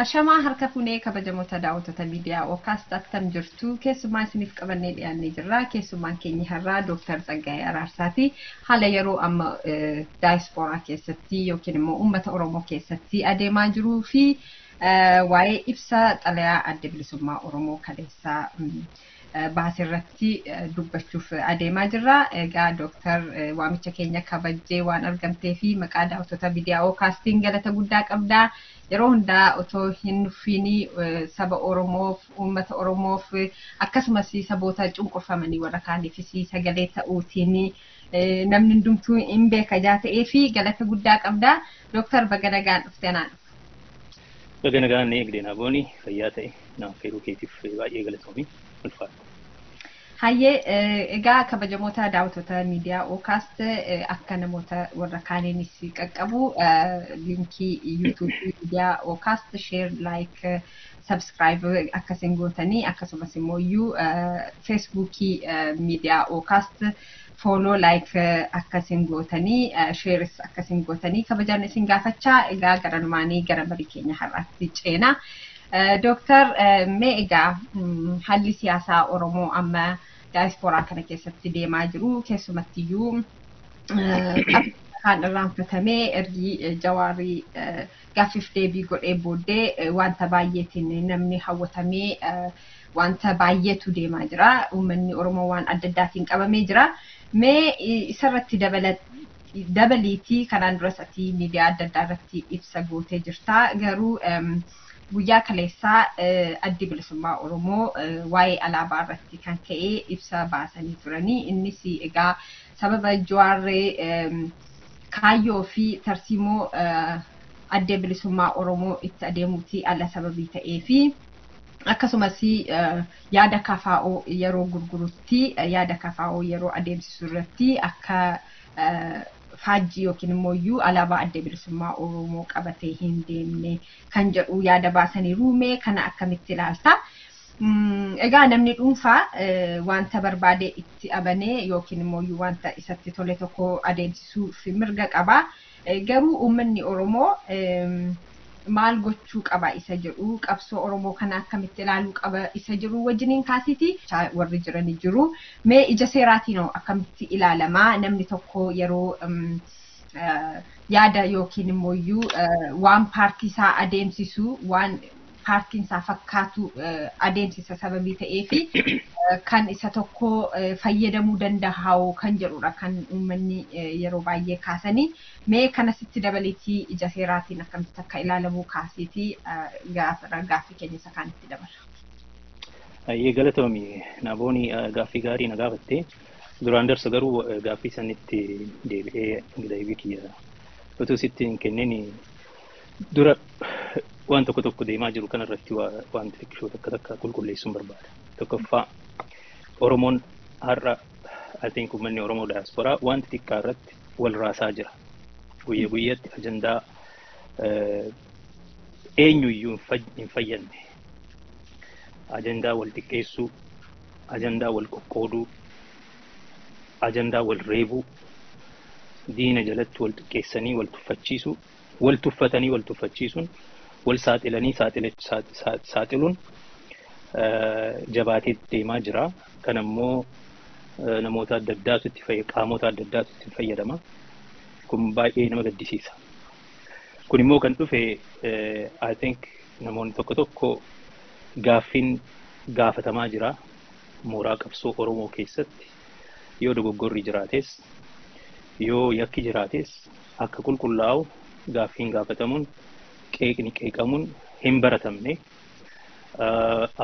Ashamaa harka fuunee kabajamoota daawwattoota miidiyaa Okaast attam jirtu keessumaa isiniif qabannee dhiyaannee jirra. Keessumaan keenya har'aa Dooktar Tsaggaayee Araarsaati. Haala yeroo amma daayispooraa keessatti yookiin immoo uummata Oromoo keessatti adeemaa jiruu fi waa'ee ibsa xalayaa adda bilisummaa Oromoo kaleessaa baase irratti dubbachuuf adeemaa jirra. Egaa Dooktar waamicha keenya kabajjee waan argamtee fi maqaa daawwattoota miidiyaa Okaastiin galata guddaa qabda. Yeroo hundaa otoo hin nuffiini saba Oromoof, uummata Oromoof akkasumas saboota cunqurfamanii warra kaaniifis sagalee ta'uutiin namni hundumtuu hin beeka jaa ta'ee fi galata guddaa qabda. Dooktar baga nagaan dhuftee naan dhufu. Baga nagaan eegdee Naabooni fayyaa ta'e naaf feeruu keetiif baay'ee galatoomi ulfaadha. Hayyee egaa kabajamoota daawwattoota miidiyaa Okaast akka namoota warra kaaniinis qaqqabu liinkii yuutuubii miidiyaa Okaast share like subscribe akkasiin gootanii akkasumas immoo iyyuu feesbuukii miidiyaa Okaast follow like akkasiin gootanii shares akkasiin gootanii kabajaan isin gaafachaa egaa garanumaanii gara marii keenya har'aatti ceena. Dooktar mee egaa haalli siyaasaa Oromoo amma daayispooraa kana keessatti deemaa jiru keessumattiyyuu kan irraanfatamee ergi Jawaarii gaaffiif deebii godhee booddee wanta baay'eetiin namni hawwatamee wanta baay'eetu deemaa jira. Uummanni Oromoo waan adda addaatiin qabamee jira. Mee isarratti dabaliitii kanaan duras ati miidiyaa adda addaa irratti ibsa gootee jirta. Garuu guyyaa kaleessaa addi bilisummaa Oromoo waa'ee alaabaa irratti kan ka'e ibsa baasanii turanii. Innis egaa sababa Jawaarree kaayyoo fi tarsiimoo adda bilisummaa Oromoo itti adeemuutii ala sababii ta'ee fi akkasumas yaada KFO yeroo gurgurutti yaada KFO yeroo adeemsisu irratti akka faajjii yookiin immoo iyyuu alaabaa adda bilisummaa Oromoo qabatee hin deemne kan jedhu yaada baasaniiru. Mee kana akkamitti ilaalta? Egaa namni dhuunfaa wanta barbaade itti amanee yookiin immoo iyyuu wanta isatti tole tokko adeemsisuuf mirga qaba. Garuu uummanni Oromoo maal gochuu qaba isa jedhu qabsoo Oromoo kana akkamitti ilaaluu qaba isa jedhu wajjiniin kaasiti warri jiranii jiru. Mee ija seeraatiin akkamitti ilaalamaa namni tokko yeroo yaada yookiin immoo iyyuu waan paartii isaa adeemsisu waan paartiin isaa fakkaatu adeemsisa sababii ta'ee fi kan isa tokko fayyadamuu danda'a kan jedhudha kan uummanni yeroo baay'ee kaasanii. Mee kanasitti dabaliitii ija seeraatiin akkamitti akka ilaalamu kaasiitii gaaffii keenya isa kaanitti dabala. Hayyee galatoomi Naabooni gaaffii gaarii na gaafatte. Duraan darsa garuu gaaffii sanitti deebi'ee deebii kiyya utuu sitti hin kennin dura waan tokko tokko deemaa jiru kanarratti waan xixiqqishoo takka takka qulqulleessuun barbaada. Tokkoffaa Oromoon har'a I think uummanni Oromoo daayispooraa waan xixiqqaa irratti wal raasaa jira. Guyya guyyatti ajandaa eenyuyyuu hin fayyadne. Ajandaa wal xiqqeessuu, ajandaa wal qoqqooduu, ajandaa wal reebuu, diina jalatti wal xiqqeessanii wal tuffachiisuu, wal tuffatanii wal tuffachiisuun, wal saaxilanii saaxiluun jabaatee deemaa jira. Kan ammoo namoota adda addaatu itti qaamota adda addaatu itti fayyadama. Kun baay'ee nama gaddisiisa. Kun immoo kan dhufe I think namoonni tokko tokko gaaffiin gaafatamaa jira. Mooraa qabsoo Oromoo keessatti yoo dogoggorri jiraates yoo yakki jiraates akka qulqullaa'u gaaffiin gaafatamuun qeeqni qeeqamuun hin baratamne.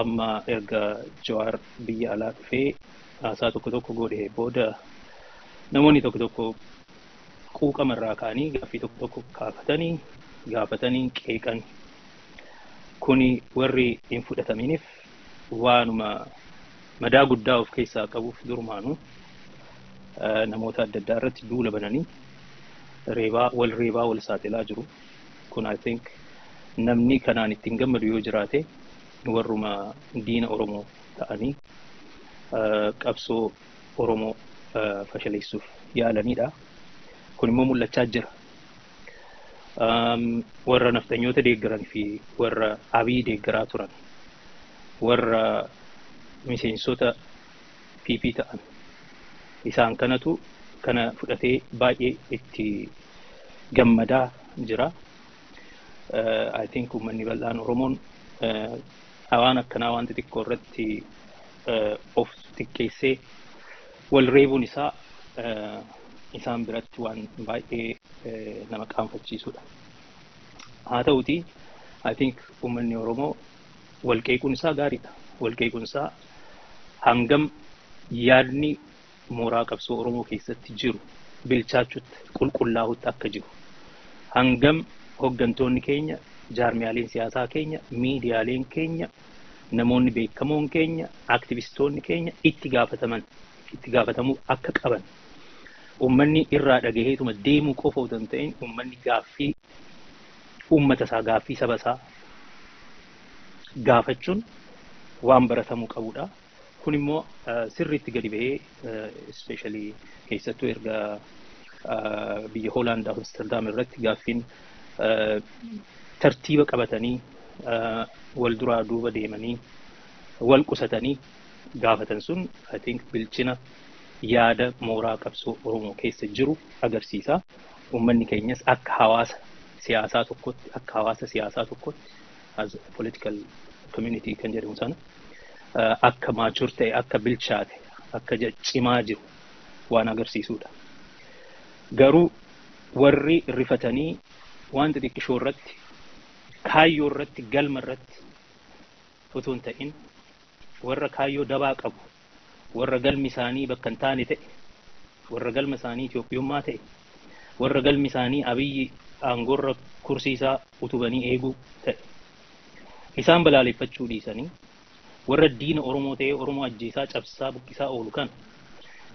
Amma erga Jawaar biyya alaa dhufee haasaa tokko tokko godhee booda namoonni tokko tokko quuqama irraa ka'anii gaaffii tokko tokko gaafatanii qeeqan. Kuni warri hin fudhataminiif waanuma madaa guddaa of keessaa qabuuf durumaanuu namoota adda addaa irratti duula bananii reebaa wal reebaa wal saaxilaa jiru. Kun I think namni kanaan ittiin gammadu yoo jiraate warruma diina Oromoo ta'anii qabsoo Oromoo fashaleessuuf yaalanidha. Kun immoo mul'achaa jira. Warra naftanyoota deeggaran fi warra Abiy deeggaraa turan, warra miseensota PP ta'an, isaan kanatu kana fudhatee baay'ee itti gammadaa jira. I think uummanni bal'aan Oromoon waan akkanaa waan xixiqqoo irratti of xiqqeessee wal reebuun isaa isaan biratti waan baay'ee nama qaanfachiisudha. Haa ta'uti, I think uummanni Oromoo wal qeequun isaa gaariidha. Wal qeequun isaa hangam yaadni mooraa qabsoo Oromoo keessatti jiru bilchaachutti, qulqullaa'utti akka jiru, hangam hoggantoonni keenya, jaarmiyaaleen siyaasaa keenya, miidiyaaleen keenya, namoonni beekamoon keenya, aktivistoonni keenya itti gaafataman, itti gaafatamuu akka qaban, uummanni irraa dhagaheetuma deemuu qofa otoo hin ta'in, uummanni gaaffii uummata isaa, gaaffii saba isaa gaafachuun waan baratamuu qabudha. Kun immoo sirriitti gadi bahee, especially keessattuu erga biyya Hoolaand Amsterdam irratti gaaffiin tartiiba qabatanii wal duraa duuba deemanii wal qusatanii gaafatan sun, I think, bilchina yaada mooraa qabsoo Oromoo keessa jiru agarsiisa. Uummanni keenyas akka hawaasa siyaasaa tokkotti, akka hawaasa siyaasaa tokkotti, as a political community kan jedhamu sana, akka mature ta'e, akka bilchaate, akka cimaa jiru waan agarsiisudha. Garuu warri rifatanii waan xixiqqishoo irratti, kaayyoo irratti, galma irratti otoo hin ta'in, warra kaayyoo dabaa qabu, warra galmi isaanii bakka hin taane ta'e, warra galma isaanii Itoophiyummaa ta'e, warra galmi isaanii Abiyyi aangoorra kursii isaa utubanii eeguu ta'e, isaan balaaleffachuu dhiisanii, warra diina Oromoo ta'ee Oromoo ajjeesaa, cabsaa, buqqisaa oolu kana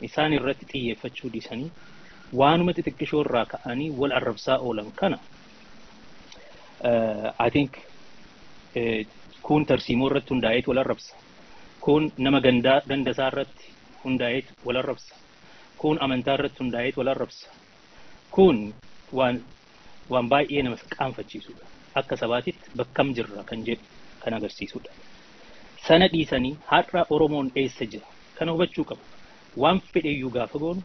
isaan irratti xiyyeeffachuu dhiisanii, waanuma xixiqqishoo irraa ka'anii wal arrabsaa oolan kana, I think kun tarsiimoo irratti hundaa'eet wal arrabsa. Kun nama gandaa gandasaa irratti hundaa'eet wal arrabsa. Kun amantaa irratti hundaa'eet wal arrabsa. Kun waan baay'ee nama qaanfachiisudha. Akka sabaatitti bakkam jirra kan jedhu kan agarsiisudha. Sana dhiisanii har'a Oromoon eessa jira kana hubachuu qabu. Waan fedheyyuu gaafa goonu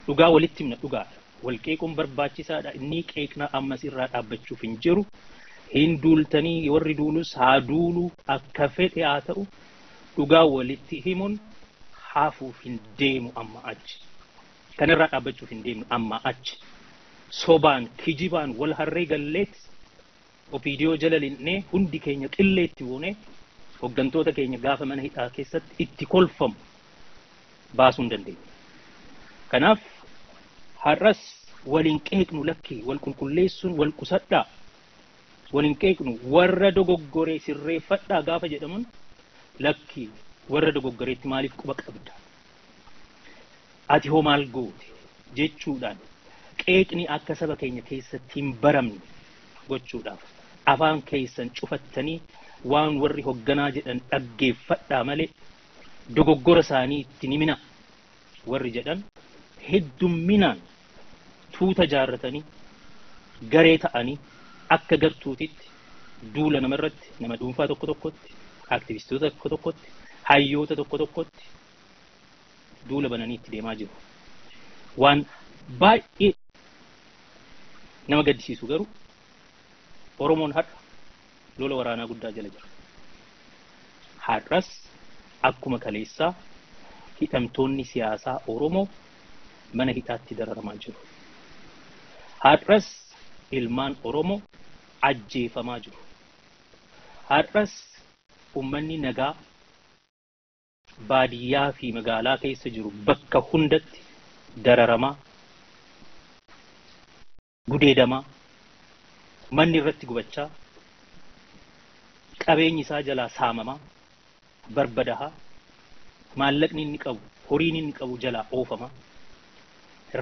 dhugaa walitti himna, dhugaadha. Wal qeequun barbaachisaadha. Inni qeeqna ammas irraa dhaabbachuuf hin jiru. Hin duultanii, warri duulus haa duulu, akka fedhe haa ta'u, dhugaa walitti himuun hafuuf hin deemu amma achi. Kanarraa dhaabbachuuf hin deemnu amma achi. Sobaan, kijibaan wal harree galleet OPDO jala linnee hundi keenya qilleetti buunee hoggantoota keenya gaafa mana hidhaa keessatti itti kolfamu baasuu hin dandeenye. Kanaaf har'as waliin qeeqnu, lakkii, wal qulqulleessuun wal qusadhaa, waliin qeeqnu, warra dogoggoree sirreeffadhaa gaafa jedhamuun, lakkii, warra dogoggoreetti maaliif quba qabda? Ati hoo maal goote jechuudhaan qeeqni akka saba keenya keessatti hin baramne gochuudhaaf, afaan keessan cufattanii waan warri hogganaa jedhan dhaggeeffadhaa malee dogoggora isaanii itti nimina warri jedhan heddumminaan tuuta jaarratanii, garee ta'anii, akka gartuutitti duula namarratti, nama dhuunfaa tokko tokkotti, aktivistoota tokko tokkotti, hayyoota tokko tokkotti duula bananii itti deemaa jiru. Waan baay'ee nama gaddisiisu garuu Oromoon har'a lola waraanaa guddaa jala jira. Har'as akkuma kaleessaa hidhamtoonni siyaasaa Oromoo mana hidhaatti dararamaa jiru. Har'as ilmaan Oromoo ajjeefamaa jiru. Har'as uummanni nagaa baadiyyaa fi magaalaa keessa jiru bakka hundatti dararamaa, gudeedamaa, manni irratti gubachaa, qabeenyi isaa jalaa saamamaa, barbadahaa, maallaqni inni qabu, horiin inni qabu jalaa oofamaa,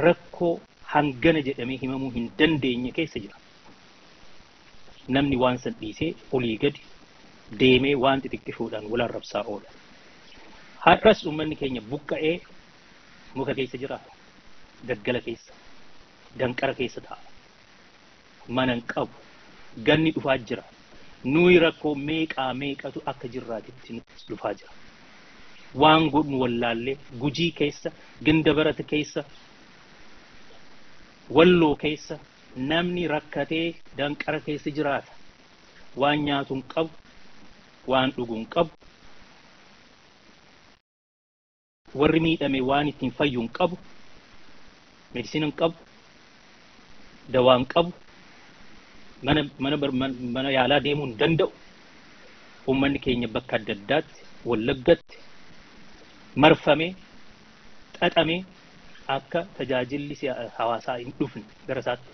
rakkoo hangana jedhamee himamuu hin dandeenye keessa jira. Namni waan san dhiisee olii gadi deemee waan xixiqqishoodhaan wal arrabsaa oola. Har'as uummanni keenya buqqa'ee muka keessa jiraata. Daggala keessa, danqara keessa taa'a. Mana hin qabu. Ganni dhufaa jira. Nuyi rakkoo meeqaa meeqatu akka jirraatitti dhufaa jira. Waan godhnu wallaallee Gujii keessa, Ginda Barata keessa, Walloo keessa namni rakkatee danqara keessa jiraata. Waan nyaatu hin qabu, waan dhugu hin qabu. Warri miidhame waan ittiin fayyu hin qabu, medicine hin qabu, dawaa hin qabu, mana yaalaa deemuu hin danda'u. Uummanni keenya bakka adda addaatti, Wallaggatti marfamee, xaxamee akka tajaajilli hawaasaa hin dhufne gara isaatti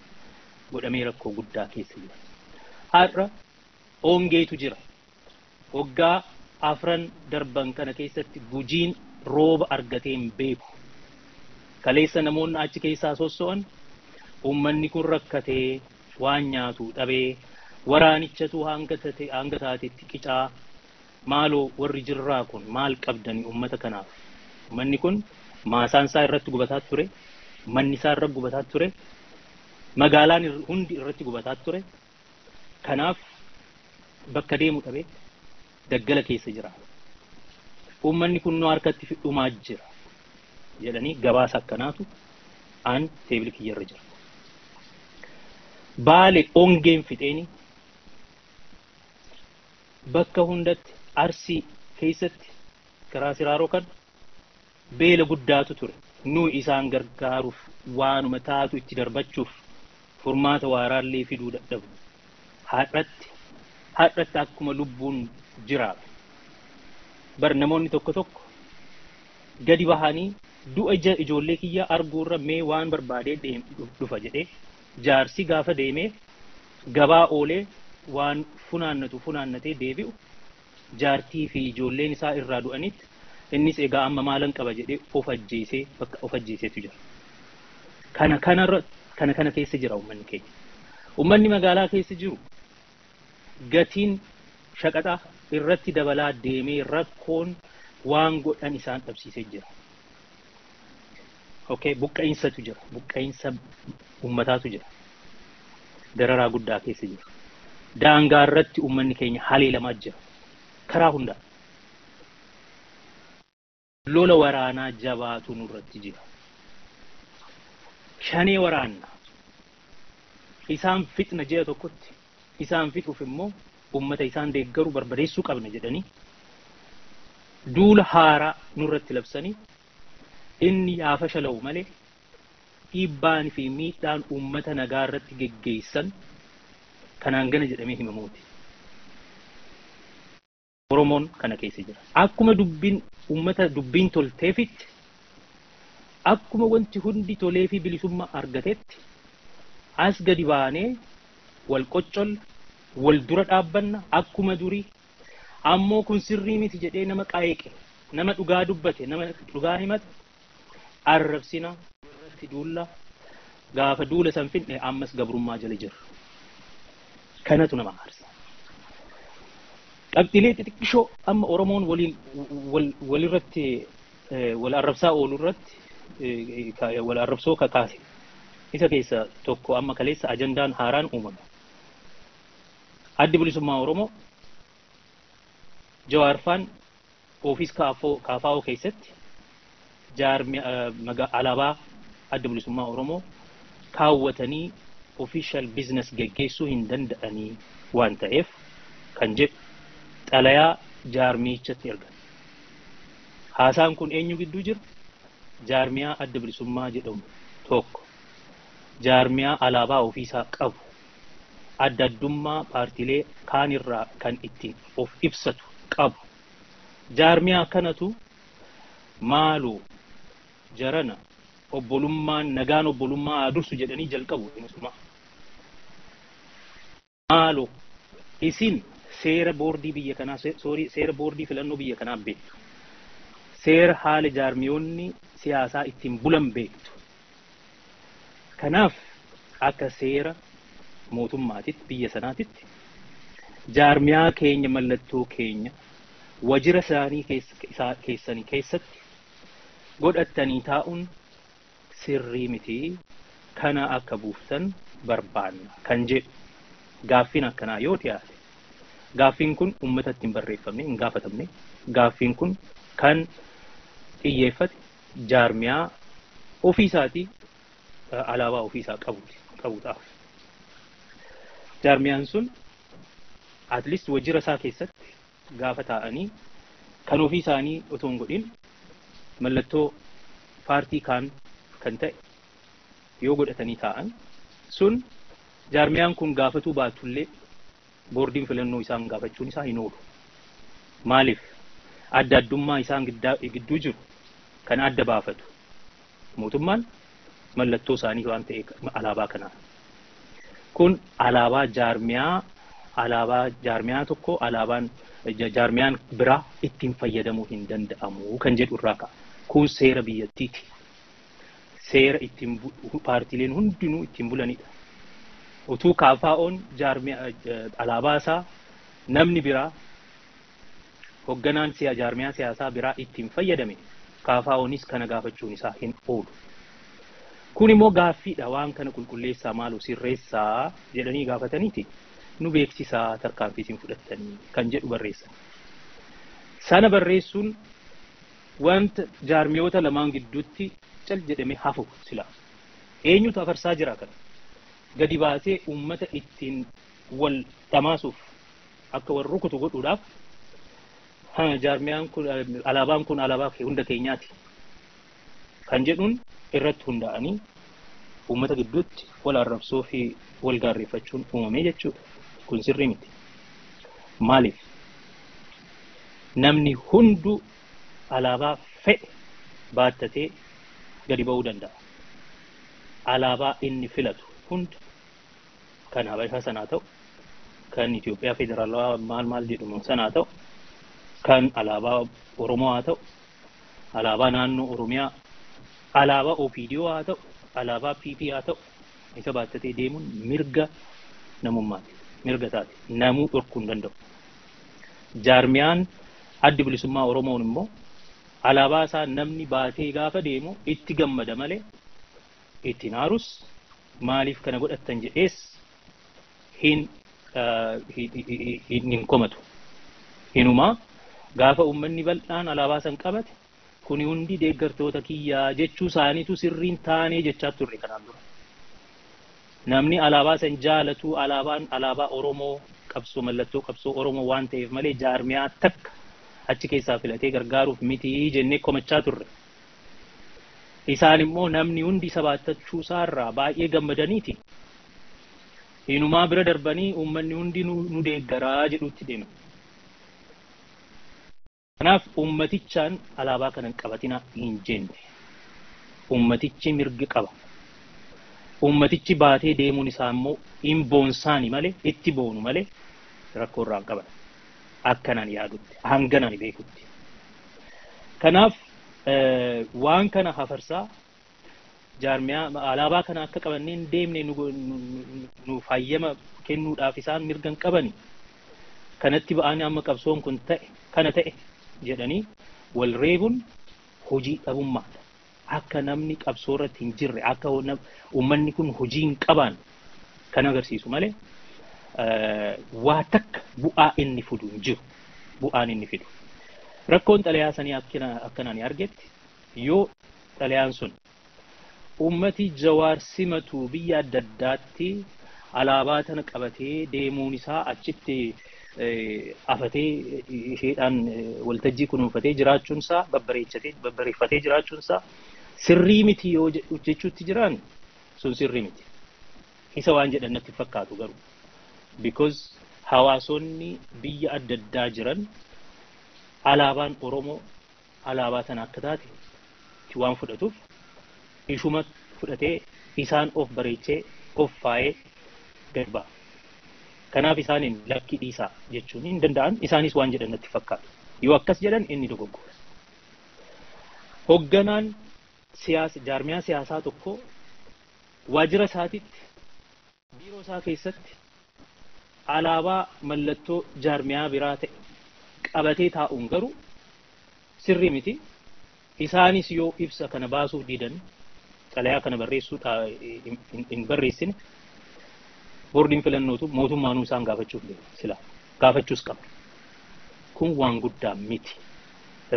godhamee rakkoo guddaa keessa jira. Har'a hongeetu jira. Waggaa 4 darban kana keessatti Gujiin rooba argatee hin beeku. Kaleessa namoonni achi keessaa sosso'an uummanni kun rakkatee waan nyaatu dhabee waraanichatu hanga taatetti qicaa maaloo warri jirraa kun maal qabdanii uummata kanaaf. Uummanni kun maasaan isaa irratti gubataa ture, manni isaa irratti gubataa ture, magaalaan hundi irratti gubataa ture. Kanaaf bakka deemu dhabee daggala keessa jira. Uummanni kun nu harkatti dhumaa jira jedhanii gabaasa akkanaatu aan teebili kiyyarra jira. Baale ongeen fixeeni bakka hundatti Arsii keessatti karaa Siraaroo kan beela guddaatu ture. Nu isaan gargaaruuf waanuma taatu itti darbachuuf furmaata waaraallee fiduu dadhabu. Har'atti akkuma lubbuun jiraatu. Bar namoonni tokko tokko gadi bahanii du'a ijoollee kiyya arguurra mee waan barbaadee dhufa jedhee jaarsi gaafa deemee gabaa oolee waan funaannatu funaannatee deebi'u jaartii fi ijoolleen isaa irraa du'anitti innis egaa amma maalan qaba jedhee of ajjeesee bakka of ajjeeseetu jira. Kana kana keessa jira uummanni keenya. Uummanni magaalaa keessa jiru gatiin shaqaxaa irratti dabalaa deemee rakkoon waan godhan isaan dhabsiisee jira. Okay, buqqa'insatu jira. Buqqa'insa uummataatu jira. Dararaa guddaa keessa jira. Daangaa irratti uummanni keenya haleelamaa jira. Karaa hundaa. Lola waraanaa jabaatu nurratti jira. Shanee waraanna. Isaan fixna ji'a tokkotti. Isaan fixuuf immoo uummata isaan deeggaru barbadeessuu qabna jedhanii duula haaraa nurratti labsanii inni yaa fashala'u malee dhiibbaan fi miidhaan uummata nagaa irratti geggeessan kanaan gana jedhamee himamuuti. Oromoon kana keessa jira. Akkuma dubbiin uummata dubbiin tolteefitti, akkuma wanti hundi tolee fi bilisummaa argatetti as gadi baanee wal qoccolla, wal dura dhaabbanna akkuma durii. Ammoo kun sirrii miti jedhee nama qaayeqe, nama dhugaa dubbate, nama dhugaa himate arrabsina, irratti duulla. Gaafa duula san finne ammas gabrummaa jala jirra. Kanatu nama aarsa. Qabxiilee xixiqqishoo amma Oromoon waliin walirratti wal arrabsaa oolu irratti wal arrabsoo kakaase. Isa keessa tokko amma kaleessa ajandaan haaraan uumame. Addi Bilisummaa Oromoo Jawaarfaan ofiis KFO keessatti alaabaa Adda Bilisummaa Oromoo kaawwatanii official business geggeessuu hin danda'anii waan ta'eef kan jedhu xalayaa jaarmiichatti ergan. Haasaan kun eenyu gidduu jira? Jaarmiyaa Adda Bilisummaa jedhamu tokko. Jaarmiyaa alaabaa ofiisaa qabu. Adda addummaa paartiilee kaanirraa kan ittiin of ibsatu qabu. Jaarmiyaa kanatu maaloo jarana obbolummaan nagaan obbolummaa haa dursu jedhanii jalqabu inusuma. Maaloo isin seera boordii biyya kanaa, seera boordii filannoo biyya kanaa beektu. Seera haala jaarmiyoonni siyaasaa ittiin bulan beektu. Kanaaf akka seera mootummaatitti biyya sanaatitti jaarmiyaa keenya mallattoo keenya wajjira isaanii keessanii keessatti godhatanii taa'uun sirrii miti. Kana akka buuftan barbaanna kan jedhu gaaffiin akkanaa yoo dhiyaate, gaaffiin kun uummatatti hin barreeffamne, hin gaafatamne. Gaaffiin kun kan xiyyeeffate jaarmiyaa ofiisaatii alaabaa ofiisaa qabuudhaaf. Jaarmiyaan sun at least wajjira isaa keessatti gaafa taa'anii kan ofii isaanii otoo hin godhin mallattoo paartii kaan kan ta'e yoo godhatanii taa'an, sun jaarmiyaan kun gaafatuu baatullee boordiin filannoo isaan gaafachuun isaa hin oolu. Maaliif? Adda addummaa isaan gidduu jiru kan adda baafatu mootummaan mallattoo isaanii waan ta'e alaabaa kanaa. Kun alaabaa jaarmiyaa, alaabaa jaarmiyaa tokko alaabaan jaarmiyaan biraa ittiin fayyadamuu hin danda'amu kan jedhu irraa ka'a. Kun seera biyyattiiti. Seera ittiin paartiileen hundinuu ittiin bulanidha. Utuu KFO'n jaarmiyaa alaabaa isaa namni biraa, hoogganaan jaarmiyaa siyaasaa biraa ittiin fayyadame, KFO'nis kana gaafachuun isaa hin oolu. Kun immoo gaaffiidha, waan kana qulqulleessaa, maaloo sirreessaa jedhanii gaafataniiti nu beeksisaa tarkaanfii isin fudhattanii kan jedhu barreessan. Sana barreessuun wanta jaarmiyoota lamaan gidduutti cal jedhamee hafu sila. Eenyutu afarsaa jira kana? Gadi baasee uummata ittiin wal dhamaasuuf, akka wal rukutu godhuudhaaf, jaarmiyaan kun, alaabaan kun alaabaa hunda keenyaati kan jedhuun irratti hundaa'anii uummata gidduutti wal arrabsoo fi wal gaarreeffachuun uumamee jechuudha. Kun sirrii miti. Maaliif? Namni hunduu alaabaa fedhe baattatee gadi ba'uu danda'a. Alaabaa inni filatu hunda, kan Habashaa sanaa ta'u, kan Itoophiyaa Federaalawaa maal maal jedhamu sanaa ta'u, kan alaabaa Oromoo haa ta'u, alaabaa naannoo Oromiyaa, alaabaa OPDO haa ta'u, alaabaa PP haa ta'u, isa baattatee deemuun mirga namummaati. Mirga isaati. Namuu dhorkuu hin danda'u. Jaarmiyaan Addi Bilisummaa Oromoon immoo alaabaa isaa namni baatee gaafa deemu itti gammada malee ittiin aarus, maaliif kana godhattan jedhees hin komatu. Hinumaa gaafa uummanni bal'aan alaabaa san qabate, kuni hundi deeggartoota kiyyaa jechuu isaaniitu sirriin taanee jechaa turre kanaan dura. Namni alaabaa san jaalatu, alaabaan alaabaa Oromoo qabsoo, mallattoo qabsoo Oromoo waan ta'eef malee jaarmiyaa takka achi keessaa filatee gargaaruuf miti jennee komachaa turre. Isaan immoo namni hundi isa baattachuu isaarraa baay'ee gammadaniiti. Hinumaa bira darbanii uummanni hundi nu deeggaraa jedhutti deeman. Kanaaf uummatichaan alaabaa kana hin qabatinaa hin jenne. Uummatichi mirga qaba. Uummatichi baatee deemuun isaa immoo hin boonsaani malee, itti boonu malee rakkoo irraa hin qaban. Akkanaan yaadutti, hanganaan beekutti. Kanaaf waan kana hafarsaa jaarmiyaa alaabaa kana akka qabannee hin deemne nu fayyama kennuudhaaf isaan mirga hin qabani. Kanatti ba'anii amma qabsoon kun ta'e kana ta'e jedhanii wal reebuun hojii dhabummaadha. Akka namni qabsoo irratti hin jirre, akka uummanni kun hojii hin qabaan kan agarsiisu malee waa takka bu'aa inni fidu hin jiru. Bu'aan inni fidu. Rakkoon xalayaa sanii akkanaan argetti, yoo xalayaan sun uummati Jawaar simatu biyya adda addaatti alaabaa tana qabatee deemuun isaa, achitti afatee isheedhaan waltajjii kunuunfatee jiraachuun isaa, babbareechatee babbareeffatee jiraachuun isaa sirrii miti yoo jechuutti jiran, sun sirrii miti. Isa waan jedhan natti fakkaatu garuu. Because hawaasonni biyya adda addaa jiran alaabaan Oromoo alaabaa sana akka taate waan fudhatuuf, ishuma fudhatee isaan of bareechee of faayee gad ba'a. Kanaaf isaaniin lakki dhiisaa jechuun hin danda'an, isaanis waan jedhan natti fakkaatu. Yoo akkas jedhan inni dogoggora. Hoogganaan siyaasa jaarmiyaa siyaasaa tokko waajjira isaatitti, biiroo isaa keessatti alaabaa mallattoo jaarmiyaa biraa ta'e qabatee taa'uun garuu sirrii miti. Isaanis yoo ibsa kana baasuuf didan, xalayaa kana barreessuu hin barreessine, Boordiin filannootu mootummaanuu isaan gaafachuuf deema sila gaafachuus qaba. Kun waan guddaa miti.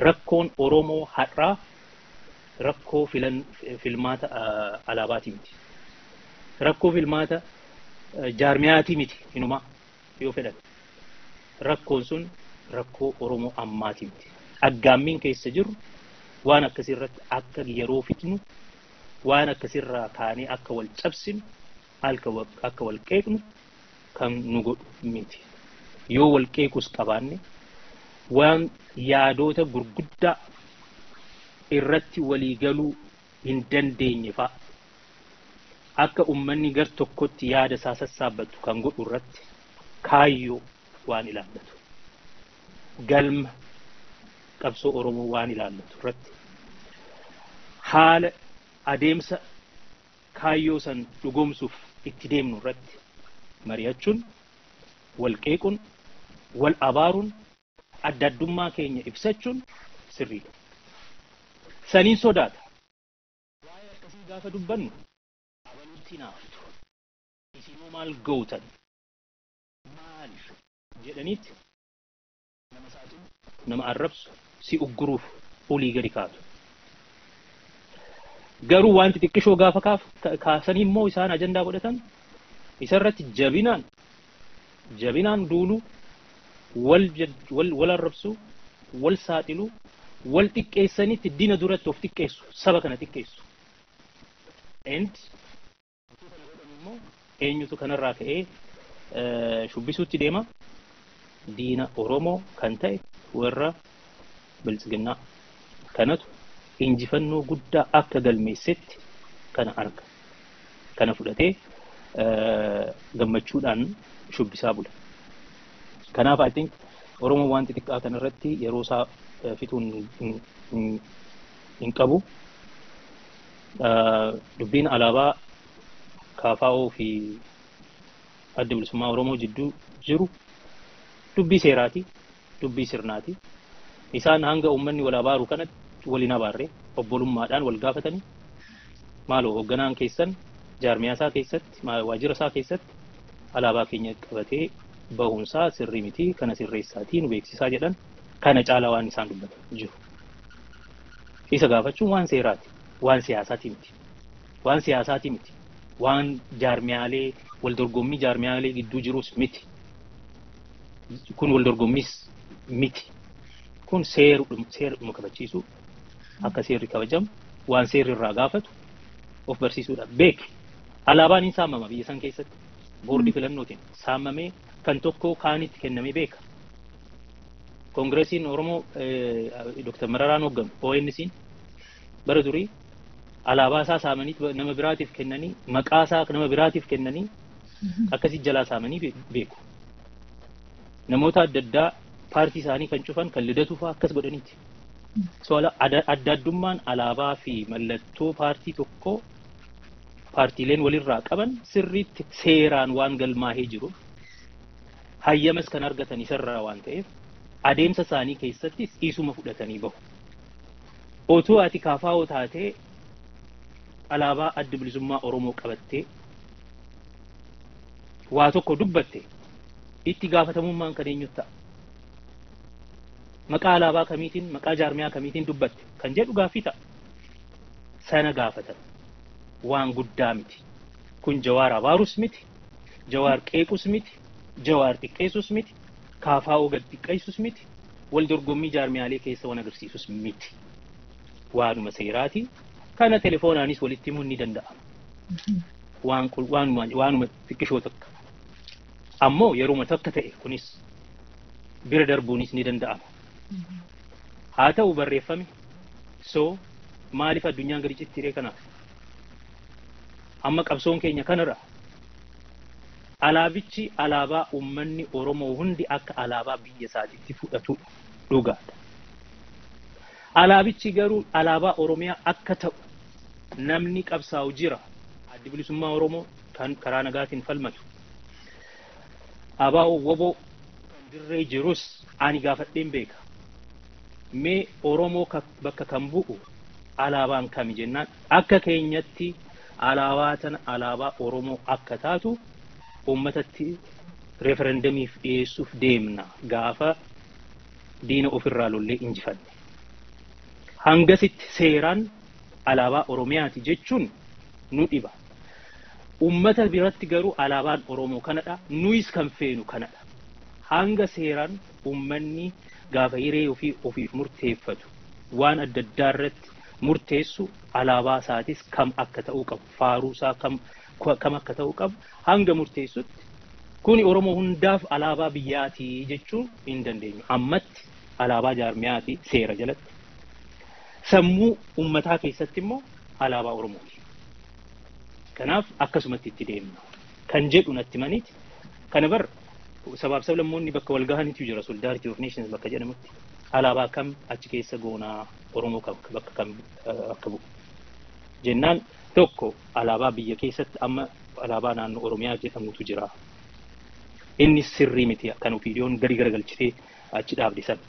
Rakkoon Oromoo har'aa rakkoo filmaata alaabaati miti. Rakkoo filmaata jaarmiyaati miti inumaa yoo fedhan. Rakkoon sun rakkoo Oromoo ammaati miti. Aggaammiin keessa jirru waan akkasirratti akka yeroo fixnu, waan akkasirraa kaanee akka wal cabsinu, akka wal qeeqnu kan nu godhu miti. Yoo wal qeequs qabaanne waan yaadoota gurguddaa irratti walii galuu hin dandeenye fa'a akka uummanni gar tokkotti yaada isaa sassaabbatu kan godhu irratti kaayyoo waan ilaallatu, galma qabsoo Oromoo waan ilaallatu irratti haala adeemsa kaayyoo san dhugoomsuuf itti deemnu irratti mari'achuun, wal qeequun, wal abaaruun, adda addummaa keenya ibsachuun sirriidha. Saniin sodaata. Waa'ee akkasii gaafa dubbannu abalutti naaftu. Isinoo maal gootan? Maal jedhaniitti nama saaxilu, nama arrabsu, si ugguruuf olii gadi kaatu. Garuu wanti xiqqishoo gaafa kaasanii immoo isaan ajandaa godhatan isarratti jabinaan duuluu, wal arrabsuu, wal saaxiluu, wal xiqqeessanitti diina duratti of xiqqeessu, saba kana xiqqeessu. And immoo eenyutu kanarraa ka'ee shubbisuutti deema? Diina Oromoo kan ta'e warra biltsiginnaa kanatu injifannoo guddaa akka galmeessetti kana arga. Kana fudhatee gammachuudhaan shubbisaa bula. Kanaaf I think Oromoo waan xixiqqaa kanarratti yeroo isaa fixuun hin qabu. Dubbiin alaabaa KFO fi Adda Bilisummaa Oromoo jidduu jiru dubbii seeraati, dubbii sirnaati. Isaan hanga uummanni wal abaaru kanatti waliin abaarree obbolummaadhaan wal gaafatanii maaloo hoogganaan keessan jaarmiyaa isaa keessatti, waajjira isaa keessatti alaabaa keenya qabatee bahuunsaa sirrii miti, kana sirreessaatii nu beeksisaa jedhan. Kana caalaa waan isaan dubbatan jiru. Isa gaafachuun waan seeraati, waan siyaasaati miti. Waan siyaasaati miti. Waan jaarmiyaalee wal dorgommii jaarmiyaalee gidduu jirus miti. Kun wal dorgommiis miti. Kun seeruma kabachiisu, akka seerri kabajamu, waan seerri irraa gaafatu of barsiisuudha. Beeki. Alaabaan hin saamama biyya san keessatti. Boordii filannootiin saamamee kan tokko kaanitti kennamee beeka. Koongiresiin Oromoo Dr. Mararaan hoogganu ONC'n bara durii alaabaa isaa saamanii nama biraatiif kennanii, maqaa isaa nama biraatiif kennanii akkasii jalaa saamanii beeku. Namoota adda addaa paartii isaanii kan cufan kan Lidatu fa'aa akkas godhaniiti. So adda addummaan alaabaa fi mallattoo paartii tokkoo paartiileen walirraa qaban sirriitti seeraan waan galmaahee jiruuf, hayyamas kan argatan isarraa waan ta'eef, adeemsa isaanii keessattis isuma fudhatanii bahu. Otoo ati KFO taatee alaabaa Adda Bilisummaa Oromoo qabattee waa tokko dubbatte, itti gaafatamummaan kan eenyutti ta'a? Maqaa alaabaa kamiitiin, maqaa jaarmiyaa kamiitiin dubbatte kan jedhu gaaffii ta'a. Sana gaafatan. Waan guddaa miti. Kun Jawaar abaarus miti, Jawaar qeequs miti, Jawaar xiqqeessus miti, KFO gad xiqqeessus miti, wal dorgommii jaarmiyaalee keessa waan agarsiisus miti. Waanuma seeraati. Kana telefoonaanis walitti himuun ni danda'ama. Waanuma xiqqishoo takka. Ammoo yeruma takka ta'e kunis bira darbuunis ni danda'ama. Haa ta'u barreeffame so maaliif addunyaan gadi cittiree kanaaf? Amma qabsoon keenya kanarra. Alaabichi alaabaa uummanni Oromoo hundi akka alaabaa biyya isaatiitti fudhatudha. Dhugaadha. Alaabichi garuu alaabaa Oromiyaa akka ta'u namni qabsaa'u jira. Addi Bilisummaa Oromoo kan karaa nagaatiin falmatu. ABO WBO kan dirree jirus ani gaafadheen beeka. Mee Oromoo bakka kan bu'u alaabaan kami jennaan, akka keenyatti alaabaa tana alaabaa Oromoo akka taatu uummatatti referendamiif dhiyeessuuf deemna gaafa diina ofirraa lollee injifanne. Hangasitti seeraan alaabaa Oromiyaati jechuun nu dhiba. Uummata biratti garuu alaabaan Oromoo kanadha. Nuyis kan feenu kanadha. Hanga seeraan uummanni gaafa hiree ofii ofiif murteeffatu waan adda addaa irratti murteessu alaabaa isaatis kam akka ta'uu qabu, faaruu isaa kam akka ta'uu qabu hanga murteessutti kuni Oromoo hundaaf alaabaa biyyaati jechuu hin dandeenyu. Ammatti alaabaa jaarmiyaati seera jalatti. Sammuu uummataa keessatti immoo alaabaa Oromooti. Kanaaf akkasumatti itti deemna. Kan jedhu natti maniiti. Kana bar sabaaf sablammoonni bakka wal gahaniitu jira, Solidarity of Nations bakka jedhamutti. Alaabaa kam achi keessa goonaa, Oromoo kam bakka kam akka bu'u. Jennaan tokko alaabaa biyya keessatti amma alaabaa naannoo Oromiyaa jedhamutu jira. Inni sirrii miti kan OPDO'n gadi garagalchitee achi dhaabde sana.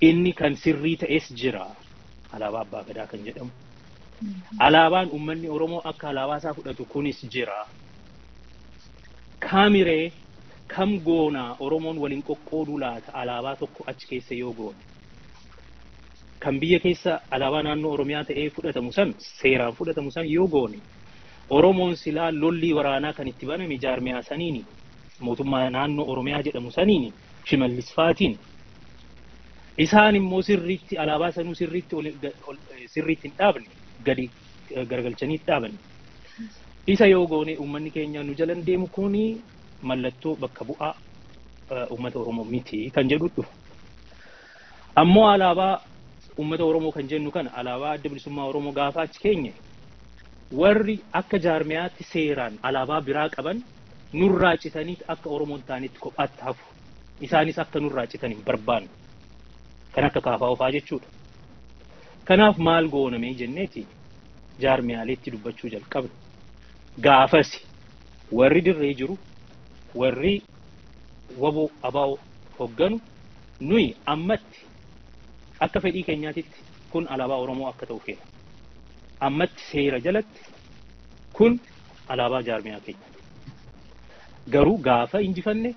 Inni kan sirrii ta'es jira. Alaabaa Abbaa Gadaa kan jedhamu. Alaabaan uummanni Oromoo akka alaabaa isaa fudhatu kunis jira. Kaamiree kam goonaa Oromoon waliin qoqqooduu laata alaabaa tokko achi keessa yoo goone. Kan biyya keessa alaabaa naannoo Oromiyaa ta'ee fudhatamu san seeraan fudhatamu san yoo goone Oromoon silaa lolli waraanaa kan itti baname jaarmiyaa saniini mootummaa naannoo Oromiyaa jedhamu saniini Shimallis faatiin. Isaan immoo sirriitti alaabaa sanuu sirriitti sirriitti hin dhaabne gadi garagalchanii dhaaban. Isa yoo goone uummanni keenya nu jalan deemu kuni mallattoo bakka bu'aa uummata Oromoo miti kan jedhu dhufa. Ammoo alaabaa uummata Oromoo kan jennu kana alaabaa Adda Bilisummaa Oromoo gaafa achi keenye warri akka jaarmiyaatti seeraan alaabaa biraa qaban nurraa citanii akka Oromoon ta'anitti kophaatti hafu. Isaanis akka nurraa citan hin barbaannu. Kan akka kaafaa ofaa jechuudha. Kanaaf maal gooname jenneeti jaarmiyaaleetti dubbachuu jalqabne. Gaafas warri dirree jiru warri waboo abaa'oo hogganu nuyi ammatti akka fedhii keenyaatitti kun alaabaa Oromoo akka ta'u feena. Ammatti seera jalatti kun alaabaa jaarmiyaa keenyaati. Garuu gaafa injifanne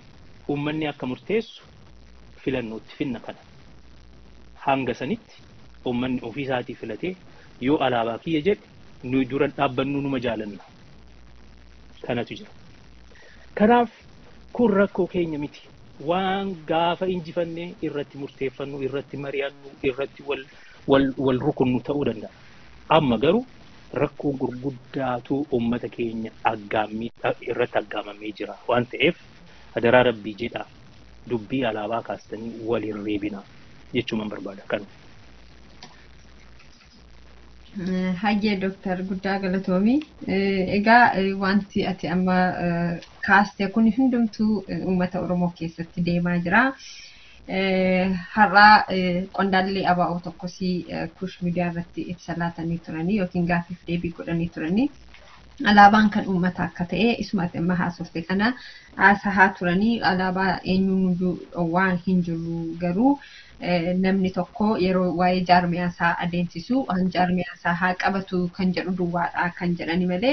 uummanni akka murteessu filannootti finna kana. Hanga sanitti uummanni ofii isaatii filatee yoo alaabaa kiyya jedhe nuyi dura dhaabbannu numa jaalanna. Kanatu jira. Kanaaf kun rakkoo keenya miti. Waan gaafa injifannee irratti murteeffannu, irratti mari'annu, irratti wal rukunnu ta'uu danda'a. Amma garuu rakkoo gurguddaatu uummata keenya irratti aggaamamee jira waan ta'eef adaraa rabbii jedhaa dubbii alaabaa kaastanii wal hin reebinaa jechuun barbaada kan. Hayyee Dooktar guddaa galatoomii. Egaa wanti ati amma kaaste kun hundumtuu uummata Oromoo keessatti deemaa jira. Har'a qondaalli ABO tokkos Kush miidiyaa irratti ibsa laatanii turanii yookiin gaaffiif deebii godhanii turanii. Alaabaan kan uummata akka ta'e isuma ati amma haasofte kana haasahaa turanii alaabaa eenyuun dhowwaa hin jiru garuu namni tokko yeroo waa'ee jaarmiyaa isaa adeemsisu waan jaarmiyaa isaa haa qabatu kan jedhu duwwaadha kan jedhani malee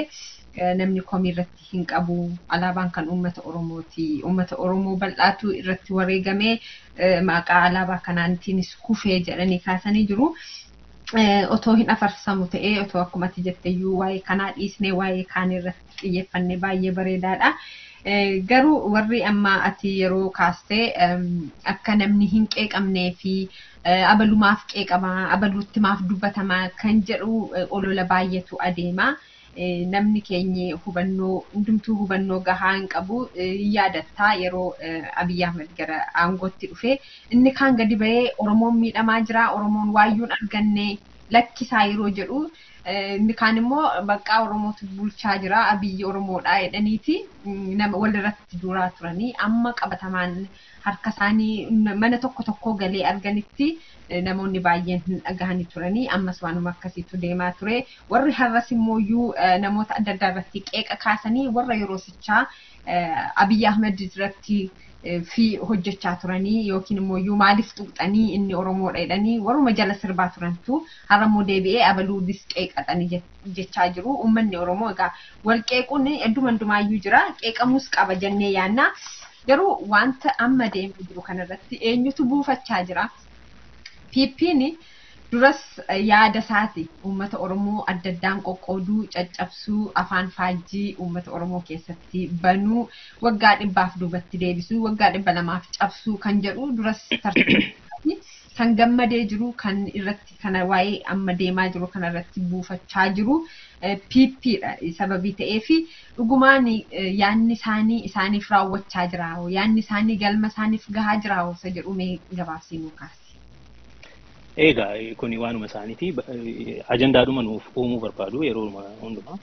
namni komii irratti hin qabu. Alaabaan kan uummata Oromooti. Uummata Oromoo bal'aatu irratti wareegamee maqaa alaabaa kanaatiinis kufee jedhanii kaasanii jiru. Otoo hin afarsamu ta'ee otoo akkuma ati jetteyyuu waa'ee kanaa dhiisnee waa'ee kaan irratti xiyyeeffanne baay'ee bareedaadha. Garuu warri amma ati yeroo kaastee akka namni hin qeeqamnee fi abalumaaf qeeqamaa, abaluutti maaf dubbatamaa kan jedhu olola baay'eetu adeema. Namni keenya hubannoo hundumtuu hubannoo gahaa hin qabu. Yaadattaa yeroo Abiyyi Ahmed gara aangootti dhufe inni kaan gadi ba'ee Oromoon miidhamaa jira, Oromoon waayyuun arganne lakkisaa yeroo jedhu inni kaan immoo bakka Oromootu bulchaa jira, Abiyyi Oromoodha jedhaniiti nama walirratti duraa turanii amma qabatamaan harka isaanii mana tokko tokko galee arganitti namoonni baay'een hin dhagahanii turanii ammas waanuma akkasiitu deemaa ture. Warri har'as immoo namoota adda addaa irratti qeeqa kaasanii warra yeroo sichaa Abiyyi Ahmed irratti fi hojjechaa turanii yookiin immoo iyyuu maaliif tuqxanii inni Oromoodha jedhanii waruma jala sirbaa turantu har'a immoo deebi'ee abaluu qeeqaxanii jechaa jiru. Uummanni Oromoo egaa wal qeequun hedduma hundumaayyuu jira, qeeqamuus qaba jennee yaanna. Garuu wanta amma deemaa jiru kanarratti eenyutu buufachaa jira? PP'n duras yaada isaati uummata Oromoo adda addaan qoqqooduu, caccabsuu, afaan faajjii uummata Oromoo keessatti banuu, waggaa 100 duubatti deebisuu, waggaa 200 cabsuu kan jedhu duras tartiibatti kan gammadee jiru kan irratti kana waa'ee amma deemaa jiru kana irratti buufachaa jiru PPdha sababii ta'eefi dhugumaan yaanni isaanii isaaniif raawwachaa jira, yaanni isaanii galma isaaniif gahaa jira isa jedhu mee gabaabsii nuu kaasi. Egaa kuni waanuma isaaniiti. Ajandaadhuma nuuf uumuu barbaadu yeroo hundumaa.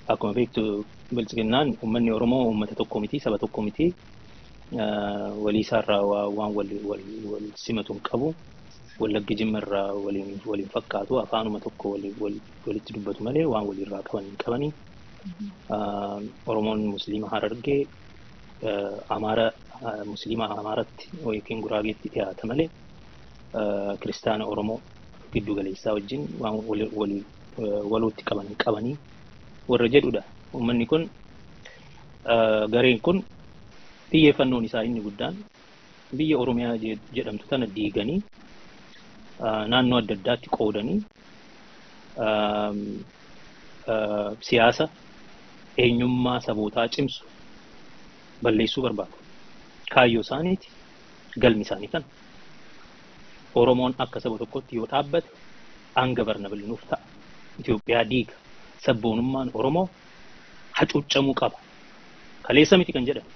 Akkuma beektu bilchiginnaan uummanni Oromoo uummata tokko miti, saba tokko miti. Walii isaarraa waan wal simatu hin qabu. Wallaggi Jimmarraa waliin fakkaatu, afaanuma tokko walitti dubbatu malee waan walirraa qaban hin qabani. Oromoon Musliima Harargee, Amaara Musliima Amaaratti yookiin Guraageetti dhiyaata malee kiristaana Oromoo giddu galeessaa wajjin waan walootti qaban hin qabanii warra jedhudha. Uummanni kun gareen kun xiyyeeffannoon isaa inni guddaan biyya Oromiyaa jedhamtu tana diiganii naannoo adda addaatti qoodanii siyaasa eenyummaa sabootaa cimsu balleessuu barbaadu. Kaayyoo isaaniiti, galmi isaanii kana. Oromoon akka saba tokkotti yoo dhaabbate hanga barna nuuf ta'a. Itoophiyaa diiga. Sabboonummaan Oromoo hacuuccamuu qaba. Kaleessa miti kan jedhame.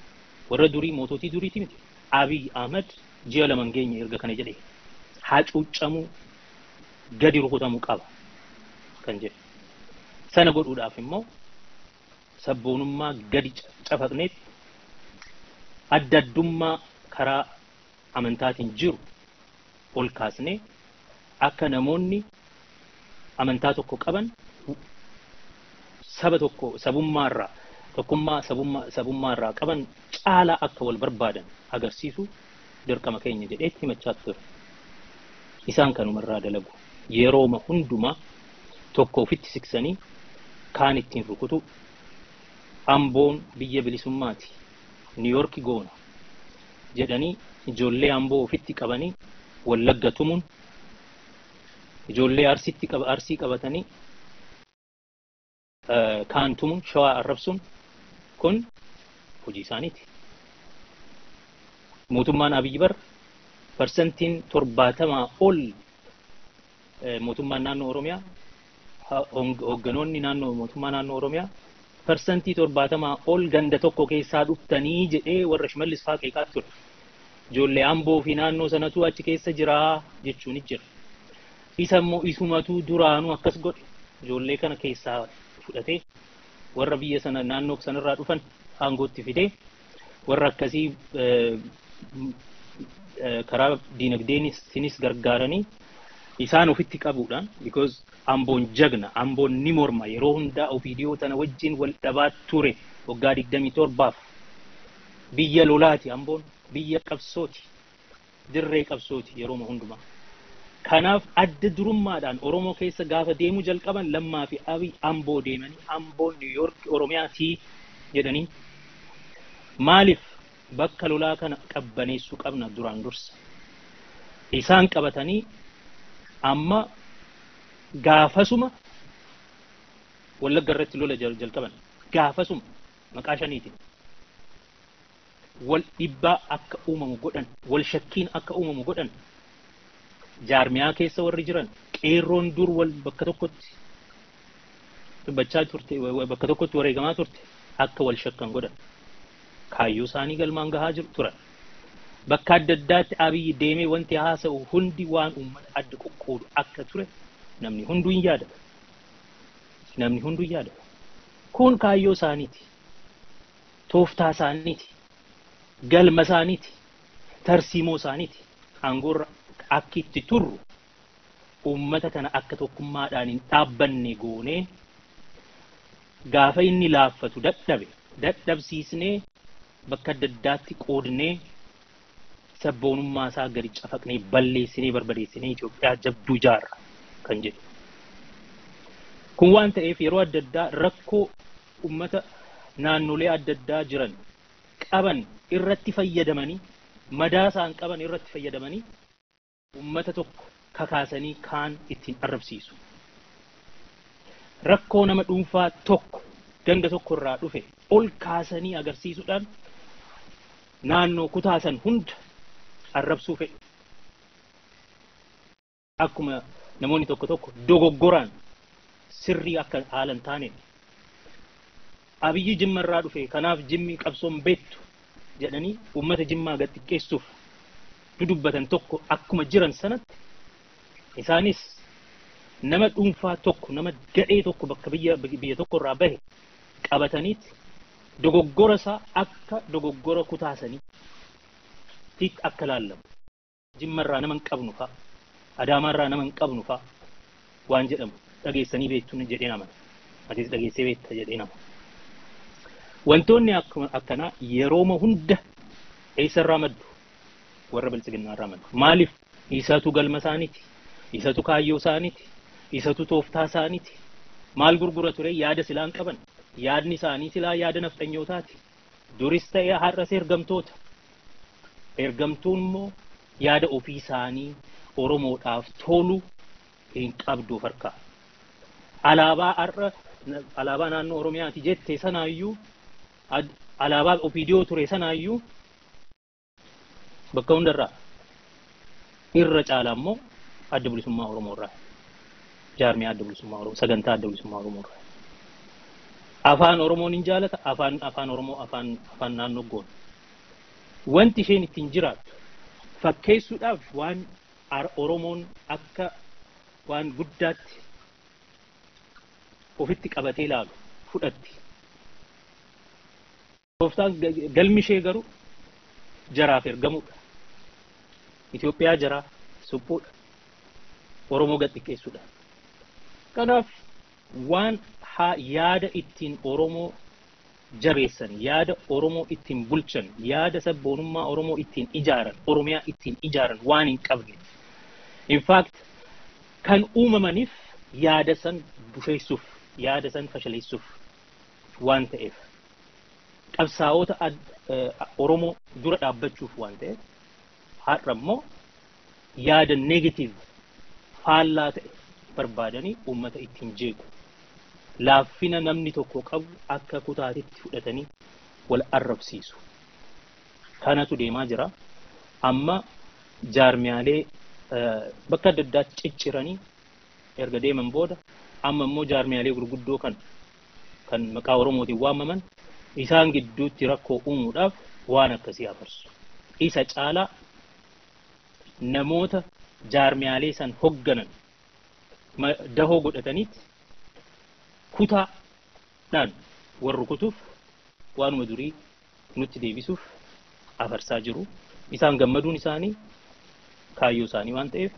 Warra durii moototii duriiti miti. Abiy Ahmed ji'a 2 geenye erga kana jedhe hacuuccamuu gadi rukutamuu qaba kan jedhe. Sana godhuudhaaf immoo sabboonummaa gadi cafaqneet adda addummaa karaa amantaatiin jiru ol kaasnee akka namoonni amantaa tokko qaban saba tokko sabummaarraa tokkummaa sabummaarraa qaban caalaa akka wal barbaadan agarsiisu dirqama keenya jedheetti himachaa ture. Isaan kanumarraa dalagu. Yerooma hundumaa tokko ofitti siqsanii kaan ittiin rukutu. Amboon biyya bilisummaati, Niiyorki goona jedhanii ijoollee Amboo ofitti qabanii Wallagga tumuun, ijoollee Arsii qabatanii kaan tumuun, Shawaa arrabsuun kun hojii isaaniiti. Mootummaan Abiy bar parsantiin 70 ol mootummaan naannoo Oromiyaa hoogganoonni naannoo mootummaa naannoo Oromiyaa parsantii 70 ol ganda tokko keessaa dhuftanii jedhee warra Shimallis fa'aa qeeqaa ture. Ijoollee Amboo fi naannoo sanatu achi keessa jira jechuun jira. Isa immoo isumatu duraanuu akkas godhe. Ijoollee kana keessaa fudhatee warra biyya sana naannoo sanarraa dhufan aangootti fidee warra akkasii karaa diinagdeenis gargaaranii isaan ofitti qabuudhaan because Amboon jagna, Amboon ni morma yeroo hundaa OPDO tana wajjin wal dhabaa ture waggaa 27 biyya lolaati Amboon, biyya qabsooti, dirree qabsooti yeroo hundumaa. Kanaaf adda durummaadhaan Oromoo keessa gaafa deemuu jalqaban Lammaa fi Abiy Amboo deemanii Amboon Niiyork Oromiyaatii jedhanii maaliif bakka lolaa kana qabbaneessuu qabna duraan dursa. Isaan qabatanii amma gaafasuma Wallagga irratti lola jalqaban gaafasuma maqaa shaniitiin wal dhibbaa akka uumamu godhan, wal shakkiin akka uumamu godhan. Jaarmiyaa keessa warri jiran qeerroon dur wal bakka tokkotti dubbachaa turte, bakka tokkotti wareegamaa turte akka wal shakkan godhan. Kaayyoo isaanii galmaan gahaa jiru turan. Bakka adda addaatti Abiy deemee wanti haasa'u hundi waan uummata adda qoqqoodu akka ture namni hunduu hin yaadatu. Namni hunduu hin yaadatu. Kun kaayyoo isaaniiti. Tooftaa isaaniiti. Galma isaaniiti. Tarsiimoo isaaniiti. Aangoorra akka itti turru uummata kana akka tokkummaadhaan hin dhaabbanne goonee gaafa inni laaffatu dadhabe dadhabsiisnee bakka adda addaatti qoodnee sabboonummaa isaa gadi cafaqnee balleessinee barbadeessinee Itoophiyaa jabduu ijaarra kan jedhu. Kun waan ta'eef yeroo adda addaa rakkoo uummata naannolee adda addaa jiran qaban irratti fayyadamanii, madaa isaan qaban irratti fayyadamanii uummata tokko kakaasanii kaan ittiin arrabsiisu. Rakkoo nama dhuunfaa tokko ganda tokko irraa dhufe ol kaasanii agarsiisuudhaan naannoo kutaasan hunda arrabsuu fedhu. Akkuma namoonni tokko tokko dogoggoraan sirrii akka haala hin taaneen Abiyyi Jimma irraa dhufe, kanaaf Jimmi qabsoon beektu jedhanii uummata Jimmaa gad xiqqeessuuf dudubbatan tokko akkuma jiran sanatti, isaanis nama dhuunfaa tokko, nama gadhee tokko bakka biyya tokko irraa bahe qabataniiti dogoggora isaa akka dogoggora kutaasanii akka laallamu. Jimma irraa nama hin qabnu fa'a, Adaamaa irraa nama hin qabnu fa'a waan jedhamu dhageessanii beektu jedhee amana. Atis dhageessee beekta jedhee amana. Wantoonni akkanaa yerooma hunda eessarraa maddu? Warra biltsiginnaa irraa maddu. Maaliif? Isatu galma isaaniiti. Isatu kaayyoo isaaniiti. Isatu tooftaa isaaniiti. Maal gurgura ture? Yaada silaan qaban. Yaadni isaanii silaa yaada nafxanyootaati. Duris ta'ee har'as ergamtoota. Ergamtuun immoo yaada ofii isaanii Oromoodhaaf tolu hin qabdu of harkaa. Alaabaa har'a alaabaa naannoo Oromiyaati jette sanaayyuu, alaabaa OPDO ture sanaayyuu bakka hundarraa irra caala immoo Adda Bilisummaa Oromoo irraa, jaarmiyaa Adda Bilisummaa Oromoo, sagantaa Adda Bilisummaa Oromoo irraa. Afaan Oromoon hin jaalata, afaan Oromoo afaan naannoo goona. Wanti isheen ittiin jiraattu fakkeessuudhaaf waan Oromoon akka waan guddaatti ofitti qabatee ilaalu fudhatti. Tooftaan galmi ishee garuu jaraaf ergamuudha. Itoophiyaa jaraa suphuudha. Oromoo gad xiqqeessuudha. Kanaaf waan yaada ittiin Oromoo jabeessan, yaada Oromoo ittiin bulchan, yaada sabboonummaa Oromoo ittiin ijaaran, Oromiyaa ittiin ijaaran waan hin qabne. In fact, kan uumamaniif yaada san busheessuuf, yaada san fashaleessuuf waan ta'eef, qabsaa'ota Oromoo dura dhaabbachuuf waan ta'eef, har'a immoo yaada negative faallaa ta'e barbaadanii uummata ittiin jeequ. Laaffina namni tokko qabu akka kutaatitti fudhatanii wal arrabsiisu. Kanatu deemaa jira. Amma jaarmiyaalee bakka adda addaatti cicciranii erga deeman booda, amma immoo jaarmiyaalee gurguddoo kan maqaa Oromootiin waamaman isaan gidduutti rakkoo uumuudhaaf waan akkasii afarsu. Isa caalaa namoota jaarmiyaalee san hogganan dahoo godhataniiti kutaadhaan warra rukutuuf, waanuma durii nutti deebisuuf afarsaa jiru. Isaan gammaduun isaanii kaayyoo isaanii waan ta'eef,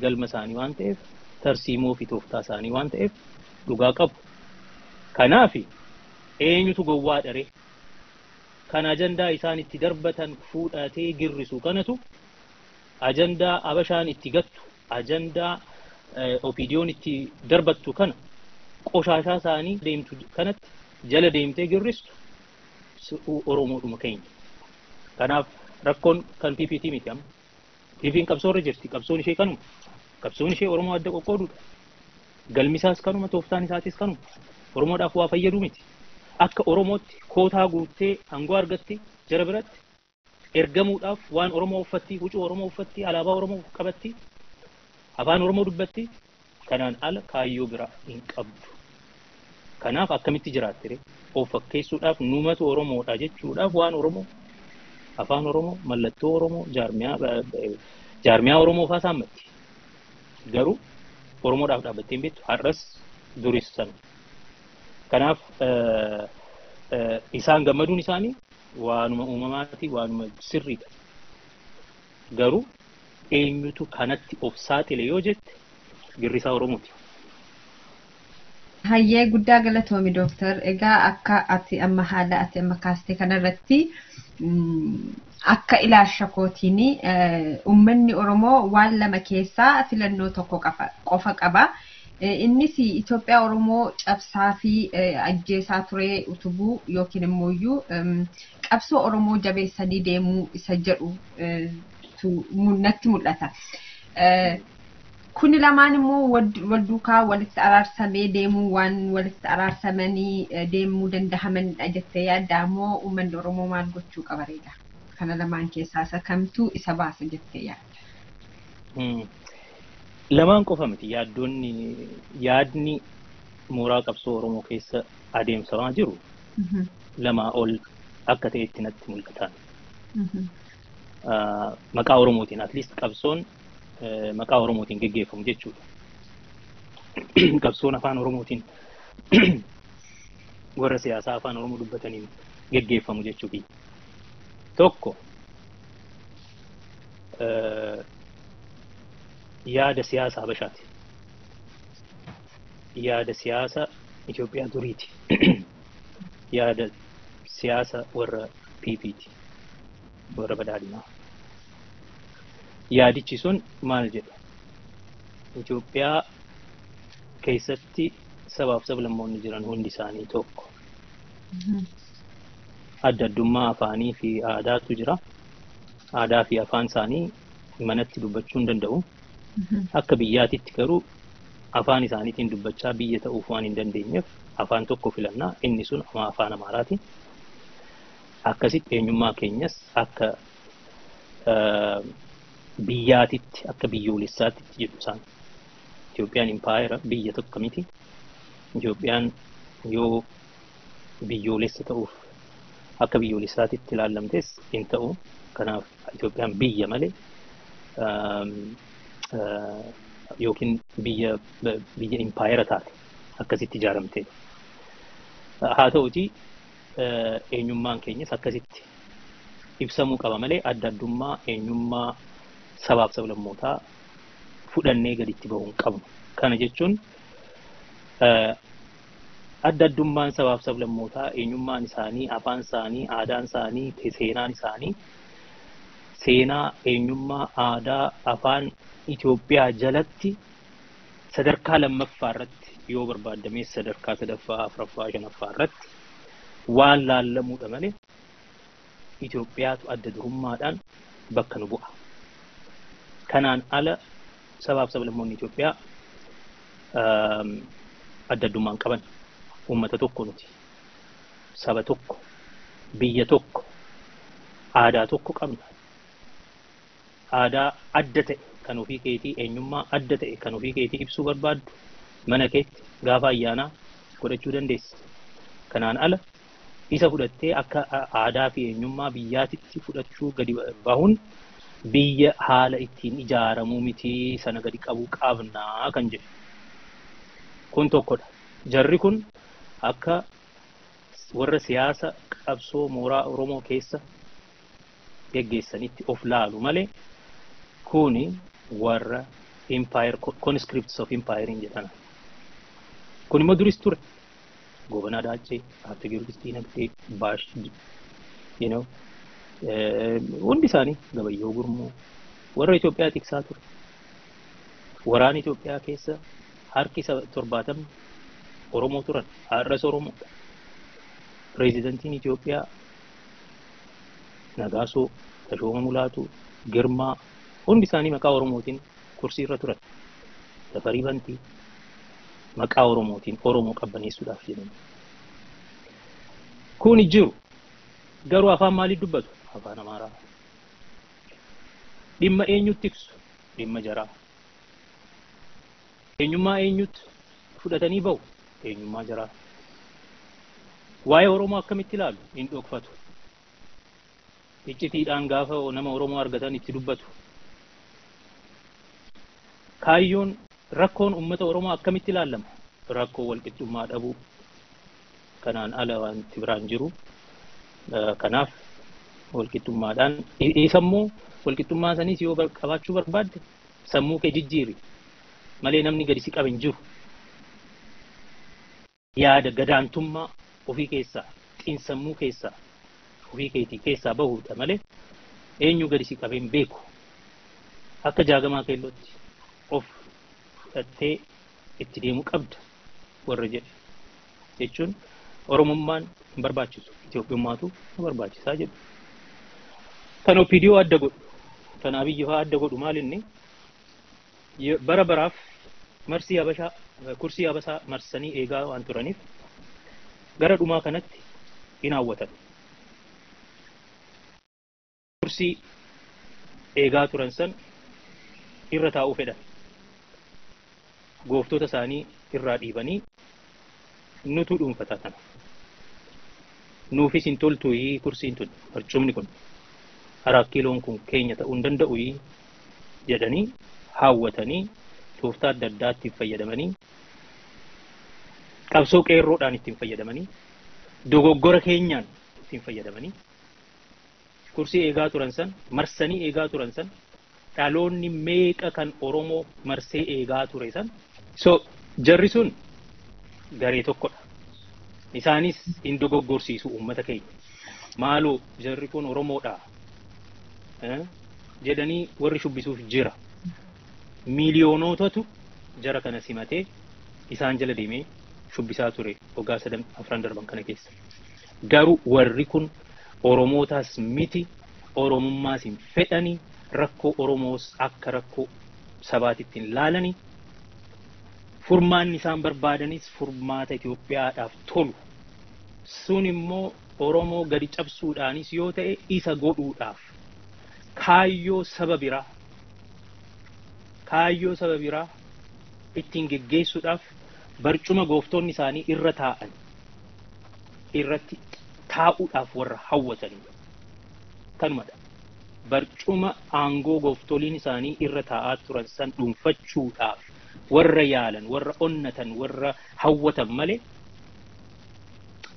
galma isaanii waan ta'eef, tarsiimoo fi tooftaa isaanii waan ta'eef dhugaa qabu. Kanaaf eenyutu gowwaa dharee kan ajandaa isaan itti darbatan fuudhatee girrisu? Kanatu ajandaa Abashaan itti gattu, ajandaa OPDOn itti darbattu kana, qoshaashaa isaanii deemtu kanatti jala deemtee girristu Oromoodhuma keenya. Kanaaf rakkoon kan PPT miti amma. PP'n qabsoorra jirti. Qabsoon ishee kanuma. Qabsoon ishee Oromoo adda qoqqooduudha. Galmi isaas kanuma, tooftaan isaatis kanuma. Oromoodhaaf waa fayyaduu miti. Akka Oromootti kootaa guuttee aangoo argatti jara biratti ergamuudhaaf waan Oromoo uffatti, huccuu Oromoo uffatti, alaabaa Oromoo qabatti, afaan Oromoo dubbatti. Kanaan ala kaayyoo biraa hin qabdu. Kanaaf akkamitti jiraatte? Of fakkeessuudhaaf, numatu Oromoodha jechuudhaaf waan Oromoo, afaan Oromoo, mallattoo Oromoo, jaarmiyaa Oromoo faa saammatti. Garuu Oromoodhaaf dhaabbattee hin beektu, har'as duris sana. Kanaaf isaan gammaduun isaanii waanuma uumamaati, waanuma sirriidha. Garuu eenyutu kanatti of saaxile yoo jette, girrisaa Oromooti. Hayyee guddaa galatoomi dooktar. Egaa akka ati amma haala ati amma kaaste kanarratti akka ilaalcha kootiin uummanni Oromoo waan lama keessaa filannoo tokko qofa qaba. Innis Itoophiyaa Oromoo cabsaa fi ajjeesaa ture utubuu yookiin immoo qabsoo Oromoo jabeessanii deemuu isa jedhu natti mul'ata. Kuni lamaan immoo wal duukaa walitti araarsamee deemuu waan walitti araarsamanii deemuu danda'amanidha jettee yaadda moo uummanni Oromoo maal gochuu qaba reega? Kana lamaan keessaa isa kamtu isa baasa jettee yaadda? Lamaan qofa miti yaaddoonni yaadni mooraa qabsoo Oromoo keessa adeemsamaa jiru lamaa ol akka ta'etti natti mul'ata. Maqaa Oromootiin at least qabsoon maqaa Oromootiin geggeeffamu jechuudha. Qabsoon afaan Oromootiin warra siyaasaa afaan Oromoo dubbataniin geggeeffamu jechuudha. Tokko yaada siyaasa Habashaati. Yaada siyaasa Itoophiyaa duriiti. Yaada siyaasa warra PPti. Warra badhaadhinaa. Yaadichi sun maal jedha? Itoophiyaa keessatti sabaaf sablammoonni jiran hundi isaanii tokko. Adda addummaa afaanii fi aadaatu jira. Aadaa fi afaan isaanii manatti dubbachuu hin danda'u. Akka biyyaatitti garuu afaan isaaniitiin dubbachaa biyya ta'uuf waan hin dandeenyeef afaan tokko filannaa inni sun afaan Amaaraati. Akkasitti eenyummaa keenyas akka biyyaatitti akka biyyoolessaatti jedhu isaan. Itoophiyaan impaayera biyya tokko miti. Itoophiyaan yoo biyyoolessa ta'uuf akka biyyoolessaatitti ilaallamtes hin ta'u. Kanaaf Itoophiyaan biyya malee yookiin biyya impaayera taate akkasitti ijaaramteedha. Haa ta'utii eenyummaan keenyas akkasitti ibsamuu qaba malee adda addummaa eenyummaa sabaaf sablammootaa fudhannee gaditti bahuu hin qabnu. Kana jechuun adda addummaan sabaaf sablammootaa eenyummaan isaanii, afaan isaanii, aadaan isaanii, seenaan isaanii seenaa eenyummaa aadaa afaan Itoophiyaa jalatti sadarkaa lammaffaa irratti yoo barbaadame sadarkaa sadaffaa, afuraffaa, shanaffaa irratti waan laallamuudha malee Itoophiyaatu adda durummaadhaan bakka nu bu'a. Kanaan ala sabaaf sablammoonni Itoophiyaa adda addummaan qaban uummata tokko nuti. Saba tokko, biyya tokko, aadaa tokko qabna. Aadaa adda ta'e kan ofii keetii eenyummaa adda ta'e kan ofii keetii ibsuu barbaaddu mana keetti gaafa ayyaanaa godhachuu dandeessa. Kanaan ala isa fudhattee akka aadaa fi eenyummaa biyyaatitti fudhachuu gadi bahuun biyya haala ittiin ijaaramuu miti sana gadi qabuu qabnaa kan jedhu. Kun tokkodha. Jarri kun akka warra siyaasa qabsoo mooraa Oromoo keessa geggeessanitti of laalu malee kuni warra empire conscripts of empire jedhan. Kun immoo duris ture. Gobanaa Daaccee, Haabte Giyoorgis Diinagdee, Baash, you know, hundi isaanii Gabayyoo Gurmuu warra Itoophiyaa tiksaa ture. Waraana Itoophiyaa keessa harki 70 Oromoo turan. Har'as Oromoodha. Pireezidantiin Itoophiyaa Nagaasoo, Tashooma Mulaatuu, Girmaa hundi isaanii maqaa Oromootiin kursii irra turan. Tafarii Bantii maqaa Oromootiin Oromoo qabbaneessuudhaaf jedhame. Kun jiru garuu afaan maalii dubbatu? Afaan Amaaraa. Dhimma eenyutti ibsu? Dhimma jaraa. Eenyummaa eenyutti fudhatanii bahu? Eenyummaa jaraa. Waa'ee Oromoo akkamitti ilaalu? Hin dhokfatu. Iccitiidhaan gaafa nama Oromoo argatan itti dubbatu. Kaayyoon rakkoon uummata Oromoo akkamitti ilaalama? Rakkoo walqixxummaa dhabuu. Kanaan ala wanti biraan jiru. Kanaaf walqixxummaadhaan isammoo walqixxummaa sanis yoo qabaachuu barbaadde sammuu kee jijjiiri malee namni gadi si qabe hin jiru. Yaada gadaantummaa ofii keessaa, xiinsammuu keessaa, ofii keetii keessaa bahuudha malee eenyu gadi si qabeen beeku. Akka Jaagamaa Keellootti of fudhattee itti deemuu qabda warra jedhe. Jechuun Oromummaan hin barbaachisu, Itoophiyummaatu nu barbaachisaa jedhu. Kan OPDO adda godhu, kan Abiyyi fa'aa adda godhu maal inni bara baraaf marsii Habashaa, kursii Habashaa marsanii eegaa waan turaniif gara dhumaa kanatti hin hawwatan. Kursii eegaa turan san irra taa'uu fedhan. Gooftota isaanii irraa dhiibanii nutu dhuunfataa kana. Nuufis hin toltu kursiin tun, barcumni kun, 4 kiiloon kun keenya ta'uu hin danda'u jedhanii hawwatanii tooftaa adda addaatti fayyadamanii qabsoo qeerroodhaan ittiin fayyadamanii dogoggora keenyaan ittiin fayyadamanii kursii eegaa turan san marsanii eegaa turan san dhaloonni meeqa kan Oromoo marsee eegaa ture san. So jarri sun garee tokkodha. Isaanis hin dogoggorsiisu uummata keenya. Maaloo jarri kun Oromoodha jedhanii warri shubbisuuf jira. Miiliyoonotatu jara kana simatee isaan jala deemee shubbisaa ture waggaa 3-4 darban kana keessa. Garuu warri kun Oromootaas miti, Oromummaas hin fedhani, rakkoo Oromoos akka rakkoo sabaatitti hin laalani. Furmaanni isaan barbaadanis furmaata Itoophiyaadhaaf tolu. Sun immoo Oromoo gadi cabsuudhaanis yoo ta'e isa godhuudhaaf kaayyoo saba biraa ittiin geggeessuudhaaf barcuma gooftonni isaanii irra taa'an irratti taa'uudhaaf warra hawwatanidha. Kanumadha. Barcuma aangoo gooftoliin isaanii irra taa'aa turan san dhuunfachuudhaaf warra yaalan, warra onnatan, warra hawwatan malee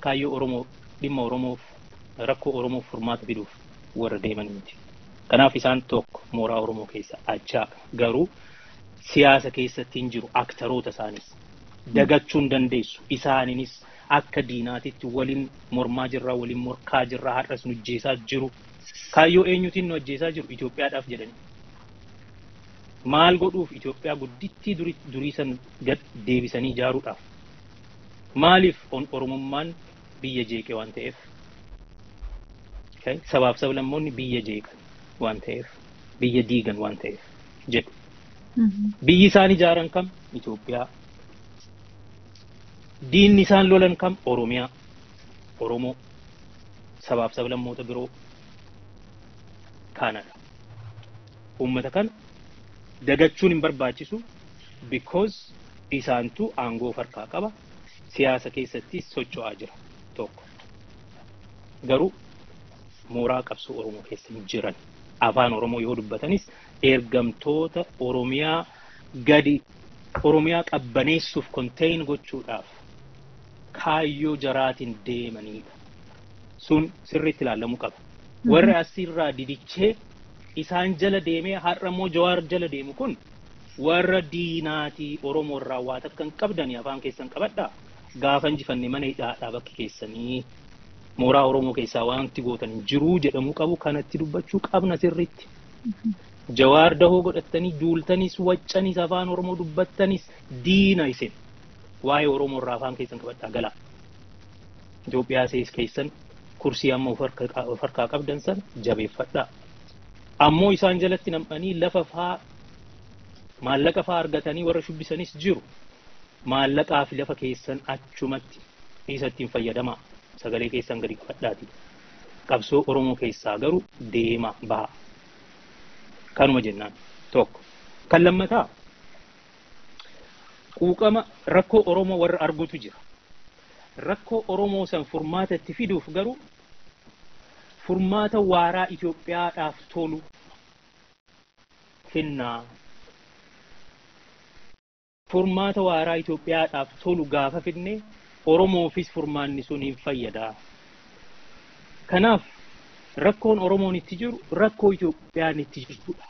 kaayyoo Oromoo, dhimma Oromoof, rakkoo Oromoof furmaata fiduuf warra deeman miti. Kanaaf isaan tokko mooraa Oromoo keessa achaa garuu siyaasa keessatti hin jiru aktaroota isaanis dagachuu hin dandeessu. Isaaninis akka diinaatitti waliin mormaa jirra, waliin morkaa jirra, har'as nu ajjeesaa jiru. Kaayyoo eenyutiin nu ajjeesaa jiru? Itoophiyaadhaaf jedhani. Maal godhuuf? Itoophiyaa guddittii durii san gad deebisanii ijaaruudhaaf. Maaliif? Oromummaan biyya jeeqe waan ta'eef, sabaaf sablammoonni biyya jeeqan waan ta'eef, biyya diigan waan ta'eef jedhu. Biyyi isaan ijaaran kam? Itoophiyaa. Diinni isaan lolan kam? Oromiyaa, Oromoo, sabaaf sablammoota biroo kanadha. Uummata kana dagachuun hin barbaachisu because isaantu aangoo farkaa qaba, siyaasa keessatti socho'aa jira tokko. Garuu mooraa qabsoo Oromoo keessa hin jiran. Afaan Oromoo yoo dubbatanis ergamtoota Oromiyaa gadi Oromiyaa qabbaneessuuf contain gochuudhaaf kaayyoo jaraatiin deemanidha. Sun sirriitti ilaalamuu qaba. Warri asirraa didichee isaan jala deemee har'a immoo Jawaar jala deemu kun warra diinaatii Oromoo irraa waa takka hin qabdanii afaan keessan qabadhaa. Gaafa injifanne mana hidhaadhaa bakki keessanii mooraa Oromoo keessaa wanti gootan hin jiruu jedhamuu qabu kanatti dubbachuu qabna sirriitti. Jawaar dahoo godhattanii duultanis waccanis afaan Oromoo dubbattanis diina isin. Waa'ee Oromoo irraa afaan keessan qabadhaa galaa. Itoophiyaa sees keessan kursii amma of harkaa qabdan sana jabeeffadhaa. Ammoo isaan jalatti nam'anii lafa faa maallaqa faa argatanii warra shubbisanis jiru. Maallaqaa fi lafa keessan achumatti isatti hin fayyadamaa. Sagalee keessan gadi qabadhaati. Qabsoo Oromoo keessaa garuu deemaa baha. Kanuma jennaan tokko. Kan lammataa quuqama rakkoo Oromoo warra argutu jira. Rakkoo Oromoo san furmaata itti fiduuf garuu furmaata waaraa Itoophiyaadhaaf tolu kennaa. Furmaata waaraa Itoophiyaadhaaf tolu gaafa fidne Oromoofis furmaanni sun hin fayyadaa. Kanaaf rakkoon Oromoon itti jiru rakkoo Itoophiyaan itti jirtudha.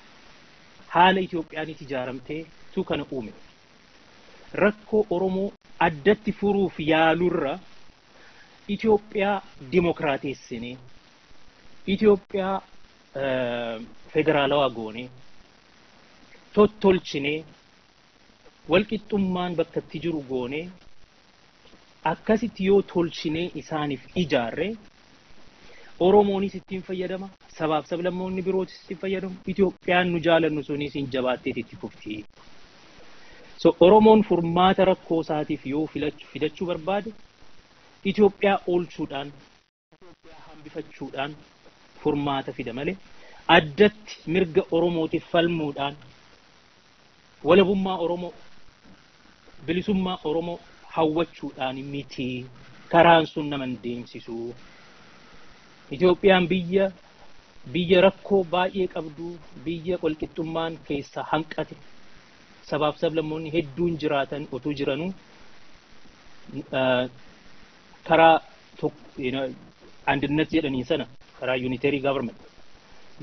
Haala Itoophiyaan itti ijaaramtee tu kana uume. Rakkoo Oromoo addatti furuuf yaalurra Itoophiyaa dimokiraateessinee, Itoophiyaa federaalawaa goonee, tottolchinee, walqixxummaan bakka itti jiru goonee, akkasitti yoo tolchinee isaaniif ijaarre, Oromoonis ittiin fayyadama, sabaaf sablammoonni birootis ittiin fayyadamu, Itoophiyaan nu jaalannu sunis hin jabaatteet itti fufti. So Oromoon furmaata rakkoo isaatiif yoo fidachuu barbaade, Itoophiyaa oolchuudhaan, Itoophiyaa hambifachuudhaan furmaata fida malee, addatti mirga Oromootiif falmuudhaan, walabummaa Oromoo, bilisummaa Oromoo hawwachuudhaan miti. Karaan sun nama hin deemsisu. Itoophiyaan biyya rakkoo baay'ee qabdu, biyya walqixxummaan keessa hanqate, sabaaf sablammoonni hedduun jiraatan otuu jiranuu, karaa አንድነት jedhanii sana, karaa unitary government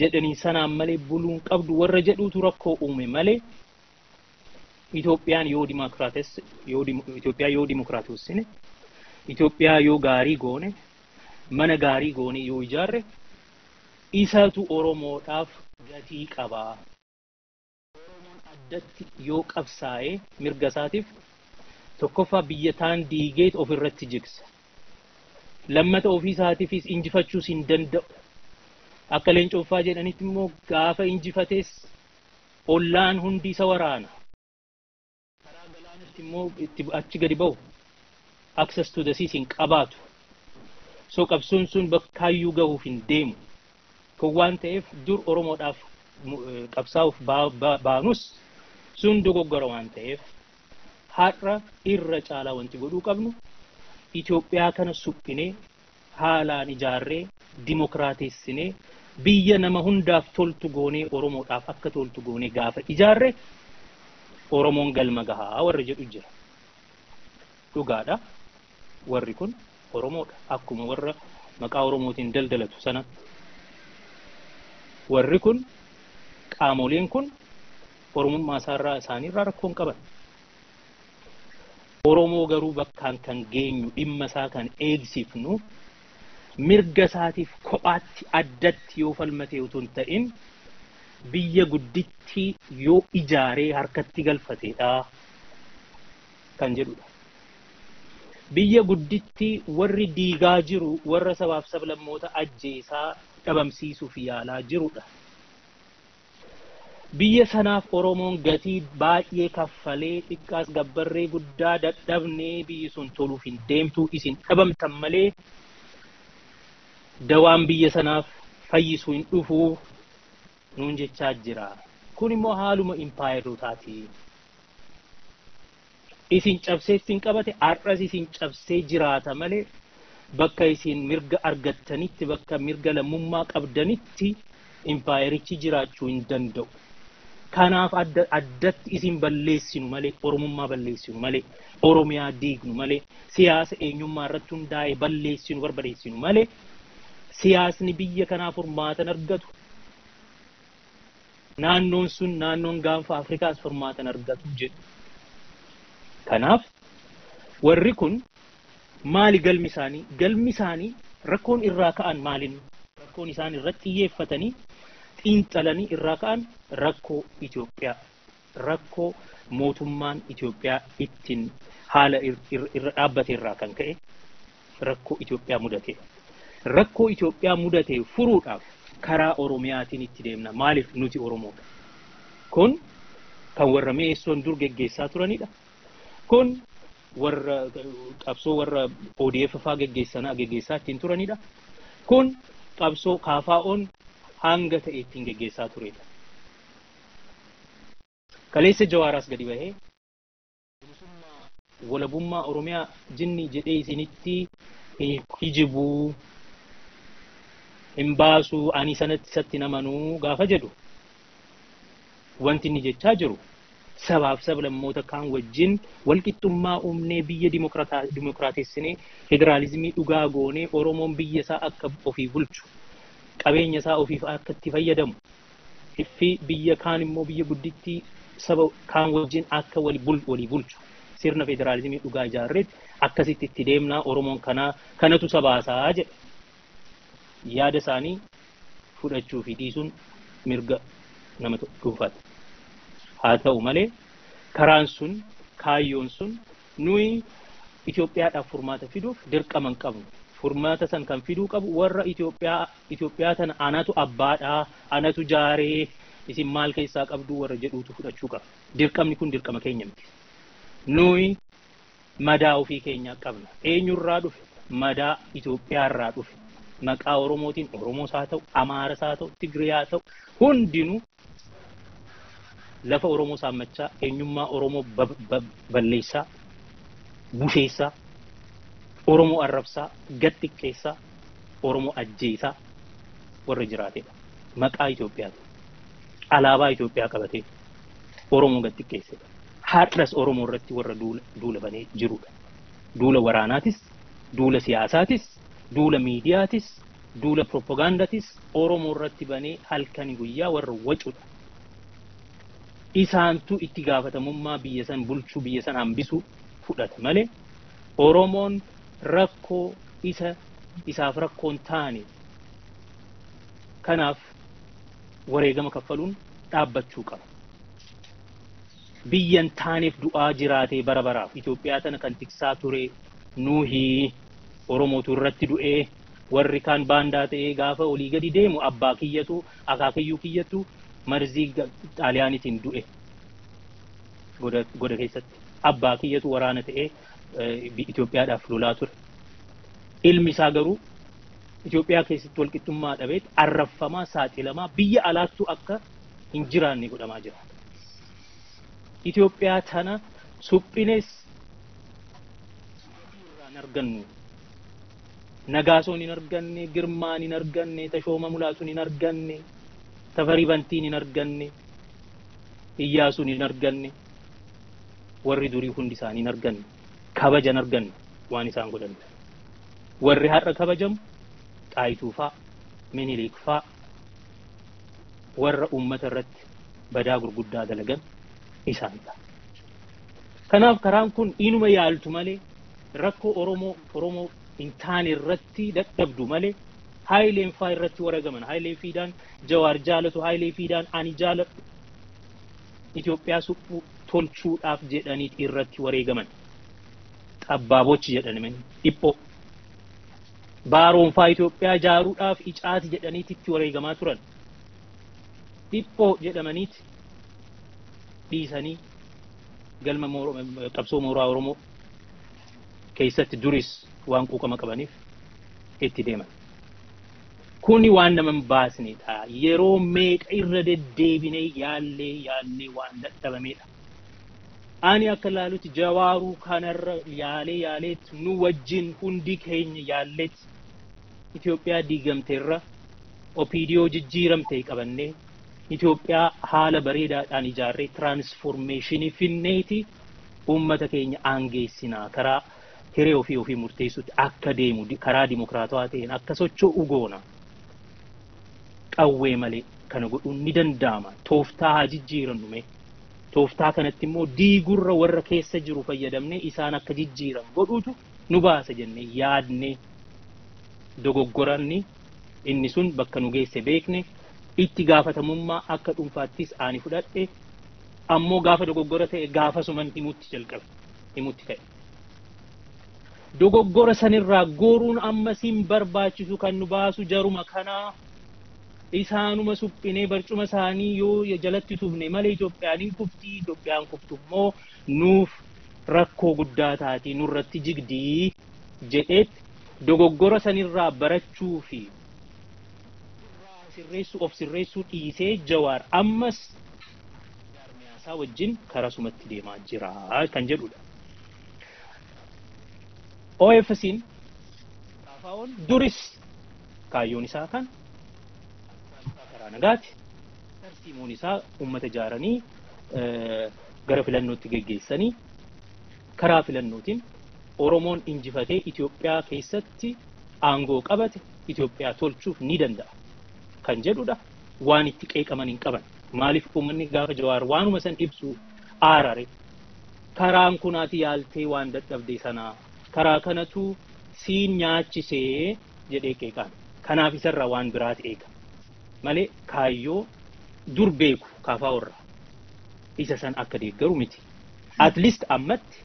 jedhanii sanaan malee buluun qabdu warra jedhuutu rakkoo uume malee, Itoophiyaan yoo dimokiraates yoo Itoophiyaa yoo dimokiraatessine, Itoophiyaa yoo gaarii goone, mana gaarii goone yoo ijaarre, isatu Oromoodhaaf gatii qaba. Oromoon addatti yoo qabsaa'ee mirga isaatiif, tokkoffaa biyya taan diigeet ofirratti jigsa. Lammata ofii isaatiifis injifachuus hin danda'u. Akka leencoffaa jedhanitti immoo gaafa injifates ollaan hundi isa waraana. Karaa galaanatti immoo itti achi gadi ba'u. Access to the seas hin qabaatu. So qabsoon sun bakkaayyuu gahuuf hin deemu. Kun waan ta'eef dur Oromoodhaaf qabsaa'uuf baanus sun dogoggora waan ta'eef, har'a irra caalaa wanti godhuu qabnu Itoophiyaa kana suphinee, haalaan ijaarree, dimokiraatessinee, biyya nama hundaaf toltu goonee, Oromoodhaaf akka toltu goonee gaafa ijaarre Oromoon galma gahaa warra jedhu jira. Dhugaadha. Warri kun Oromoodha. Akkuma warra maqaa Oromootiin daldalatu sanatti. Warri kun, qaamoleen kun, Oromummaa isaaniirraa rakkoo hin qaban. Oromoo garuu bakkaan kan geenyu, dhimma isaa kan eegsifnu, mirga isaatiif kophaatti addatti yoo falmate utuu hin ta'in, biyya guddittii yoo ijaaree harkatti galfateedha kan jedhudha. Biyya guddittii warri diigaa jiru warra sabaaf sablammoota ajjeesaa dhabamsiisuuf yaalaa jirudha. Biyya sanaaf Oromoon gatii baay'ee kaffalee, xiqqaas gabbarree guddaa dadhabnee, biyyi sun toluuf hin deemtu, isin dhabamtan malee dawaan biyya sanaaf fayyisu hin dhufuu nuun jechaa jira. Kun immoo haaluma impaayerotaati. Isin cabsee isin qabate, har'as isin cabsee jiraata malee, bakka isin mirga argattanitti, bakka mirga lammummaa qabdanitti impaayerichi jiraachuu hin danda'u. Kanaaf addatti isin balleessinu malee, Oromummaa balleessinu malee, Oromiyaa diignu malee, siyaasa eenyummaa irratti hundaa'e balleessinu barbadeessinu malee, siyaasni biyya kanaa furmaata argatu. Naannoon sun, naannoon gaanfa Afrikaas furmaata argatu jedhu. Kanaaf warri kun maali galmi isaanii? Galmi isaanii, rakkoon irraa ka'an maalin? Rakkoon isaan irratti xiyyeeffatanii xiinxalanii irraa ka'an rakkoo Itoophiyaa. Rakkoo mootummaan Itoophiyaa ittiin haala irra dhaabbate irraa kan ka'e rakkoo Itoophiyaa mudatedha. Rakkoo Itoophiyaa mudate furuudhaaf karaa Oromiyaatiin itti deemna. Maaliif? Nuti Oromoodha. Kun kan warra Meessoon dur geggeessaa turanidha. Kun warra qabsoo warra ODF faa geggeessaa ittiin turanidha. Kun qabsoo KFO'n hanga ta'e ittiin geggeessaa turedha. Kaleessa Jawaaraas gadi bahee walabummaa Oromiyaa jinni jedhee isinitti hijibuu hin baasuu, ani sanatti isatti namanuu gaafa jedhu, wanti inni jechaa jiru sabaaf sablammoota kaan wajjin walqixxummaa uumnee, biyya dimokiraatessinee, federaalizimii dhugaa goonee, Oromoon biyya isaa akka ofii bulchu, qabeenya isaa ofiif akka itti fayyadamu fi biyya kaan immoo biyya guddittii saba kaan wajjin akka walii bulchu. Sirna federaalizimii dhugaa ijaarreetti akkasitti itti deemnaa Oromoon kanatu sabaasaa jedhe. Yaada isaanii fudhachuu fi dhiisuun mirga nama dhuunfaati. Haa ta'u malee karaan sun kaayyoon sun nuyi Itoophiyaadhaaf furmaata fiduuf dirqama hin qabnu. Furmaata san kan fiduu qabu warra Itoophiyaa tana anatu abbaadhaa, anatu jaaree, isin maal keessaa qabdu warra jedhuutu fudhachuu qaba. Dirqamni kun dirqama keenya miti. Nuyi madaa ofii keenyaa qabna. Eenyurraa dhufe? Madaa Itoophiyaarraa dhufe. Maqaa Oromootiin Oromoos haa ta'u, Amaaras haa ta'u, Tigree haa ta'u, hundinuu lafa Oromoo saammachaa, eenyummaa Oromoo balleessaa, busheessaa, Oromoo arrabsaa, gad xiqqeessaa, Oromoo ajjeesaa warra jiraatedha. Maqaa Itoophiyaati. Alaabaa Itoophiyaa qabatee Oromoo gad xiqqeessedha. Har'as Oromoo irratti warra duula banee jirudha. Duula waraanaatis, duula siyaasaatis, duula miidiyaatis, duula propagandaatis Oromoo irratti banee halkanii guyyaa warra wacudha. Isaantu itti gaafatamummaa biyya san bulchuu, biyya san hambisuu fudhata malee Oromoon rakkoo isaaf rakkoon taane kanaaf wareegama kaffaluun dhaabbachuu qaba. Biyyan taaneef du'aa jiraatee bara baraaf Itoophiyaa tana kan tiksaa ture nuuhii Oromootu irratti du'ee warri kaan baandaa ta'ee gaafa olii gadi deemu abbaa kiyyatu akaakiyyuu kiyyatu marzii Xaaliyaaniitiin du'e goda keessatti abbaa kiyyatu waraana ta'ee Itoophiyaadhaaf lolaa ture. Ilmi isaa garuu Itoophiyaa keessatti walqixxummaa dhabeet arraffamaa saaxilamaa biyya alaattu akka hin jiraanne godhamaa jira. Itoophiyaa tana suphines irraan argannu. Nagaasoon hin arganne, Girmaan hin arganne, Tashooma Mulaatuun hin arganne, Tafarii Bantiin hin arganne, Iyyaasuun hin arganne, warri durii hundi isaanii hin arganne, kabaja hin arganne waan isaan godhan. Warri har'a kabajamu Xaayituu faa, Minilik faa, warra uummata irratti badaa gurguddaa dalagan isaanidha. Kanaaf karaan kun inuma yaaltu malee rakkoo Oromoo hin taane irratti dadhabdu malee Haayileen faa irratti wareegaman. Haayilee Fiidaan Jawaar jaalatu, Haayilee Fiidaan ani jaaladhu Itoophiyaa suphuu tolchuudhaaf jedhanii irratti wareegaman. Xabbaabochi jedhaman dhiphoo. Baaroon faa Itoophiyaa ijaaruudhaaf icaati jedhaniiti itti wareegamaa turan. Dhiphoo jedhamaniiti dhiisanii galma qabsoo mooraa Oromoo keessatti duris waan quuqama qabaniif itti deeman. Kuni waan nama hin baasnedha. Yeroo meeqa irra deddeebinee yaallee waan dadhabamedha. Ani akka ilaalutti Jawaaruu kanarra yaalee nu wajjin hundi keenya yaalleetti Itoophiyaa diigamteerra OPDO jijjiiramte qabannee Itoophiyaa haala bareedaadhaan ijaarree tiraansformeeshinii finneeti uummata keenya aangeessinaa karaa hiree ofii ofii murteessutti akka deemu karaa dimokiraatawaa ta'een akka socho'u goona. Qawwee malee kana godhuun ni danda'ama. Tooftaa haa jijjiirannu mee. Tooftaa kanatti immoo diigurra warra keessa jiru fayyadamnee isaan akka jijjiiran godhuutu nu baasa jennee yaadne dogoggoranni inni sun bakka nu geesse beekne itti gaafatamummaa akka dhuunfaattis ani fudhadhe ammoo gaafa dogoggora ta'e gaafa suman himutti jalqabe himutti ka'e. Dogoggora sanirraa goruun ammasiin barbaachisu kan nu baasu jaruma kanaa isaanuma suphinee barcuma isaanii yoo jalatti tufne malee Itoophiyaan hin kufti. Itoophiyaan kuftu immoo nuuf rakkoo guddaa taati nurratti jigdii jedheetti dogoggora sanirraa barachuu fi sirreessuu of sirreessuu dhiisee Jawaar ammas jaarmiyaasaa wajjin karaa sumatti deemaa jira kan jedhudha. OFC'n KFO'n duris kaayyoon isaa kan karaa nagaati. Tarsiimoon isaa uummata ijaaranii gara filannootti geggeessanii karaa filannootiin Oromoon injifatee Itoophiyaa keessatti aangoo qabate Itoophiyaa tolchuuf ni danda'a kan jedhudha. Waan itti qeeqaman hin qaban. Maaliif uummanni gaafa Jawaar waanuma san ibsu aarare. Karaan kun ati yaaltee waan dadhabde sana karaa kanatu siin nyaachisee jedhee qeeqaan. Kanaaf isarraa waan biraati eega. Malee kaayyoo dur beeku kaafaa warra isa san akka deeggaru miti. At least ammatti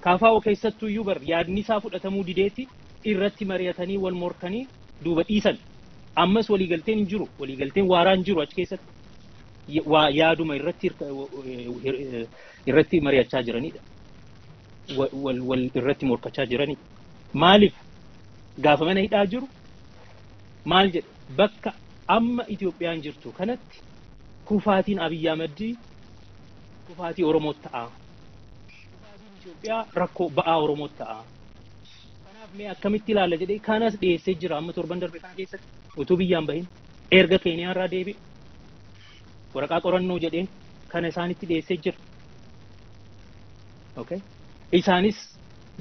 kaafaa keessattuu iyyuu bar yaadni isaa fudhatamuu dideeti irratti mari'atanii wal morkanii duuba dhiisan. Ammas waliigalteen hin jiru, waliigalteen waaraan jiru achi keessatti. Yaaduma irratti mari'achaa jiranidha. Wal irratti morkachaa jiranidha. Maaliif gaafa mana hidhaa jiru maal jedhe bakka amma Itoophiyaan jirtu kanatti kufaatiin Abiyyi Ahmad kufaatii Oromoo ta'a. Kufaatiin Itoophiyaa rakkoo ba'aa Oromoo ta'a. Kanaaf mee akkamitti ilaalla jedhee kanas dhiyeessee jira amma torban darbe kana keessatti utuu biyyaan bahin erga Keeniyaarraa deebi'e waraqaa qorannoo jedhee kana isaanitti dhiyeessee jira. Okay. Isaanis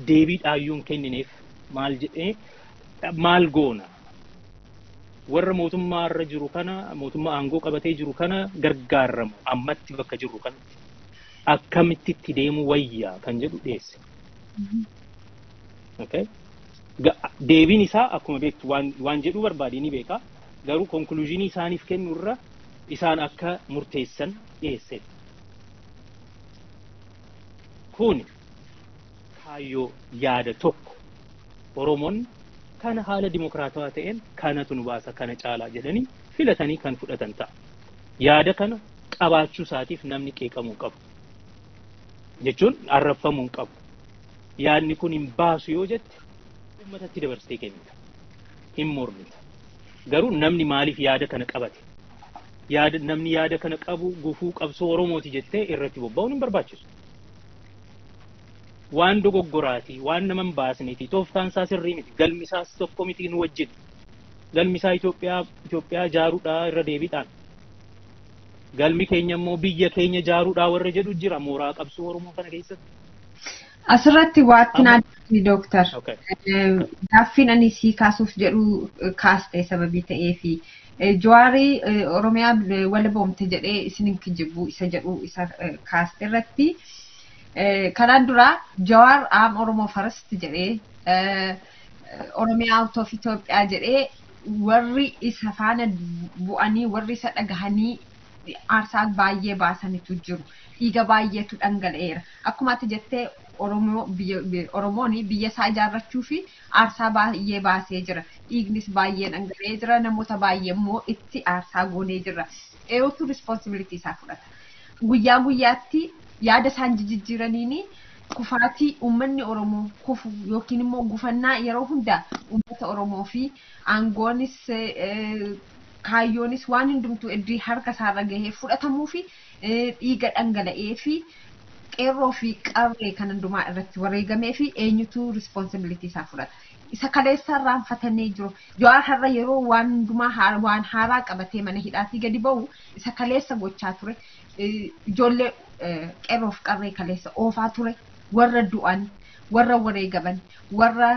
deebii dhaayyuu hin kennineef maal jedhee maal goona? Warra mootummaa irra jiru kana mootummaa aangoo qabatee jiru kana gargaaramu ammatti bakka jirru kanatti akkamitti itti deemuu wayyaa kan jedhu dhiyeesse. Okay. Deebiin isaa akkuma beektu waan jedhuu barbaade ni beeka. Garuu konkuluuzinii isaaniif kennu irra isaan akka murteessan dhiyeesse. Kun kaayyoo yaada tokko Oromoon kana haala dimokiraatawaa ta'een kanatu nu baasa kana caalaa jedhanii filatanii kan fudhatan ta'a. Yaada kana qabaachuu isaatiif namni qeeqamuu qabu. Jechuun arrabfamuu hin qabu. Yaadni kun hin baasu yoo jette uummatatti dabarsitee kennita. Hin mormita. Garuu namni maaliif yaada kana qabate? Yaada namni yaada kana qabu gufuu qabsoo Oromooti jettee irratti bobba'uun hin barbaachisu. Waan dogoggoraati, waan nama hin baasneeti, tooftaan isaa sirrii miti, galmi isaas tokko miti nu wajjin. Galmi isaa Itoophiyaa ijaaruudhaa irra deebiidhaan. Galmi keenya immoo biyya keenya ijaaruudhaa warra jedhu jira mooraa qabsoo Oromoo kana keessatti. Asirratti waatti naaddi dooktar. Gaaffiin ani sii kaasuuf jedhu kaaste sababii ta'eefi Jawaarii Oromiyaa wal boomte jedhee isin hin kijibu isa jedhu isa kaaste irratti kanaan dura Jawaar "I'm Oromo first" jedhee, "Oromiyaa out of Itoophiyaa" jedhee, warri isa faana bu'anii warri isa dhagahanii aarsaa baay'ee baasanitu jiru. Dhiiga baay'eetu dhangala'eera. Akkuma ati jettee Oromoon biyya isaa ijaarrachuu fi aarsaa baay'ee baasee jira. Dhiignis baay'ee dhangala'ee jira. Namoota baay'ee immoo itti aarsaa goonee jira. Eenyutu responsibility isaa fudhata? Guyyaa guyyaatti yaada isaan jijjiiraniini kufaatii uummanni Oromoo kufu yookiin immoo gufannaa yeroo hunda uummata Oromoo fi aangoonis kaayyoonis waan hundumtuu iddii harka isaarra gahee fudhatamuu fi dhiiga dhangala'ee fi qeerroo fi qarree kan hundumaa irratti wareegamee fi eenyutu responsibility isaa fudhata? Isa kaleessa irraanfatanii jiru. Jawaar har'a yeroo waan hundumaa waan haaraa qabatee mana hidhaatii gadi ba'u isa kaleessa gochaa ture. Ijoollee qeerroo fi qarree kaleessa oofaa ture. Warra du'an, warra wareegaman, warra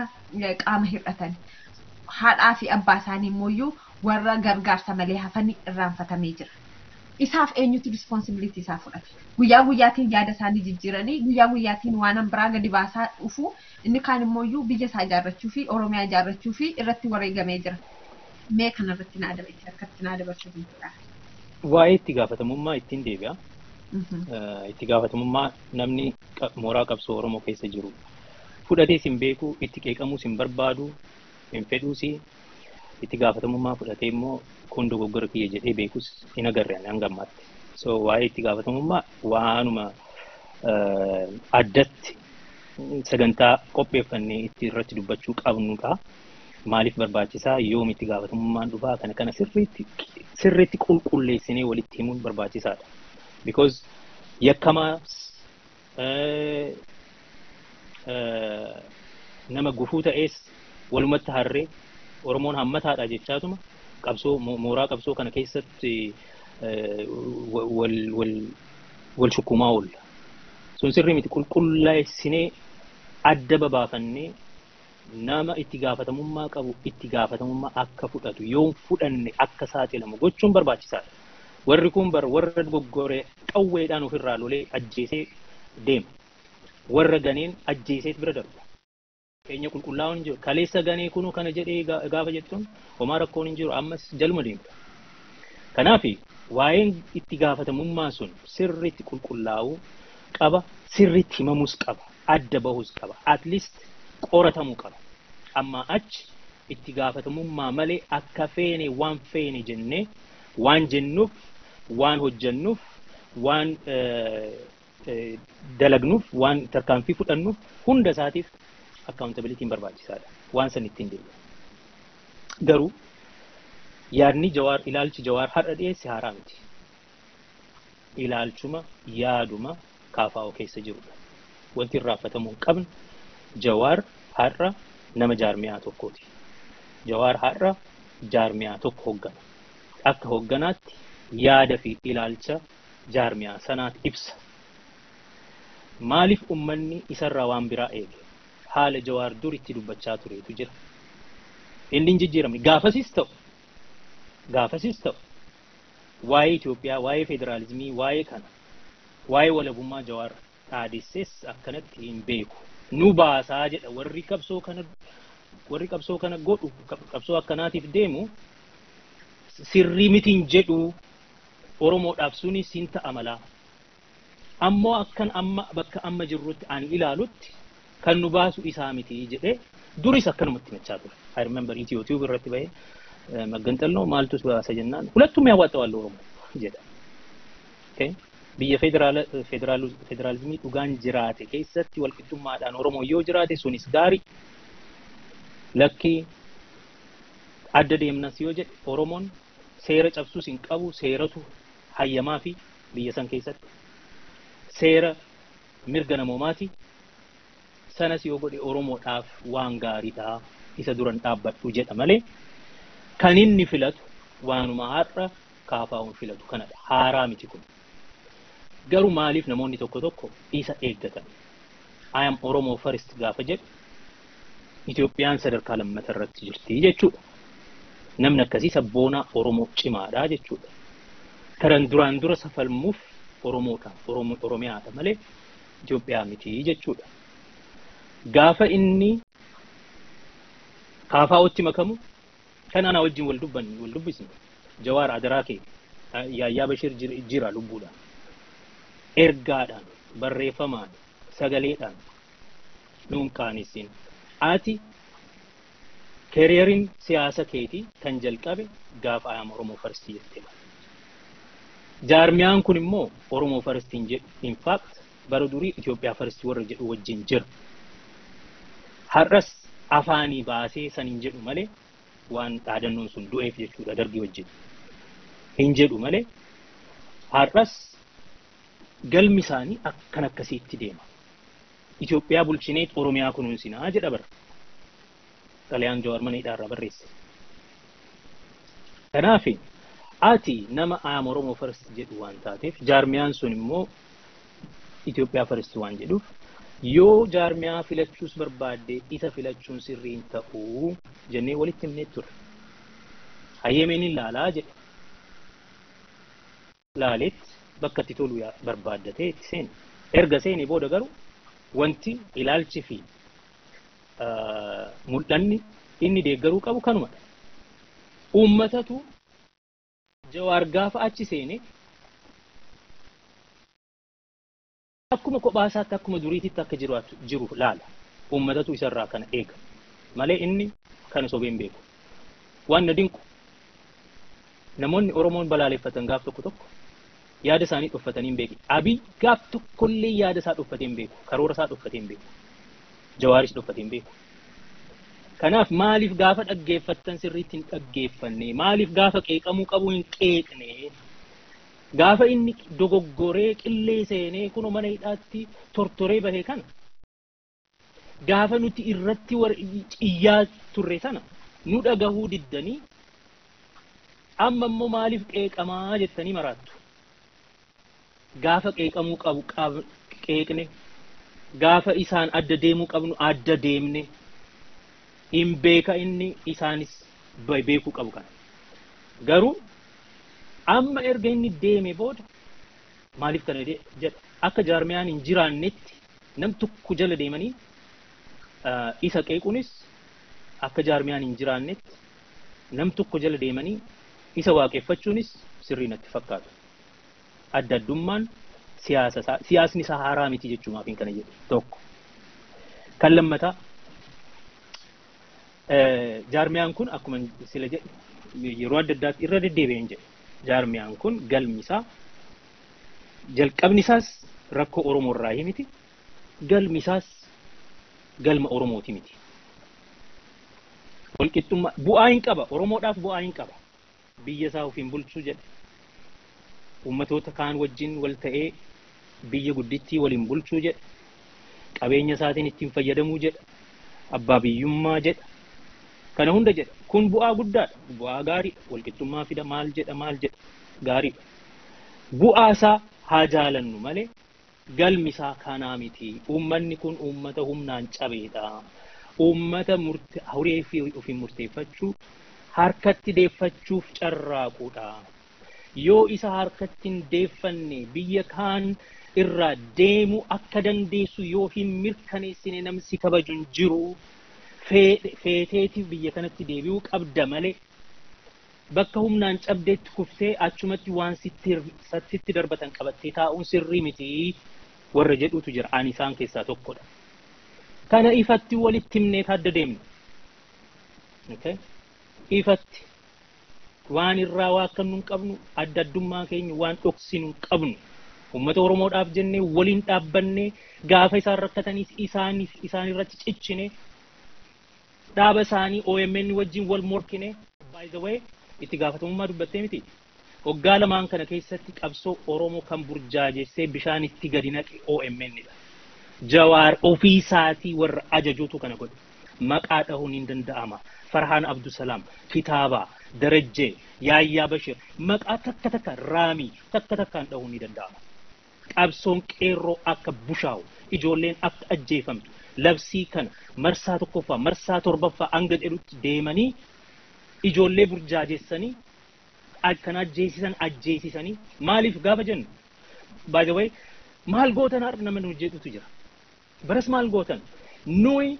qaama hir'atan, haadhaa fi abbaa isaanii immoo warra gargaarsa malee hafanii irraanfatamee jira. Isaaf eenyutu responsibility isaa fudhata? Guyyaa guyyaatiin yaada isaanii jijjiiranii guyyaa guyyaatiin waan biraa gadi baasaa dhufu, inni kaan immoo biyya isaa ijaarrachuu fi Oromiyaa ijaarrachuu fi irratti wareegamee jira. Mee kanarratti naa dabarsi, akkatti naa dabarsuuf jedha. Waa'ee itti gaafatamummaa ittiin deebi'a. Itti gaafatamummaa namni mooraa qabsoo Oromoo keessa jiru fudhatees hin beeku, itti qeeqamuus hin barbaadu, hin fedhuus, itti gaafatamummaa fudhatee immoo kun dogoggora kiyya jedhee beekus hin agarre hanga ammaatti. So waa'ee itti gaafatamummaa waanuma addatti sagantaa qopheeffannee itti irratti dubbachuu qabnudha. Maaliif barbaachisaa, yoom itti gaafatamummaan dhufaa, kana sirriitti sirriitti qulqulleessinee walitti himuun barbaachisaadha. Because yakkamaas nama gufuu ta'es walumatti harree Oromoon hammataadha jechaatuma qabsoo mooraa qabsoo kana keessatti wal shukkumaa oolla. Sun sirrii miti. Qulqulleessinee adda babaafannee nama itti gaafatamummaa qabu itti gaafatamummaa akka fudhatu, yoo fudhanne akka saaxilamu gochuun barbaachisaadha. Warri kun bar warra dogoggoree qawweedhaan ofirraa lolee ajjeesee deema. Warra ganeen ajjeeseet bira darba. Keenya qulqullaa'uun hin jiru. Kaleessa ganee kunuu kana jedhee gaafa jettuun homaa rakkoon hin jiru, ammas jaluma deemta. Kanaaf waa'een itti gaafatamummaa sun sirriitti qulqullaa'uu qaba, sirriitti himamuus qaba, adda bahuus qaba, at least qoratamuu qaba. Amma achi itti gaafatamummaa malee akka feene waan feene jennee waan jennuuf, waan hojjennuuf, waan dalagnuuf, waan tarkaanfii fudhannuuf hunda isaatiif accountabilityn barbaachisaadha. Waan san ittiin deemu. Garuu yaadni Jawaar, ilaalchi Jawaar har'a dhiyeesse haaraa miti. Ilaalchuma yaaduma KFO keessa jirudha. Wanti irraanfatamuu hin qabne, Jawaar har'a nama jaarmiyaa tokkooti. Jawaar har'a jaarmiyaa tokko hooggana. Akka hoogganaatti yaada fi ilaalcha jaarmiyaa sanaati ibsa. Maaliif uummanni isarraa waan biraa eege? Haala Jawaar dur itti dubbachaa turetu jira. Inni hin jijjiiramne. Gaafasis ta'u waa'ee Itoophiyaa, waa'ee federaalizimii, waa'ee kana, waa'ee walabummaa Jawaar dhaadessees akkanatti hin beeku. Nu baasaa jedha. Warri qabsoo kana godhu, qabsoo akkanaatiif deemu sirrii mitiin jedhu, Oromoodhaaf suni siin ta'a malaa. Ammoo akkan amma bakka amma jirrutti ani ilaalutti kan nu baasu isaa miti jedhee duris akkanumatti himachaa ture. I remember Ethio Tube irratti bahee መገንጠል ነው maaltu baasa jennaan ሁለቱም ያዋጣዋል ኦሮሞ jedha. Okay. Biyya federaalizimii dhugaan jiraate keessatti walqixxummaadhaan Oromoo yoo jiraate sunis gaarii, lakkii adda deemnas yoo jedhe Oromoon seera cabsuus hin qabu, seeratu hayyamaa fi biyya san keessatti seera mirga namoomaati, sanas yoo godhe Oromoodhaaf waan gaarii ta'a, isa duran dhaabbadhu jedha malee kan inni filatu waanuma har'a KFO'n filatu kanadha. Haaraa miti kun. Garuu maaliif namoonni tokko tokko isa eeggatan? "I am Oromo first" gaafa jedhu Itoophiyaan sadarkaa lammata irratti jirti jechuudha. Namni akkasii sabboonaa Oromoo cimaadha jechuudha. Karan duraan dura safalmuuf Oromoodha, Oromiyaadha malee Itoophiyaa miti jechuudha. Gaafa inni KFO'tti makamu kan ana wajjin wal dubbanne, wal dubbisne, Jawaar, adaraa kee, Yaayyaa Bashir jira lubbuudhaan, ergaadhaan, barreeffamaan, sagaleedhaan nuun qaanessin. Ati careeriin siyaasa keetii kan jalqabe gaafa "I am Oromo first" jettee. Jaarmiyaan kun immoo Oromo first hin jedhu. In fact, bara durii Itoophiyaa first warra jedhu wajjin jira. Har'as afaanii baasee san hin jedhu malee, waan dhaadannoon sun du'eef jechuudha, dargii wajjin hin jedhu malee, har'as galmi isaanii akkan akkasiitti deema. Itoophiyaa bulchineet Oromiyaa kunuunsinaa jedha bara. Xalayaan Jawaar mana hidhaarraa barreesse. Kanaaf ati nama "I am Oromo first" jedhu waan taateef, jaarmiyaan sun immoo Itoophiyaa first waan jedhuuf, yoo jaarmiyaa filachuus barbaadde isa filachuun sirrii hin ta'uu jennee walitti himnee ture. Hayyameen ilaalaa jedhe. Laaleetti bakka itti tolu barbaaddatee itti seene. Erga seenee booda garuu wanti ilaalchi fi mul'anni inni deeggaruu qabu kanumadha. Uummatatu Jawaar gaafa achi seene akkuma kophaa isaatti, akkuma duriititti akka jiru laala. Uummatatu isarraa kana eega. Malee inni kana sobee hin beeku. Waan na dinqu, namoonni Oromoon balaaleffatan gaaf tokko tokko yaada isaanii dhoffatanii hin beeku. Abiy gaaf tokkollee yaada isaa dhoffatee hin beeku. Karoora isaa dhoffatee hin beeku. Jawaaris dhoffatee hin beeku. Kanaaf maaliif gaafa dhaggeeffattan sirriitti hin dhaggeeffanne? Maaliif gaafa qeeqamuu qabu hin qeeqne? Gaafa inni dogoggoree qillee seenee kunoo mana hidhaatti tortoree bahe kana, gaafa nuti irratti iyyaa turre sana nu dhagahuu diddanii, amma immoo maaliif qeeqamaa jettanii maraattu? Gaafa qeeqamuu qabu qeeqne, gaafa isaan adda deemuu qabnu adda deemne, hin beeka inni, isaanis beekuu qabu kana. Garuu amma erga inni deeme booda Maaliif kana jedha? Akka jaarmiyaan hin jiraannetti nam tokko jala deemanii isa qeequunis, akka jaarmiyaan hin jiraannetti nam tokko jala deemanii isa waaqeffachuunis sirrii natti fakkaatu. Adda addummaan siyaasa isaa, siyaasni isaa haaraa miti jechuumaaf hin kana jedhu tokko. Kan lammataa, jaarmiyaan kun akkuma sila jedhe yeroo adda addaatti irra deddeebi'een jedhe, jaarmiyaan kun galmi isaa, jalqabni isaas rakkoo Oromoo irraa miti, galmi isaas galma Oromooti miti. Walqixxummaa bu'aa hin qaba, Oromoodhaaf bu'aa hin qaba. Biyya isaa ofiin bulchuu jedhe. Uummatoota kaan wajjin wal ta'ee biyya guddittii waliin bulchuu jedha. Qabeenya isaatiin ittiin fayyadamuu jedha. Abbaa biyyummaa jedha. Kana hunda jedha. Kun bu'aa guddaadha. Bu'aa gaariidha. Walqixxummaa fida, maal jedha, maal jedha. Gaariidha. Bu'aa isaa haa jaalannu malee galmi isaa kanaa miti. Uummanni kun uummata humnaan cabeedha. Uummata horii fi ofiin murteeffachuu harkatti deeffachuuf carraaquudha. Yoo isa harkatti hin deeffanne, biyya kaan irraa deemuu akka dandeessu yoo hin mirkaneessine, namni si kabaju hin jiru. Feeteetiif biyya kanatti deebi'uu qabda malee bakka humnaan cabdeetti kuftee achumatti waan sitti darbatan qabattee taa'uun sirrii miti warra jedhutu jira. Ani isaan keessaa tokkodha. Kana ifatti walitti himnee adda deemna. Okay? Ifatti waan irraa waa akka nu hin qabnu, adda addummaa keenya waan dhoksinu hin qabnu. Uummata Oromoodhaaf jennee waliin dhaabbannee, gaafa isaan rakkataniis isaaniif isaan irratti cichine, dhaaba isaanii OMN wajjin wal morkine. By the way, itti gaafatamummaa dubbattee miti. Waggaa 2n kana keessatti qabsoo Oromoo kan burjaajessee bishaan itti gadi naqe OMN dha. Jawaar ofii isaatii warra ajajuutu kana godhe. Maqaa dhahuun hin danda'ama. Farhaan Abdusalaam, Kitaabaa, Darajjee, Yaayyaa Bashir, maqaa takka takka, Raamii, takka takkaan dhahuun ni danda'ama. Qabsoon qeerroo akka bushaa'u, ijoolleen akka ajjeefamtu, labsii kana marsaa tokkoffaa, marsaa torbaffaa hanga jedhutti deemanii ijoollee burjaajessanii kan ajjeesisan ajjeesisanii. Maaliif gaafa jennu, by the way, maal gootan har'a nama nu jedhutu jira. Baras maal gootan? Nuyi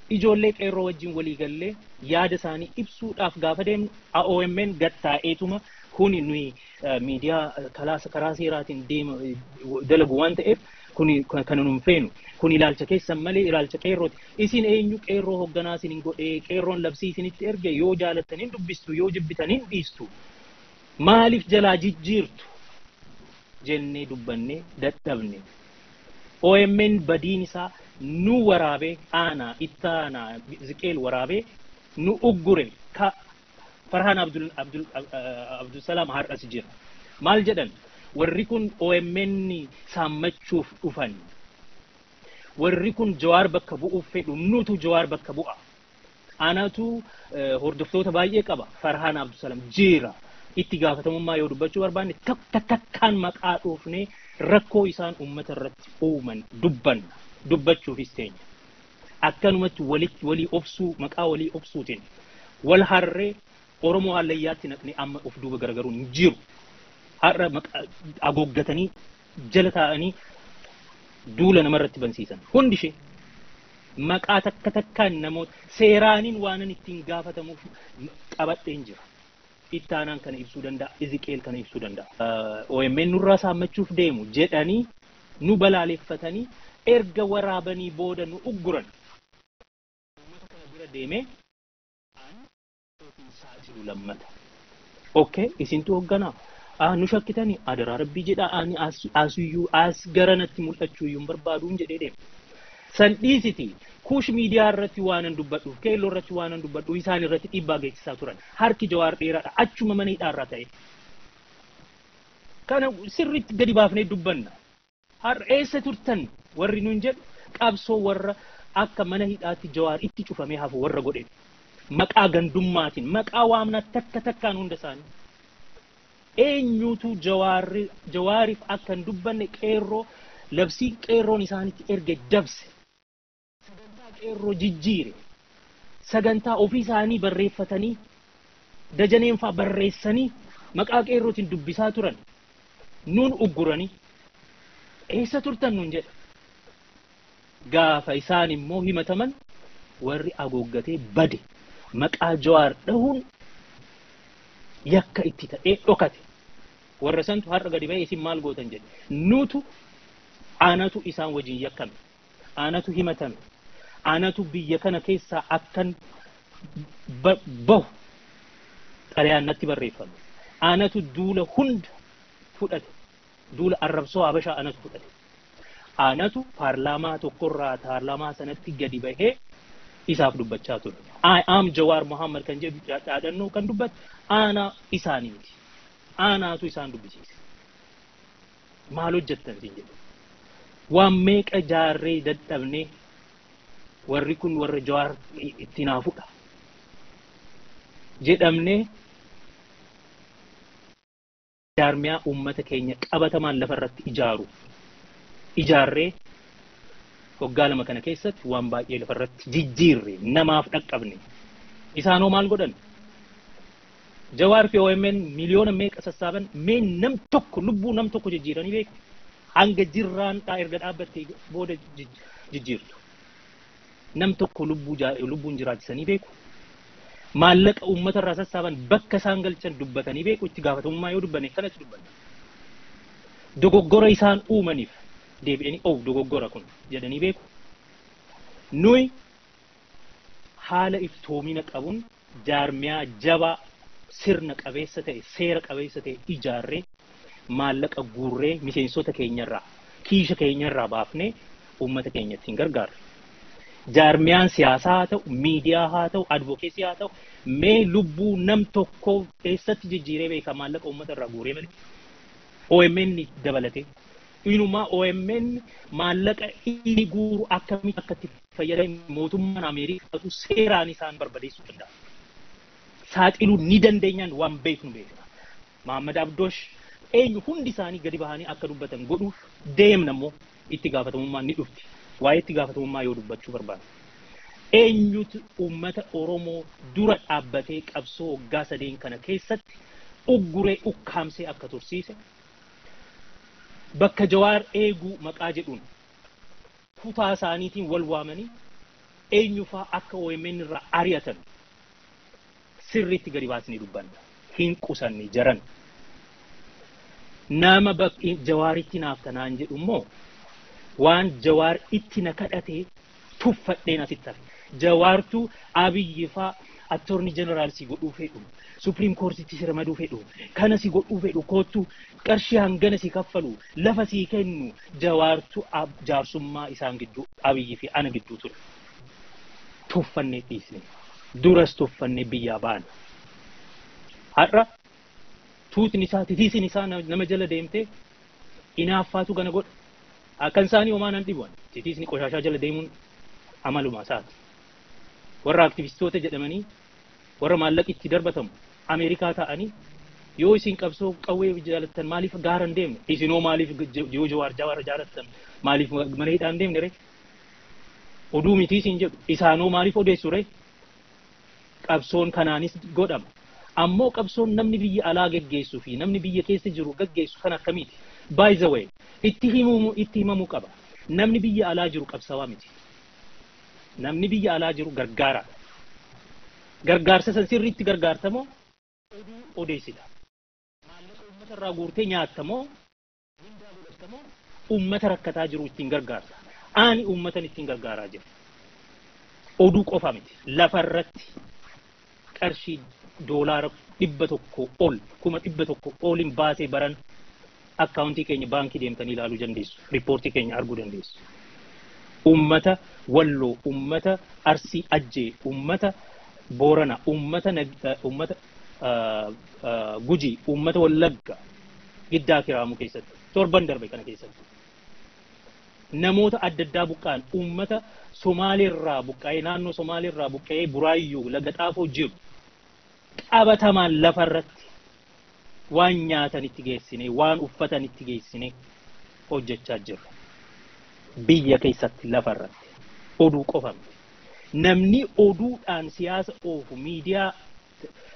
ijoollee qeerroo wajjin walii gallee yaada isaanii ibsuudhaaf gaafa deemnu, OMN gattaa'eetuma kuni nuyi miidiyaa karaa seeraatiin deema dalagu waan ta'eef kuni kana nun feenu, kun ilaalcha keessan malee ilaalcha qeerrooti. Isin eenyu qeerroo hoogganaa isin hin godhee? Qeerroon labsii isinitti erge yoo jaalattaniin dubbistu, yoo jibbitaniin dhiistu, maaliif jalaa jijjiirtu jennee dubbannee dadhabne. OMN badiin isaa nu waraabee, aanaa ittaanaa Ziqeel waraabee nu uggure. Ka Farhaan Abdulsalaam har'as jira. Maal jedhan? Warri kun OMN saammachuuf dhufan. Warri kun Jawaar bakka bu'uuf fedhu, nutu Jawaar bakka bu'a. Anatu hordoftoota baay'ee qaba. Farhaan Abdulsalaam jira. Itti gaafatamummaa yoo dubbachuu barbaanne, takka takkaan maqaa dhoofnee rakkoo isaan uummata irratti uuman dubbanna. Dubbachuufis teenya. Akkanumatti walitti walii obsuu, maqaa walii obsuutiin wal harree Oromoo hallayyaatti naqnee amma of duuba garagaruun hin jiru. Har'a hagooggatanii jala taa'anii duula namarratti bansiisan. Hundi ishee maqaa takka takkaan namoota seeraaniin waanan ittiin gaafatamuuf qabadheen jira. Ittaanaan kana ibsuu danda'a, Iziqeel kana ibsuu danda'a. OMN nurraa saammachuuf deemu jedhanii nu balaaleffatanii erga waraabanii booda nu ugguran. Uummata kana bira deemee saaxilu lammata. Okay, isintu hoogganaa. Ah, nu shakkitanii, adaraa rabbii jedhaa, ani asiyyuu as gara natti mul'achuu iyyuu hin barbaaduun jedhee deema. San dhiisiti, Kuush Miidiyaa irratti waanan dubbadhuuf, Keelloo irratti waanan dubbadhuuf isaan irratti dhiibbaa geessisaa turan. Harki Jawaar dheeraadha, achuma mana hidhaarraa ta'e. Kana sirriitti gadi baafnee dubbanna. Har'a eessa turtan warri nuun jedhu, qabsoo warra akka mana hidhaatti Jawaar itti cufamee hafu warra godhe. Maqaa gandummaatiin maqaa waamnaa takka takkaan hunda isaanii. Eenyutu Jawaariif akka hin dubbanne qeerroo labsii qeerroon isaanitti erge dabse. Sagantaa qeerroo jijjiire. Sagantaa ofii isaanii barreeffatanii, Dajaneen fa'aa barreessanii maqaa qeerrootiin dubbisaa turan. Nuun ugguranii eessa turtan nuun jedha. Gaafa isaan immoo himataman warri agooggatee bade maqaa Jawaar dhahuun yakka itti ta'ee dhokate. Warra santu har'a gadi ba'ee isin maal gootan jedhe. Nutu anatu isaan wajjin yakkame. Anatu himatame. Anatu biyya kana keessaa akkan bahu xalayaan natti barreeffame. Anatu duula hunda fudhate. Duula arrabsoo Habashaa anatu fudhate. Anatu paarlaamaa tokkorraa paarlaamaa sanatti gadi bahee isaaf dubbachaa ture. "I am Jawaar Mohammad" kan jedhu dhaadannoo kan dubbate ana isaanii miti. Anaatu isaan dubbisiise. Maal hojjettan siin jedhu. Waan meeqa jaarree dadhabnee warri kun warra Jawaar itti naafudha jedhamnee jaarmiyaa uummata keenya qabatamaan lafarratti ijaaru ijaarree waggaa 2 kana keessatti waan baay'ee lafarratti jijjiirre, namaaf dhaqqabne. Isaanoo maal godhan? Jawaar fi OMN miliyoona meeqa sassaaban, mee nam tokko lubbuu nam tokko jijjiiranii beeku? Hanga jirraan erga dhaabbattee booda jijjiirtu. Nam tokko lubbuun jiraachisanii beeku? Maallaqa uummata irraa sassaaban bakka isaan galchan dubbatanii beeku? Itti gaafatamummaa yoo dubbanne kanatti dubbanna. Dogoggora isaan uumaniif deebi'anii "Oh, dogoggora kun" jedhanii beeku? Nuyi haala iftoomina qabuun jaarmiyaa jabaa sirna qabeessa ta'e, seera qabeessa ta'e ijaarree, maallaqa guurree, miseensota keenyarraa, kiisha keenyarraa baafnee uummata keenya ittiin gargaarra. Jaarmiyaan siyaasaa haa ta'u, miidiyaa haa ta'u, advocacy haa ta'u, mee lubbuu nam tokkoo eessatti jijjiiree beeka maallaqa uummata irraa guuree malee? OMN dabalatee. Inumaa OMN maallaqa inni guuru akkamitti akka itti fayyadame mootummaan Ameerikaatu seeraan isaan barbadeessuu danda'a. Saaxiluu ni dandeenyaan waan beeknu beekna. Mahammad Abdoosh eenyu hundi isaanii gadi bahanii akka dubbatan godhuuf deemna immoo itti gaafatamummaan ni dhufti. Waa'ee itti gaafatamummaa yoo dubbachuu barbaada. Eenyutu uummata Oromoo dura dhaabbatee qabsoo waggaa 3 kana keessatti ugguree ukkaamsee akka tursiise, bakka Jawaar eeguu maqaa jedhuun kutaa isaaniitiin wal waamanii eenyufaa akka OMN irraa ari'atan sirriitti gadi baasnee dubbanna. Hin qusanne jaran. Nama Jawaaritti naaf tanaan jedhu immoo waan Jawaar itti na kadhatee tuffadheen asitti hafe. Jawaartu Abiyyi faa attorney general si godhuu fedhu, Supreme Courtitti si ramaduu fedhu, kana si godhuu fedhu, kootu qarshii hangana si kaffalu, lafa si kennu. Jawaartu jaarsummaa isaan gidduu, Abiyyi fi ana gidduu ture. Tuffannee dhiisne. Duras tuffannee biyyaa baana. Har'a tuutni isaa, titiisin isaa nama jala deemtee inaaffaatu gana godha. Akkan isaanii homaa nan dhibu. Titiisni qoshaashaa jala deemuun amaluma isaati. Warra aktivistoota jedhamanii warra maallaqi itti darbatamu Ameerikaa ta'anii yoo isin qabsoo qawwee jaalattan maaliif gaara hin deemne? Isinoo maaliif yoo Jawaar jaalattan maaliif mana hidhaa hin deemne ree? Oduu miti isin jedhu. Isaanoo maaliif odeessu ree? Qabsoon kanaanis godhama. Ammoo qabsoon namni biyya alaa geggeessuu fi namni biyya keessa jiru geggeessu kan akkamiiti? By the way, itti himamuu qaba. Namni biyya alaa jiru qabsawaa miti. Namni biyya alaa jiru gargaaraadha. Gargaarsa san sirriitti gargaartamoo odeessita? Maallaqa uummata irraa guurtee nyaattamoo uummata rakkataa jiru ittiin gargaarta? Ani uummatan ittiin gargaaraa jira. Oduu qofa miti. Lafarratti qarshii $100 ol, 100,000 oliin baasee baran akkaawuntii keenya baankii deemtanii ilaaluu dandeessu. Riippoortii keenya arguu dandeessu. Uummata Walloo, uummata Arsii Ajjee, uummata Boorana, uummata Gujii, uummata Wallagga Giddaa Kiraamuu keessatti torban darbe kana keessatti namoota adda addaa buqqa'an, uummata Somaaleerraa buqqa'ee, naannoo Somaaleerraa buqqa'ee Buraayyuu Laga Xaafoo jiru qabatamaan lafarratti waan nyaatan itti geessine, waan uffatan itti geessine hojjechaa jirra. Biyya keessatti lafarratti oduu qofa miti. Namni oduudhaan siyaasa oofu, miidiyaa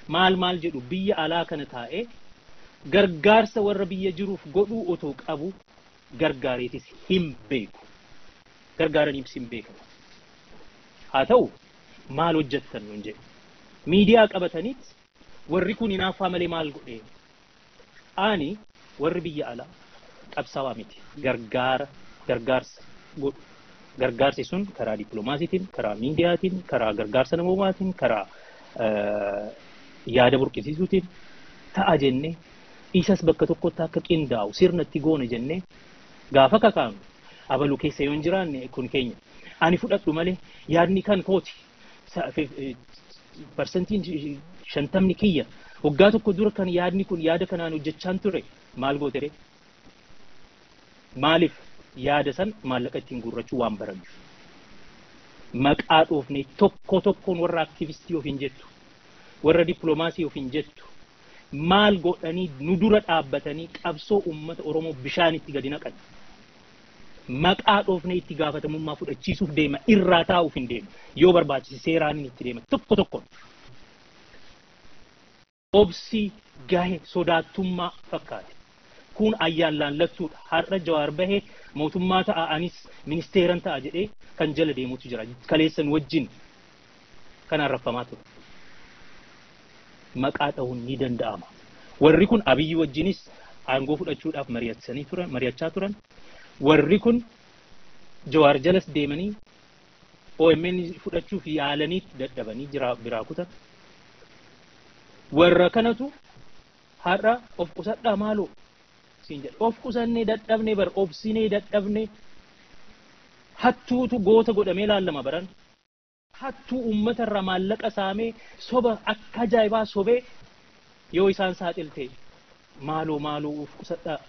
maal maal jedhu biyya alaa kana taa'ee Gargaarsa warra biyya jiruuf godhuu otoo qabu gargaareetis hin beeku. Gargaaraniifis hin beekamu. Haa ta'u maal hojjettan nuun jedhu. Miidiyaa qabataniit warri kun hinaaffaa malee maal godhee? Ani warri biyya alaa qabsaawaa miti. Gargaarsa godhu. Gargaarsi sun karaa dippiloomaasiitiin, karaa miidiyaatiin, karaa gargaarsa namoomaatiin, karaa yaada burqisiisuutiin ta'a jennee isas bakka tokkotti akka qindaa'u sirna itti goone jennee gaafa kakaanu abaluu keessa yoo hin jiraanne kun keenya. Ani fudhadhu malee yaadni kan kooti. 50% kiyya. Waggaa tokko dura kan yaadni kun yaada kanaan hojjechaan ture maal goote ree? Maaliif yaada san maallaqa ittiin guurrachuu waan barannuuf? Maqaa dhoofnee tokko tokkoon warra aktivistii ofiin jettu, warra dippiloomaasii ofiin jettu, maal godhanii nu dura dhaabbatanii qabsoo uummata Oromoo bishaanitti gadi naqan. Maqaa dhoofnee itti gaafatamummaa fudhachiisuuf deema, irraa taa'uuf hin deemu. Yoo barbaachise seeraan itti deema tokko tokkoon. Obsi gahe sodaattummaa fakkaate. Kun ayyaan laallattuudha. Har'a Jawaar bahee mootummaa ta'a anis ministeeran ta'a jedhee kan jala deemutu jira. Kaleessan wajjin kan arrabfamaa ture. Maqaa dha'uun ni danda'ama. Warri kun Abiyyi wajjinis aangoo fudhachuudhaaf mari'achaa turan. Warri kun Jawaar jalas deemanii OMN fudhachuuf yaalanii dadhabanii biraa kutan. Warra kanatu har'a of qusadhaa maaloo siin jedha. Of qusannee dadhabnee bar obsinee dadhabnee hattuutu goota godhamee laallama baran. Hattuu uummatarraa maallaqa saamee soba akka ajaa'ibaa sobee yoo isaan saaxilte maaloo maaloo of qusadhaa.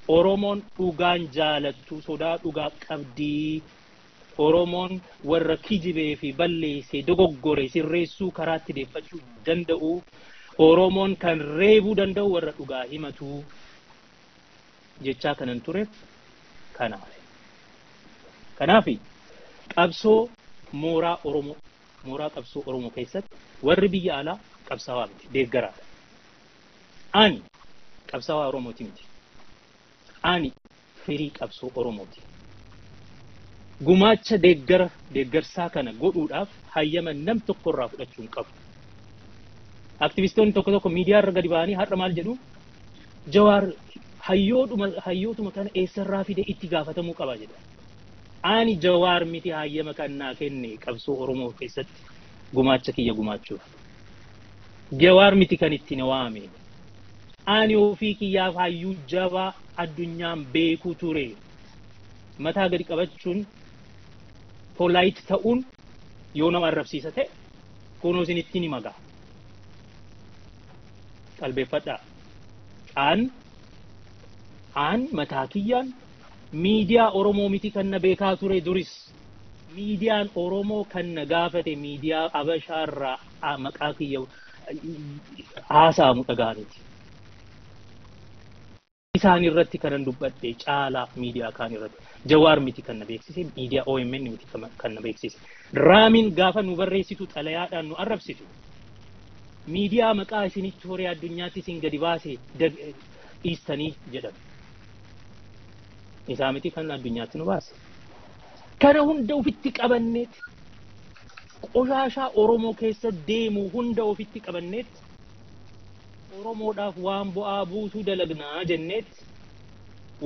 Oromoon dhugaan jaalattu sodaa dhugaa qabdii. Oromoon warra kijibee fi balleessee dogoggore sirreessuu karaatti deeffachuu danda'u. Oromoon kan reebuu danda'u warra dhugaa himatu jechaa kanan tureef kanaaf. Kanaaf qabsoo mooraa Oromoo, mooraa qabsoo Oromoo keessatti warri biyya alaa qabsaawaa miti, deeggaraadha. Ani qabsaawaa Oromooti miti. Ani firii qabsoo Oromooti. Gumaacha deeggarsaa kana godhuudhaaf hayyama nam tokkorraa fudhachuu hin qabu. Aktivistoonni tokko tokko miidiyaa irra gadi ba'anii har'a maal jedhu? Jawaar hayyootuma kana eessarraa fide itti gaafatamuu qaba jedha. Ani Jawaar miti hayyama kan naa kenne qabsoo Oromoo keessatti gumaacha kiyya gumaachuuf. Jawaar miti kan itti na waame. Ani ofii kiyyaaf hayyuu jabaa addunyaan beeku ture. Mataa gadi qabachuun polite ta'uun yoo nama arrabsiisa ta'e kunoo isinitti ni magaa. Qalbeeffadhaa. Aan mataa kiyyaan miidiyaa Oromoo miti kan na beekaa ture duris. Miidiyaan Oromoo kan na gaafate miidiyaa Abashaarraa maqaa kiyya haasa'amu dhaga'aniiti. Isaan irratti kanan dubbadhe caalaa miidiyaa kaan irratti. Jawaar miti kan na beeksise, miidiyaa OMN miti kan na beeksise. Raamiin gaafa nu barreessitu xalayaadhaan nu arrabsitu. Miidiyaa maqaa isinitti horee addunyaatti isin gadi baase dhiistanii jedhan. Isaa miti kan addunyaatti nu baase. Kana hunda ofitti qabanneet qoshaashaa Oromoo keessa deemu hunda ofitti qabanneet Oromoodhaaf waan bu'aa buusuu dalagnaa jenneet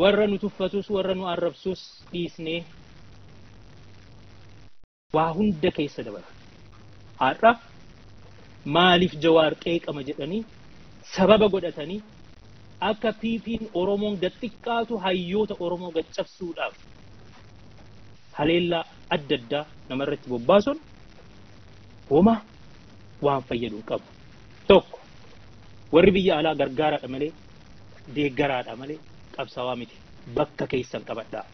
warra nu tuffatus warra nu arrabsus dhiisnee waa hunda keessa dabala. Har'a maaliif Jawaar qeeqama jedhanii sababa godhatanii akka PP'n Oromoon gad xiqqaatu hayyoota Oromoo gad cabsuudhaaf haleellaa adda addaa namarratti bobbaasuun homaa waan fayyadu hin qabu. Tokko warri biyya alaa gargaaraadha malee deeggaraadha malee qabsaawaa miti. Bakka keessan qabadhaa.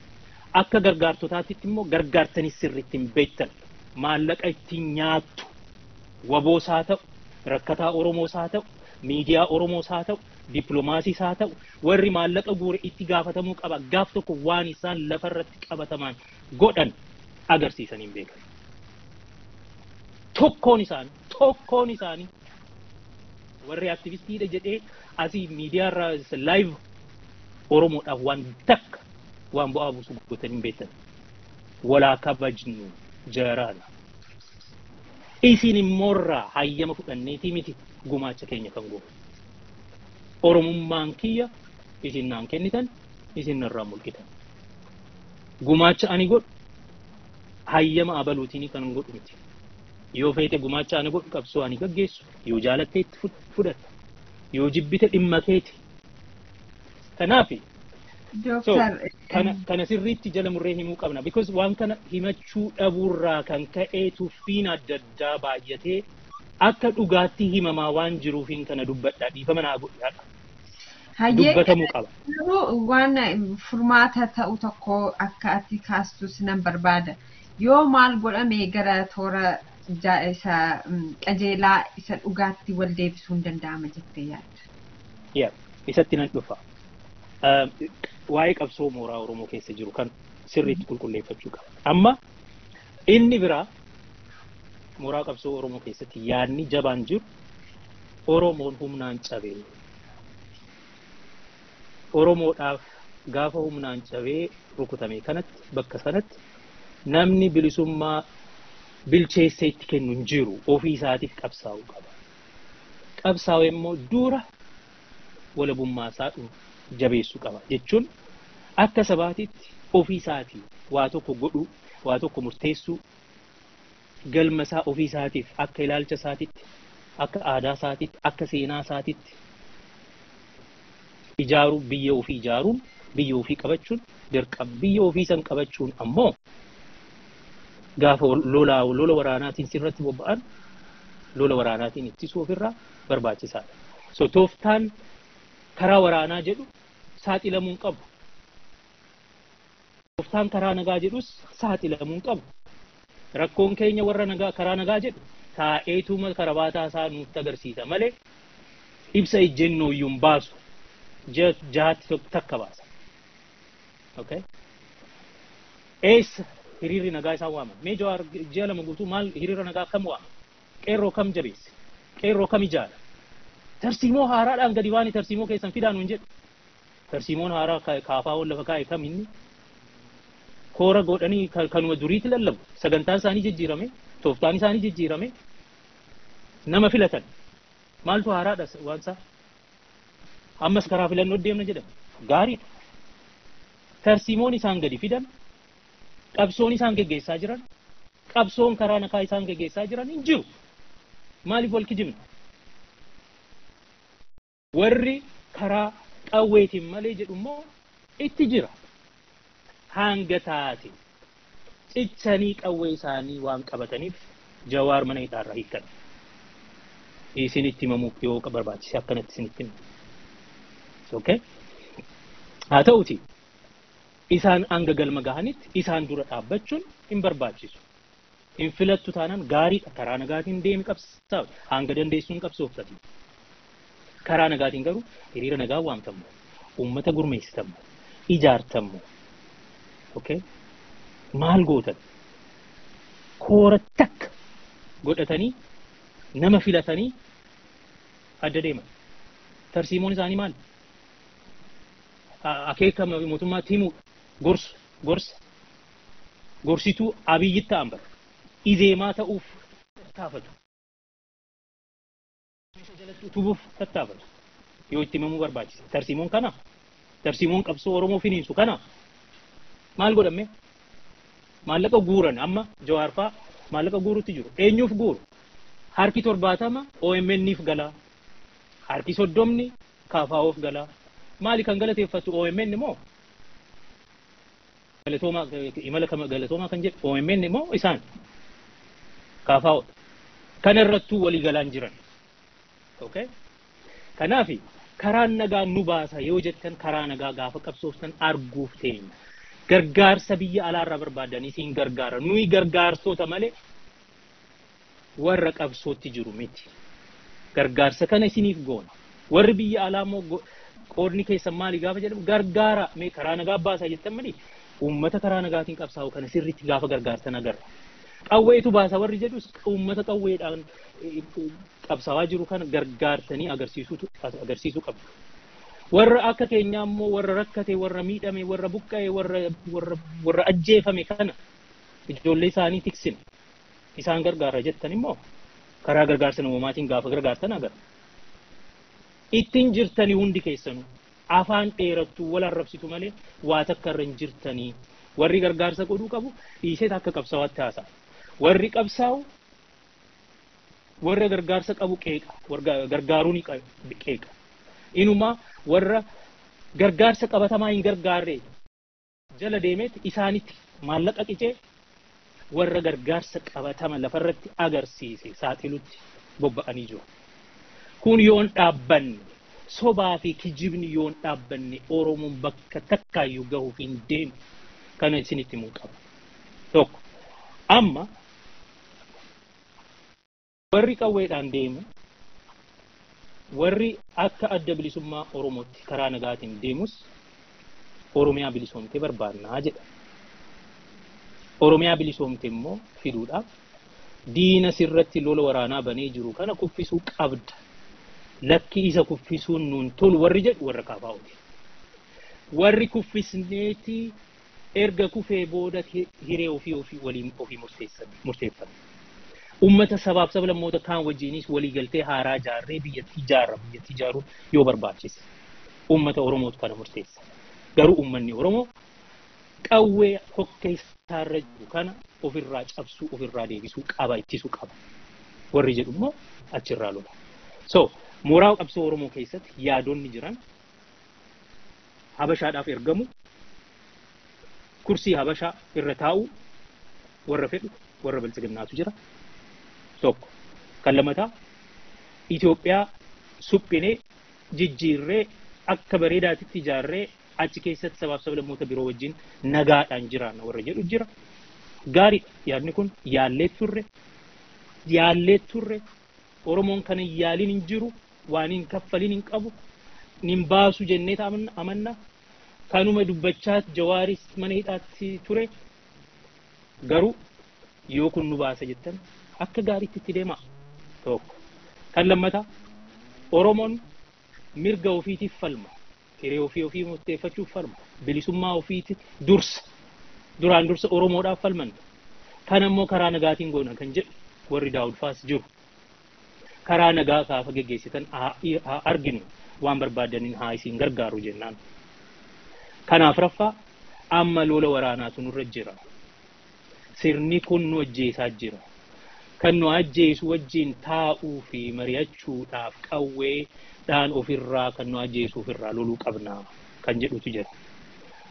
Akka gargaartotaatti immoo gargaartanii sirriitti hin beektan. Maallaqa ittiin nyaattu. Waboos haa ta'u, rakkataa Oromoos haa ta'u, miidiyaa Oromoos haa ta'u, dippiloomaasiis haa ta'u, warri maallaqa guure itti gaafatamuu qaba. Gaaf tokko waan isaan lafarratti qabataman godhan agarsiisanii hin beekan. Tokkoon isaanii Warri aktivistiidha jedhee asii miidiyaarraa live Oromoodhaaf waan takka waan bu'aa buusu gootanii hin beektan. Walaa kabajnu jaraana. Isin immoorraa hayyama fudhanneetii miti gumaacha keenya kan goonu. Oromummaan kiyya isin naan kennitan, isin narraa mulqitan. Gumaacha ani godhu hayyama abaluutiin kan godhu miti. Yoo feete gumaacha ani godhu qabsoo ani gaggeessu, yoo jaalatte itti fudhatta, yoo jibbite dhimma keeti. Kanaafi kana sirriitti jala murree himuu qabna. Because waan kana himachuu dhabuurraa kan ka'ee tuffiin adda addaa baay'atee akka dhugaatti himamaa waan jiruufiin kana dubbadha. Dhiifama naa godhi. Dubbatamuu qaba. Waan furmaata ta'u tokko akka ati kaastus nan barbaada. Yoo maal godhame gara toora isa qajeelaa isa dhugaatti wal deebisuun danda'ama jettee yaadda? Yaa, isatti nan dhufa. Waa'ee qabsoo mooraa Oromoo keessa jiru kan sirriitti qulqulleeffachuu qaba. Amma inni biraa mooraa qabsoo Oromoo keessatti yaadni jabaan jiru Oromoon humnaan cabee, Oromoodhaaf gaafa humnaan cabee rukutame kanatti bakka sanatti namni bilisummaa bilcheessee itti kennu hin jiru, ofii isaatiif qabsaa'uu qaba. Qabsaa'u immoo dura walabummaa isaa jabeessuu qaba jechuun akka sabaatitti ofii isaatii waa tokko godhuu, waa tokko murteessuu, galma isaa ofii isaatiif akka ilaalcha isaatitti, akka aadaa isaatitti, akka seenaa isaatitti ijaaruu, biyya ofii ijaaruun, biyya ofii qabachuun dirqama. Biyya ofii san qabachuun ammoo gaafa lola waraanaatiin sirratti bobba'an lola waraanaatiin ittisuu ofirraa barbaachisaadha. So tooftaan karaa waraanaa jedhu saaxilamuu hin qabu. Tooftaan karaa nagaa jedhus saaxilamuu hin qabu. Rakkoon keenya warra nagaa karaa nagaa jedhu taa'eetuma karabaataa isaa nutti agarsiisa malee ibsa ejjennoo iyyuu hin baasu. Jahaatti takka baasa. Okay? Eessa hiriirri nagaa isaan waaman? Mee Jawaar ji'a 2 guutuu maal hiriira nagaa kam waama? Qeerroo kam jabeesse? Qeerroo kam ijaara? Tarsiimoo haaraadhaan gadi baanii tarsiimoo keessan fidaa nuun jedhu. Tarsiimoon haaraa kaafaa ol lafa kaa'e kam inni? Koora godhanii kanuma duriitti lallabu. Sagantaan isaanii jijjiirame, tooftaan isaanii jijjiirame, nama filatan. Maaltu haaraadha waan isaa? Ammas karaa filannoo deemna jedhama. Gaariidha. Tarsiimoon isaan gadi fidan, qabsoon isaan geggeessaa jiran, qabsoon karaa nagaa isaan geggeessaa jiran hin jiru. Maaliif wal kijibna? Warri karaa qawweetiin malee jedhu immoo itti jira. Hanga taate cichanii qawwee isaanii waan qabataniif Jawaar mana hidhaarraa hiikan. Isinitti himamuuf yoo barbaachise akkanatti isinitti himu. Okay? Haa ta'uti isaan hanga galma gahanitti isaan dura dhaabbachuun hin barbaachisu. Hin filattu taanaan gaariidha. Karaa nagaatiin deemi qabsaa'u. Hanga dandeessuun qabsooftati. Karaa nagaatiin garuu hiriira nagaa waamtamu, uummata gurmeessitamu, ijaartamu. Okay? Maal gootan? Koora takka godhatanii nama filatanii adda deeman. Tarsiimoon isaanii maal? Akeeka mootummaatti himuudha. Gorsa. Gorsituu Abiyyitti ta'an bara. Izeemaa ta'uuf tattaafatu. Jalatti utubuuf tattaafatu. Yoo itti himamuu barbaachise. Tarsiimoon kana. Tarsiimoon qabsoo Oromoo finiinsu kana. Maal godhame? Maallaqa guuran amma Jawaar fa'aa maallaqa guurutti jiru. Eenyuuf guuru? Harki 70 OMN'if gala. Harki 30 KFO'f gala. Maali kan galateeffatu OMN moo? Galatoomaa imala galatoomaa kan jedhu OMN moo isaan? KFO. Kana irrattuu walii galaan jiran. Okay? Kanaafi karaan nagaa nu baasa yoo jettan karaa nagaa gaafa qabsooftan arguuf teenya. Gargaarsa biyya alaarraa barbaadanii siin gargaara. Nuyi gargaartota malee warra qabsootti jiru miti. Gargaarsa kana isiniif goona. Warri biyya alaa immoo qoodni keessan maali gaafa jedhamu gargaara mee karaa nagaa baasaa jettan malee uummata karaa nagaatiin qabsaa'u kana sirriitti gaafa gargaarsan agarra. Qawweetu baasa warri jedhus uummata qawweedhaan qabsaawaa jiru kana gargaartanii agarsiisuu qabdu. Warra akka keenyaa immoo warra rakkate, warra miidhame, warra buqqa'e, warra ajjeefame kana ijoollee isaanii tiksina, isaan gargaara jettan immoo karaa gargaarsa namoomaatiin gaafa gargaartan agarra. Ittiin jirtanii hundi keessanuu afaan dheerattu wal arrabsitu malee waa takka irra hin jirtanii. Warri gargaarsa godhuu qabu dhiisee akka qabsaa'aatti haasa'a. Warri qabsaa'u warra gargaarsa qabu qeeqa, gargaaruu ni qeeqa. Inuma warra gargaarsa qabatamaa hin gargaarre jala deemeet isaanitti maallaqa qicee warra gargaarsa qabatama lafarratti agarsiise saaxilutti bobba'anii jiru. Kun yoon dhaabbanne, sobaa fi kijibni yoon dhaabbanne, Oromoon bakka takkaayyuu gahuuf hin deemu. Kana isinitti himuu qaba. Tokko, amma warri qawweedhaan deemu, warri akka Adda Bilisummaa Oromootti karaa nagaatiin deemus Oromiyaa bilisoomte barbaannaa jedha. Oromiyaa bilisoomte immoo fiduudhaaf diina sirratti lola waraanaa banee jiru kana kuffisuu qabda. Lakki, isa kuffisuun nuun tolu warri jedhu warra kaafaa'uti. Warri kuffisneeti erga kufee booda hiree ofii ofii waliin ofii murteessan murteeffanna. Uummata sabaaf sablammoota kaan wajjinis waliigaltee haaraa ijaarree biyyattii ijaarra, biyyattii ijaaruun yoo barbaachise. Uummata Oromootu kana murteessa. Garuu uummanni Oromoo qawwee kokkee isaarra jiru kana ofirraa cabsuu, ofirraa deebisuu qaba, ittisuu qaba. Warri jedhu immoo achirraa lola. So mooraa qabsoo Oromoo keessatti yaadonni jiran Habashaadhaaf ergamu, kursii Habashaa irra taa'u warra fedhu warra biltsiginnaatu jira. Tokko. Kan lammataa, Itoophiyaa suphinee jijjiirree akka bareedaatitti ijaarree achi keessatti sabaaf sablammoota biroo wajjin nagaadhaan jiraanna warra jedhu jira. Gaariidha, yaadni kun yaallee turre, yaallee turre. Oromoon kana yaaliin hin jiru, waan hin kaffaliin hin qabu, nin baasu jennee amanna. Kanuma dubbachaa Jawaaris mana hidhaatti ture. Garuu yoo kun nu baasa jettan akka gaariitti itti deemaa. Tokko. Kan lammataa, Oromoon mirga ofiitiif falma. Hiree ofii ofii murteeffachuuf falma. Bilisummaa ofiiti dursa. Duraan dursa Oromoodhaaf falman. Kan ammoo karaa nagaatiin goona kan jedhu warri Daawud faas jiru. Karaa nagaa gaafa geggeessitan haa arginu, waan barbaadaniin haa isiin gargaaru jennaan. Kanaaf raffaa amma lola waraanaatu nurra jira. Sirni kun nu ajjeesaa jira. Kan nu ajjeesu wajjin taa'uu fi mari'achuudhaaf qawweedhaan ofirraa kan nu ajjeesu ofirraa loluu qabna kan jedhutu jira.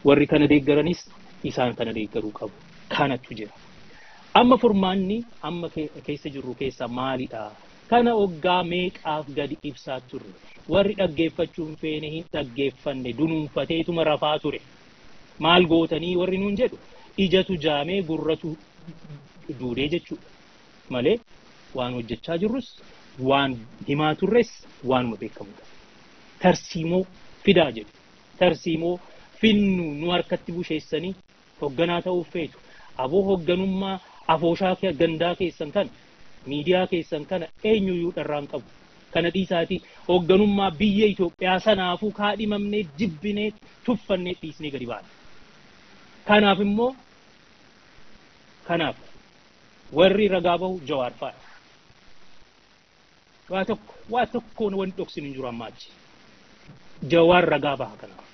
Warri kana deeggaranis isaan kana deeggaruu qabu. Kanatu jira. Amma furmaanni amma keessa jirru keessa maalidha? Kana waggaa meeqaaf gadi ibsaa turre. Warri dhaggeeffachuu hin feene hin dhaggeeffanne, dunuunfateetuma rafaa ture. Maal gootanii warri nuun jedhu ijatu jaamee gurratu duudee jechuudha. Malee waan hojjechaa jirrus waan himaa turres waanuma beekamudha. Tarsiimoo fidaa jedhu. Tarsiimoo finnu nu harkatti busheessanii hoogganaa ta'uuf feetu. Aboo, hoogganummaa afooshaa gandaa keessan kana, miidiyaa keessan kana eenyuyyuu dharraan qabu. Kana dhiisaatii hoogganummaa biyya Itoophiyaa sanaafuu kaadhimamnee jibbinee tuffannee dhiisnee gadi baana. Kanaaf immoo kanaaf warri ragaa bahu Jawaar fa'a. Waa tokko waa tokkoon wanti dhoksinu hin jiru amma achi. Jawaar ragaa baha kanaaf.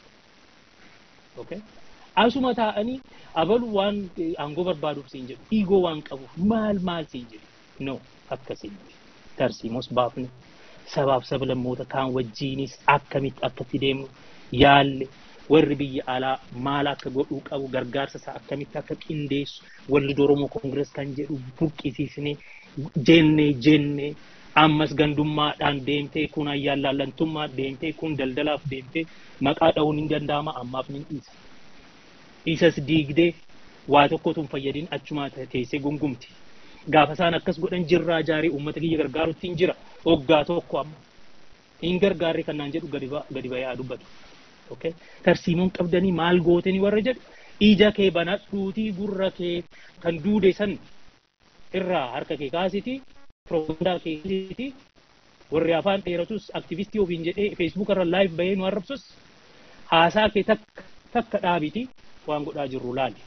Okay? Asuma taa'anii abalu waan aangoo barbaaduuf siin jedhu, ego waan qabuuf maal maal siin jedhu. No, akkasii miti. Tarsiimoos baafne, sabaaf sablammoota kaan wajjiinis akkamitti akkatti deemnu yaalle, warri biyya alaa maal akka godhuu qabu, gargaarsa isaa akkamitti akka qindeessu, World Oromo Congress kan jedhu burqisiisnee jennee jennee, ammas gandummaadhaan deemtee, kun ayyaallallantummaa deemtee, kun daldalaaf deemtee, maqaa dha'uun hin danda'ama, ammaaf ni dhiisa. Isas diigdee waa tokkotu hin fayyadin, achumaa teessee gungumti. Gaafa isaan akkas godhan jirraa jaarii uummata kiyya gargaarutti hin jira. Waggaa tokko amma. Hin gargaarre kan naan jedhu gadi ba'ee dubbatu. Okay? Tarsiimoon qabdanii maal gootanii warra jedhu, ija kee banadhuutii gurra kee kan duude san irraa harka kee kaasitii, piropagandaa keessitii. Warri afaan dheeratus aktivistii ofiin jedhee Facebook irra live bahee nu arrabsus haasaa kee takka dhaabiti waan godhaa jirru laali.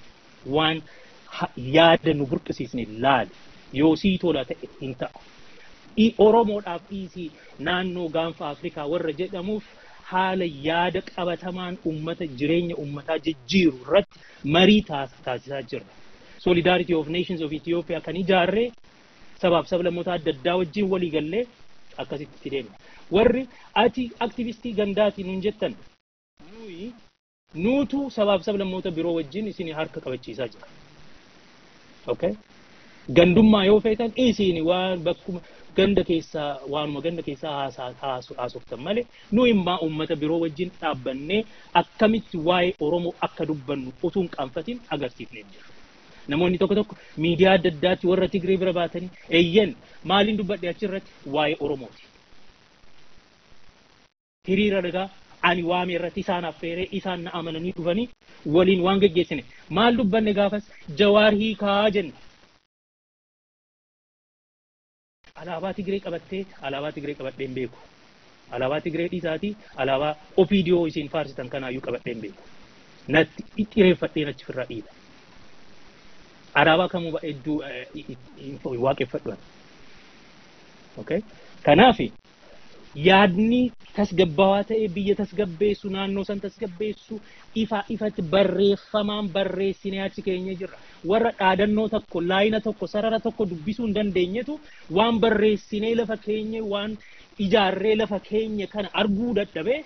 Waan yaada nu burqisiisne laali. Yoo sii tola ta'e hin ta'u. Oromoodhaaf dhiisii naannoo gaanfa Afrikaa warra jedhamuuf haala yaada qabatamaan uummata jireenya uummataa jijjiiru irratti marii taasisaa jirra. Solidarity of Nations of Ethiopia kan ijaarree sabaaf sablammoota adda addaa wajjin walii gallee akkasitti deemna. Warri ati aktivistii gandaati nuun jettan nuyi nuutu sabaaf sablammoota biroo wajjin isin harka qabachiisaa jira. Okay? Gandummaa yoo feetan isin waan bakkuma ganda keessaa waanuma ganda keessaa haasoftan malee nuyi immoo uummata biroo wajjin dhaabbannee akkamitti waa'ee Oromoo akka dubbannu utuu hin qaanfatin agarsiifnee jirra. Namoonni tokko tokko miidiyaa adda addaatti warra Tigree bira baatanii eeyyan maaliin dubbadhe achirratti waa'ee Oromooti. Hiriira dhagaa ani waame irratti isaan affeeree isaan na amananii dhufanii waliin waan geggeessine maal dubbanne gaafas Jawaar hiikaa jenne. Alaabaa Tigree qabattee alaabaa Tigree qabadhee hin beeku. Alaabaa Tigree dhiisaatii alaabaa OPDO isin faarsitan kanaayyuu qabadhee hin beeku. Natti xireeffadheen achi ofirraa dhiiba. Alaabaa kamuu hedduu waaqeffadhu. Okay? Kanaaf yaadni tasgabbaawaa ta'e biyya tasgabbeessu naannoo san tasgabbeessu ifa ifatti barreeffamaan barreessinee achi keenya jirra. Warra dhaadannoo tokko laayina tokko sarara tokko dubbisuu hin dandeenyetu waan barreessinee lafa keenya waan ijaarree lafa keenya kana arguu dadhabee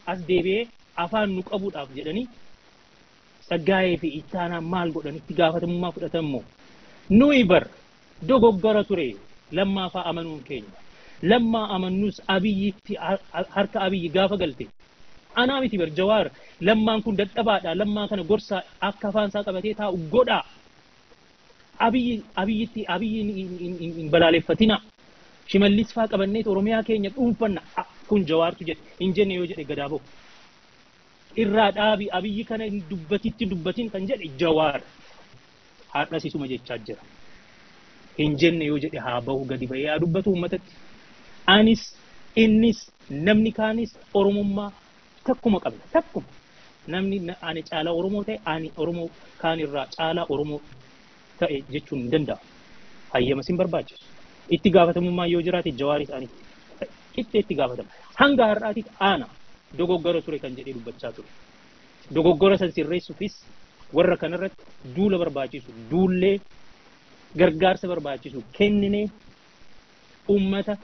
as deebi'ee afaan nu qabuudhaaf jedhanii Tsaggaayee fi Ittaanaa maal godhanitti gaafatamummaa fudhatammoo nuyi bar dogoggora ture lammaafaa amanuun keenya. Lammaa amannus Abiyyitti harka Abiyyi gaafa galte anaa miti bar Jawaar lammaan kun dadhabaadha lammaa kana gorsaa akka afaan isaa qabatee taa'u godhaa Abiyyitti Abiyyi hin balaaleffatina Shimallis faa qabanneet Oromiyaa keenya dhuunfanna kun Jawaartu jedhe hin jenne yoo jedhe gadaa bahu. Irraa dhaabi Abiyyi kana hin dubbatitti dubbatin kan jedhe Jawaar har'as isuma jechaa jira. Hin jenne yoo jedhe haa bahu gadi bahee haa dubbatu uummatatti. Anis innis namni kaanis Oromummaa takkuma qabna takkuma. Namni ani caalaa Oromoo ta'e ani Oromoo kaanirraa caalaa Oromoo ta'e jechuun hin danda'amu. Hayyama sin barbaachisu. Itti gaafatamummaa yoo jiraate Jawaaris ani qixxee itti gaafatama. Hanga har'aatitti aana dogoggora ture kan jedhee dubbachaa ture. Dogoggora san sirreessuufis warra kanarratti duula barbaachisu duullee gargaarsa barbaachisu kenninee uummata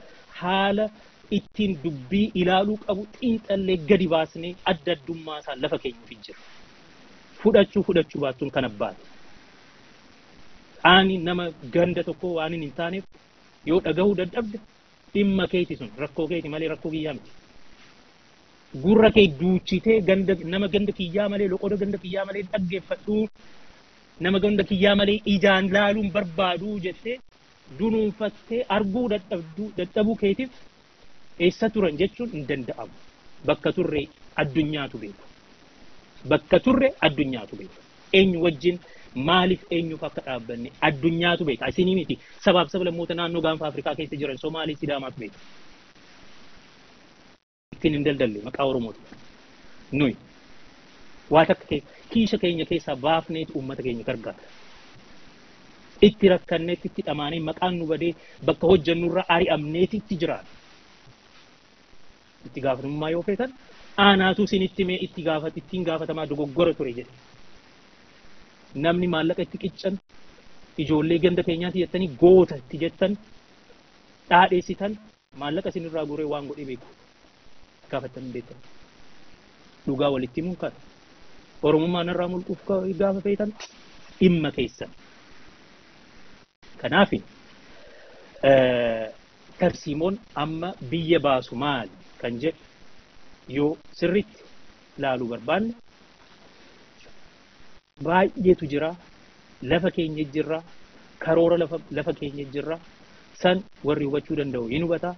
haala ittiin dubbii ilaaluu qabu xiinxallee gadi baasnee adda addummaa isaa lafa keenyuuf jira. Fudhachuu baattuun kan abbaate. Ani nama ganda tokko waan hin taaneef yoo dhagahuu dadhabde dhimma keeti sun rakkoo keeti malee rakkoo kiyyaa miti. Gurra kee duuchitee ganda nama ganda kiyyaa malee loqoda ganda kiyyaa malee dhaggeeffadhu nama ganda kiyyaa malee ijaan laaluun barbaaduu jettee dunuunfattee arguu dadhabuu keetiif eessa turan jechuun hin danda'amu. Bakka turre addunyaatu beeku. Bakka turre addunyaatu beeku. Eenyu wajjin maaliif eenyuuf akka dhaabbanne addunyaatu beeka. Isinii miti sabaaf sablammoota naannoo gaanfa Afrikaa keessa jiran Somaalii Sidaamaatu beeka. Ittiin hin daldalle maqaa Oromooti. Nuyi waa takka kiisha keenya keessaa baafneetu uummata keenya gargaara. Itti rakkanneetti itti dhamaanee maqaan nu badee bakka hojjannurra ari'amneeti itti jiraata. Itti gaafatamummaa yoo feetan aanaatu isinitti mee ittiin gaafatamaa dogoggora ture jedhe. Namni maallaqa itti qiccan ijoollee ganda keenyaati jettanii goota itti jettan dhaadheessitan maallaqa isinirraa guree waan godhee beeku gaafattan hin beektan. Dhugaa walitti himuun kana. Oromummaa narraa mulquuf gaafa feetan dhimma keessan. Kanaaf tarsiimoon amma biyya baasu maali kan jedhu yoo sirriitti laaluu barbaanne baay'eetu jira. Lafa keenya jirra, karoora lafa keenya jirra. San warri hubachuu danda'u hin hubata.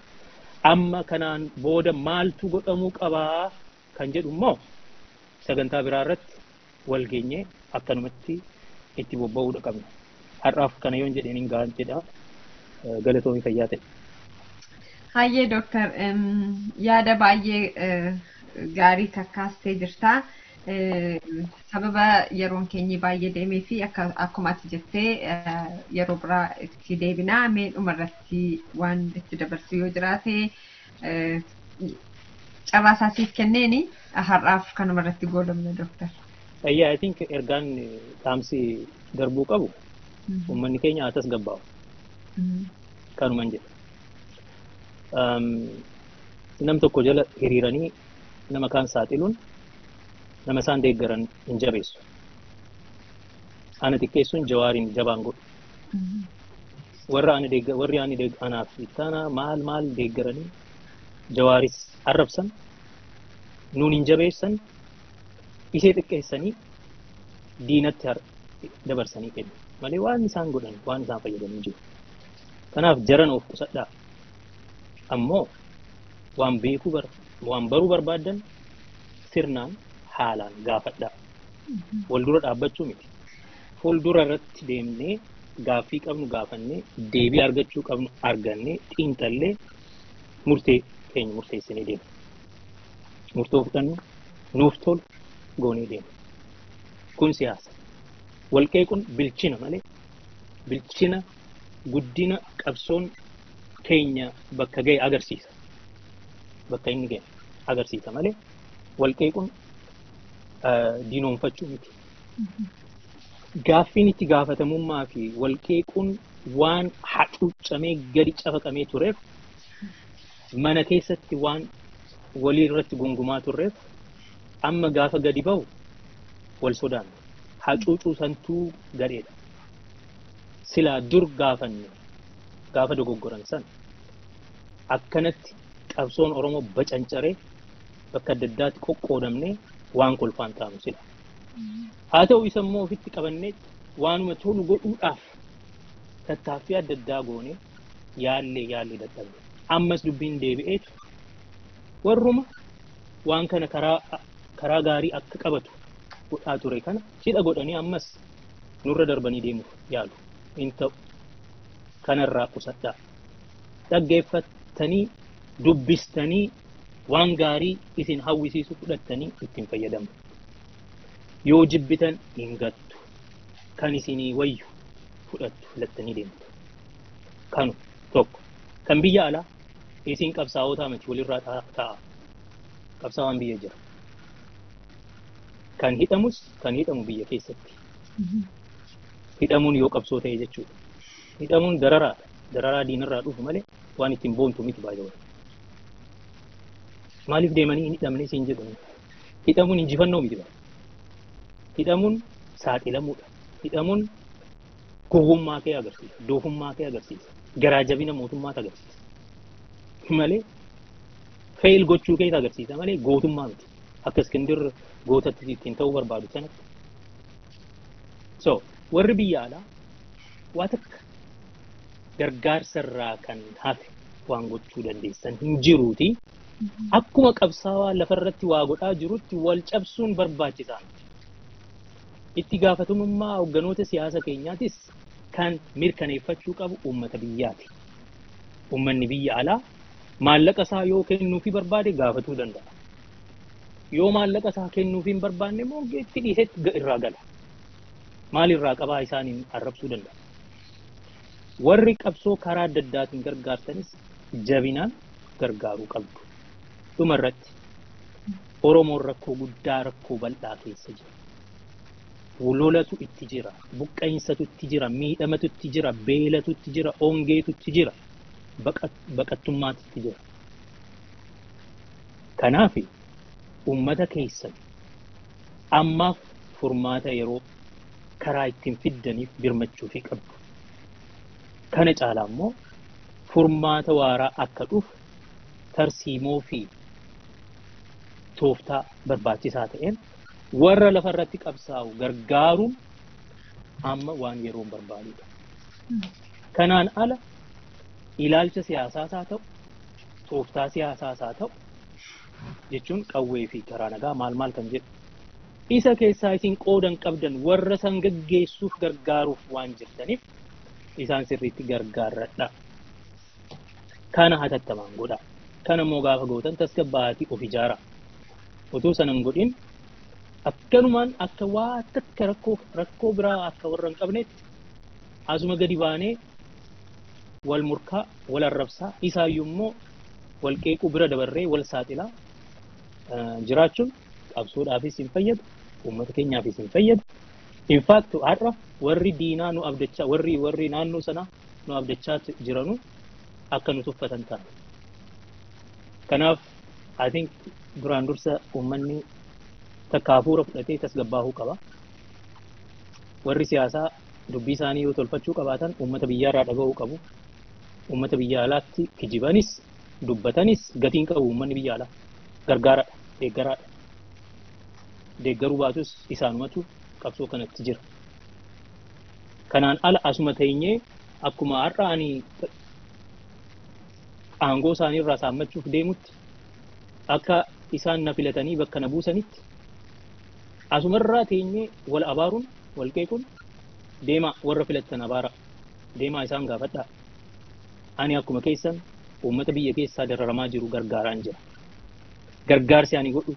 Amma kanaan booda maaltu godhamuu qabaa kan jedhu immoo sagantaa biraa irratti wal geenyee akkanumatti itti bobba'uudha qabna. Har'aaf kana yoon jedheen hin gahan jedha. Galatoomii fayyaa ta'e. Hayyee Dooktar, yaada baay'ee gaarii kakkaastee jirta. Sababa yeroon keenyi baay'ee deemee fi akkuma ati jettee yeroo biraa itti deebinaa mee dhumarratti waan itti dabarsu yoo jiraate carraa siif kenneeni har'aaf kanumarratti goolabna Dooktar. Ayyaa, I think ergaan dhaamsi darbuu qabu uummanni keenya haa tasgabbaa'u. Kanuman jedha. Nam tokko jala hiriiranii nama kaan saaxiluun nama isaan deeggaran hin jabeessu. Ana xiqqeessuun Jawaariin jabaan godhu. Warra ani deegga warri ani deegga anaaf ittaana maal maal deeggaranii Jawaaris arrabsan nuun hin jabeessan, isee xiqqeessanii diinatti dabarsanii kennu malee waan isaan godhan waan isaan fayyadan hin jiru. Kanaaf jaran of qusadhaa. Ammoo waan beekuu waan baruu barbaaddan sirnaan haalaan gaafadhaa. Wal dura dhaabbachuu miti. Fuuldura irratti deemnee gaaffii qabnu gaafannee deebii argachuu qabnu argannee xiinxallee murtee keenya murteessinee deemna. Murtoo fudhannu nuuf tolu goonee deemna. Kun siyaasa. Walqeequun bilchina malee bilchina guddina qabsoon keenya bakka ga'e agarsiisa. Bakka inni ga'e agarsiisa malee walqeequun diinoomfachuu miti. Gaaffiin itti gaafatamummaa fi walqeequun waan hacuuccamee gadi cafaqamee tureef mana keessatti waan walii irratti gungumaa turreef amma gaafa gadi ba'u wal sodaanna. Hacuucuu santuu gadheedha. Silaa dur gaafanne gaafa dogoggoran san akkanatti qabsoon Oromoo bacancaree bakka adda addaatti qoqqoodamnee waan kolfaan taanu sila. Haa ta'u isa immoo ofitti qabannee waanuma tolu godhuudhaaf tattaaffii adda addaa goonee yaallee yaallee dadhabne. Ammas dubbiin deebi'eetu warruma waan kana karaa gaarii akka qabatu godhaa ture kana cidha godhanii ammas nurra darbanii deemuuf yaalu. Hin ta'u. Kanarraa qusadhaa. Dhaggeeffattanii dubbistanii waan gaarii isin hawwisiisu fudhattanii ittiin fayyadamu. Yoo jibbitan hin gattu. Kan isinii wayyu fudhattu filattanii deemtu. Kanu tokko. Kan biyya alaa isin qabsaa'otaa miti walirraa taa'a. Qabsaa'aan biyya jira. Kan hidhamus kan hidhamu biyya keessatti. Hidhamuun yoo qabsoo ta'e jechuudha. Hidhamuun dararaadha. Dararaa diinarraa dhufu malee waan ittiin boontu miti baay'ee. Maaliif deemanii hin hidhamne siin jedhu. Hidhamuun injifannoo miti bara. Hidhamuun saaxilamuudha. Hidhamuun gowwummaa kee agarsiisa. Doofummaa kee agarsiisa. Garaa jabina mootummaatu agarsiisa. Malee fail gochuu kee agarsiisa malee gootummaa miti. Akka Iskindir gootatti ittiin ta'uu barbaadu sanatti. So warri biyya alaa waa takka gargaarsa irraa kan hafe waan gochuu dandeessan hin jiruuti. Akkuma qabsaawaa lafarratti waa godhaa jirutti wal cabsuun barbaachisaa miti. Itti gaafatamummaa hoogganoota siyaasa keenyaatis kan mirkaneeffachuu qabu uummata biyyaati. Uummanni biyya alaa maallaqa isaa yoo kennuufii barbaade gaafatuu danda'a. Yoo maallaqa isaa kennuufii hin barbaanne immoo itti dhiisetti irraa gala. Maal irraa qabaa isaaniin arrabsuu danda'a. Warri qabsoo karaa adda addaatiin gargaartanis jabinaan gargaaruu qabdu. Dhumarratti Oromoon rakkoo guddaa rakkoo bal'aa keessa jira. Lolatu itti jira, buqqa'insatu itti jira, miidhamatu itti jira, beelatu itti jira, hongeetu itti jira, baqattummaatu itti jira. Kanaaf uummata keessan ammaaf furmaata yeroo karaa ittiin fiddaniif birmachuufii qabdu. Kana caalaa immoo furmaata waaraa akka dhufu tarsiimoo fi tooftaa barbaachisaa ta'een warra lafarratti qabsaa'u gargaaruun amma waan yeroon barbaadudha. Kanaan ala ilaalcha siyaasaas haa ta'u, tooftaa siyaasaas haa ta'u jechuun qawwee fi karaa nagaa maal maal kan jedhu isa keessaa isin qoodan qabdan warra san gaggeessuuf gargaaruuf waan jirtaniif isaan sirriitti gargaarradha. Kana hatattamaan godha. Kana immoo gaafa gootan tasgabbaatii of ijaara. Utuu sana hin godhin akkanumaan akka waa takka rakkoo biraa akka warra hin qabnetti asuma gadi baanee wal murkaa, wal arrabsaa, isaayyuu immoo wal qeequu bira dabarree wal saaxilaa jiraachuun qabsoodhaafis hin fayyadu, uummata keenyaafis hin fayyadu. In fact har'a warri diinaa nu abdachaa, warri naannoo sanaa nu abdachaa jiranu akka nu tuffatan ta'a. Kanaaf I think duraan dursa uummanni takka hafuura fudhatee tasgabbaa'uu qaba. Warri siyaasaa dubbii isaanii yoo tolfachuu qabaatan uummata biyyaarraa dhaga'uu qabu. Uummata biyya alaatti kijibanis dubbatanis gatiin qabu uummanni biyya alaa. Gargaaraadha, deeggaraadha. Deeggaruu baatus isaanumatu qabsoo kanatti jira. Kanaan ala asuma teenyee akkuma har'a ani aangoo isaanii irraa saammachuuf deemutti akka isaan na filatanii bakka na buusanitti asumarraa teenyee wal abaaruun wal qeequun deemaa warra filattan abaara, deemaa isaan gaafadhaa. Ani akkuma keessan uummata biyya keessaa dararamaa jiru gargaaraan jira. Gargaarsi ani godhu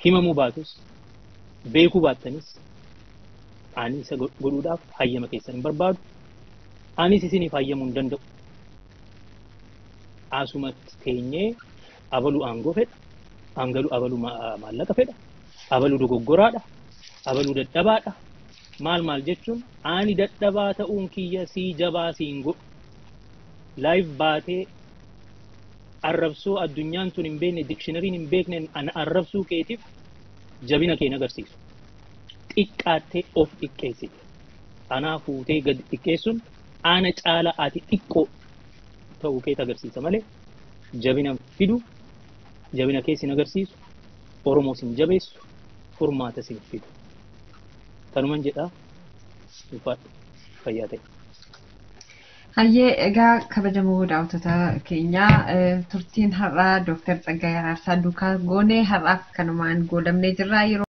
himamuu baatus beekuu baattanis ani isa godhuudhaaf hayyama keessan hin barbaadu. Anis isiniif hayyamuu hin danda'u. Asumatti teenyee abaluu aangoo fedha, abaluu maallaqa fedha, abaluu dogoggoraadha, abaluu dadhabaadha. Maal maal jechuun ani dadhabaa ta'uun kiyya sii jabaa siin godhu. Live baatee arrabsoo addunyaan tun hin beekne, dikshinariin hin beekne ana arrabsuu keetiif jabina kee agarsiisu. Xiqqaattee of xiqqeessite. Anaa fuutee gadi xiqqeessuun ana caala ati xiqqoo ta'uu keet agarsiisa malee jabina fidu, jabina kee sin agarsiisu, Oromoo sin jabeessu, furmaata sin fidu. Kanuman jedhaa, ulfaadhu, fayyaa ta'e. Hayyee egaa kabajamoo daawwattoota keenyaa turtiin har'aa Dooktar Tsaggaayee Araarsaa duukaa goonee har'aaf kanumaan goolabnee jirra. Yeroo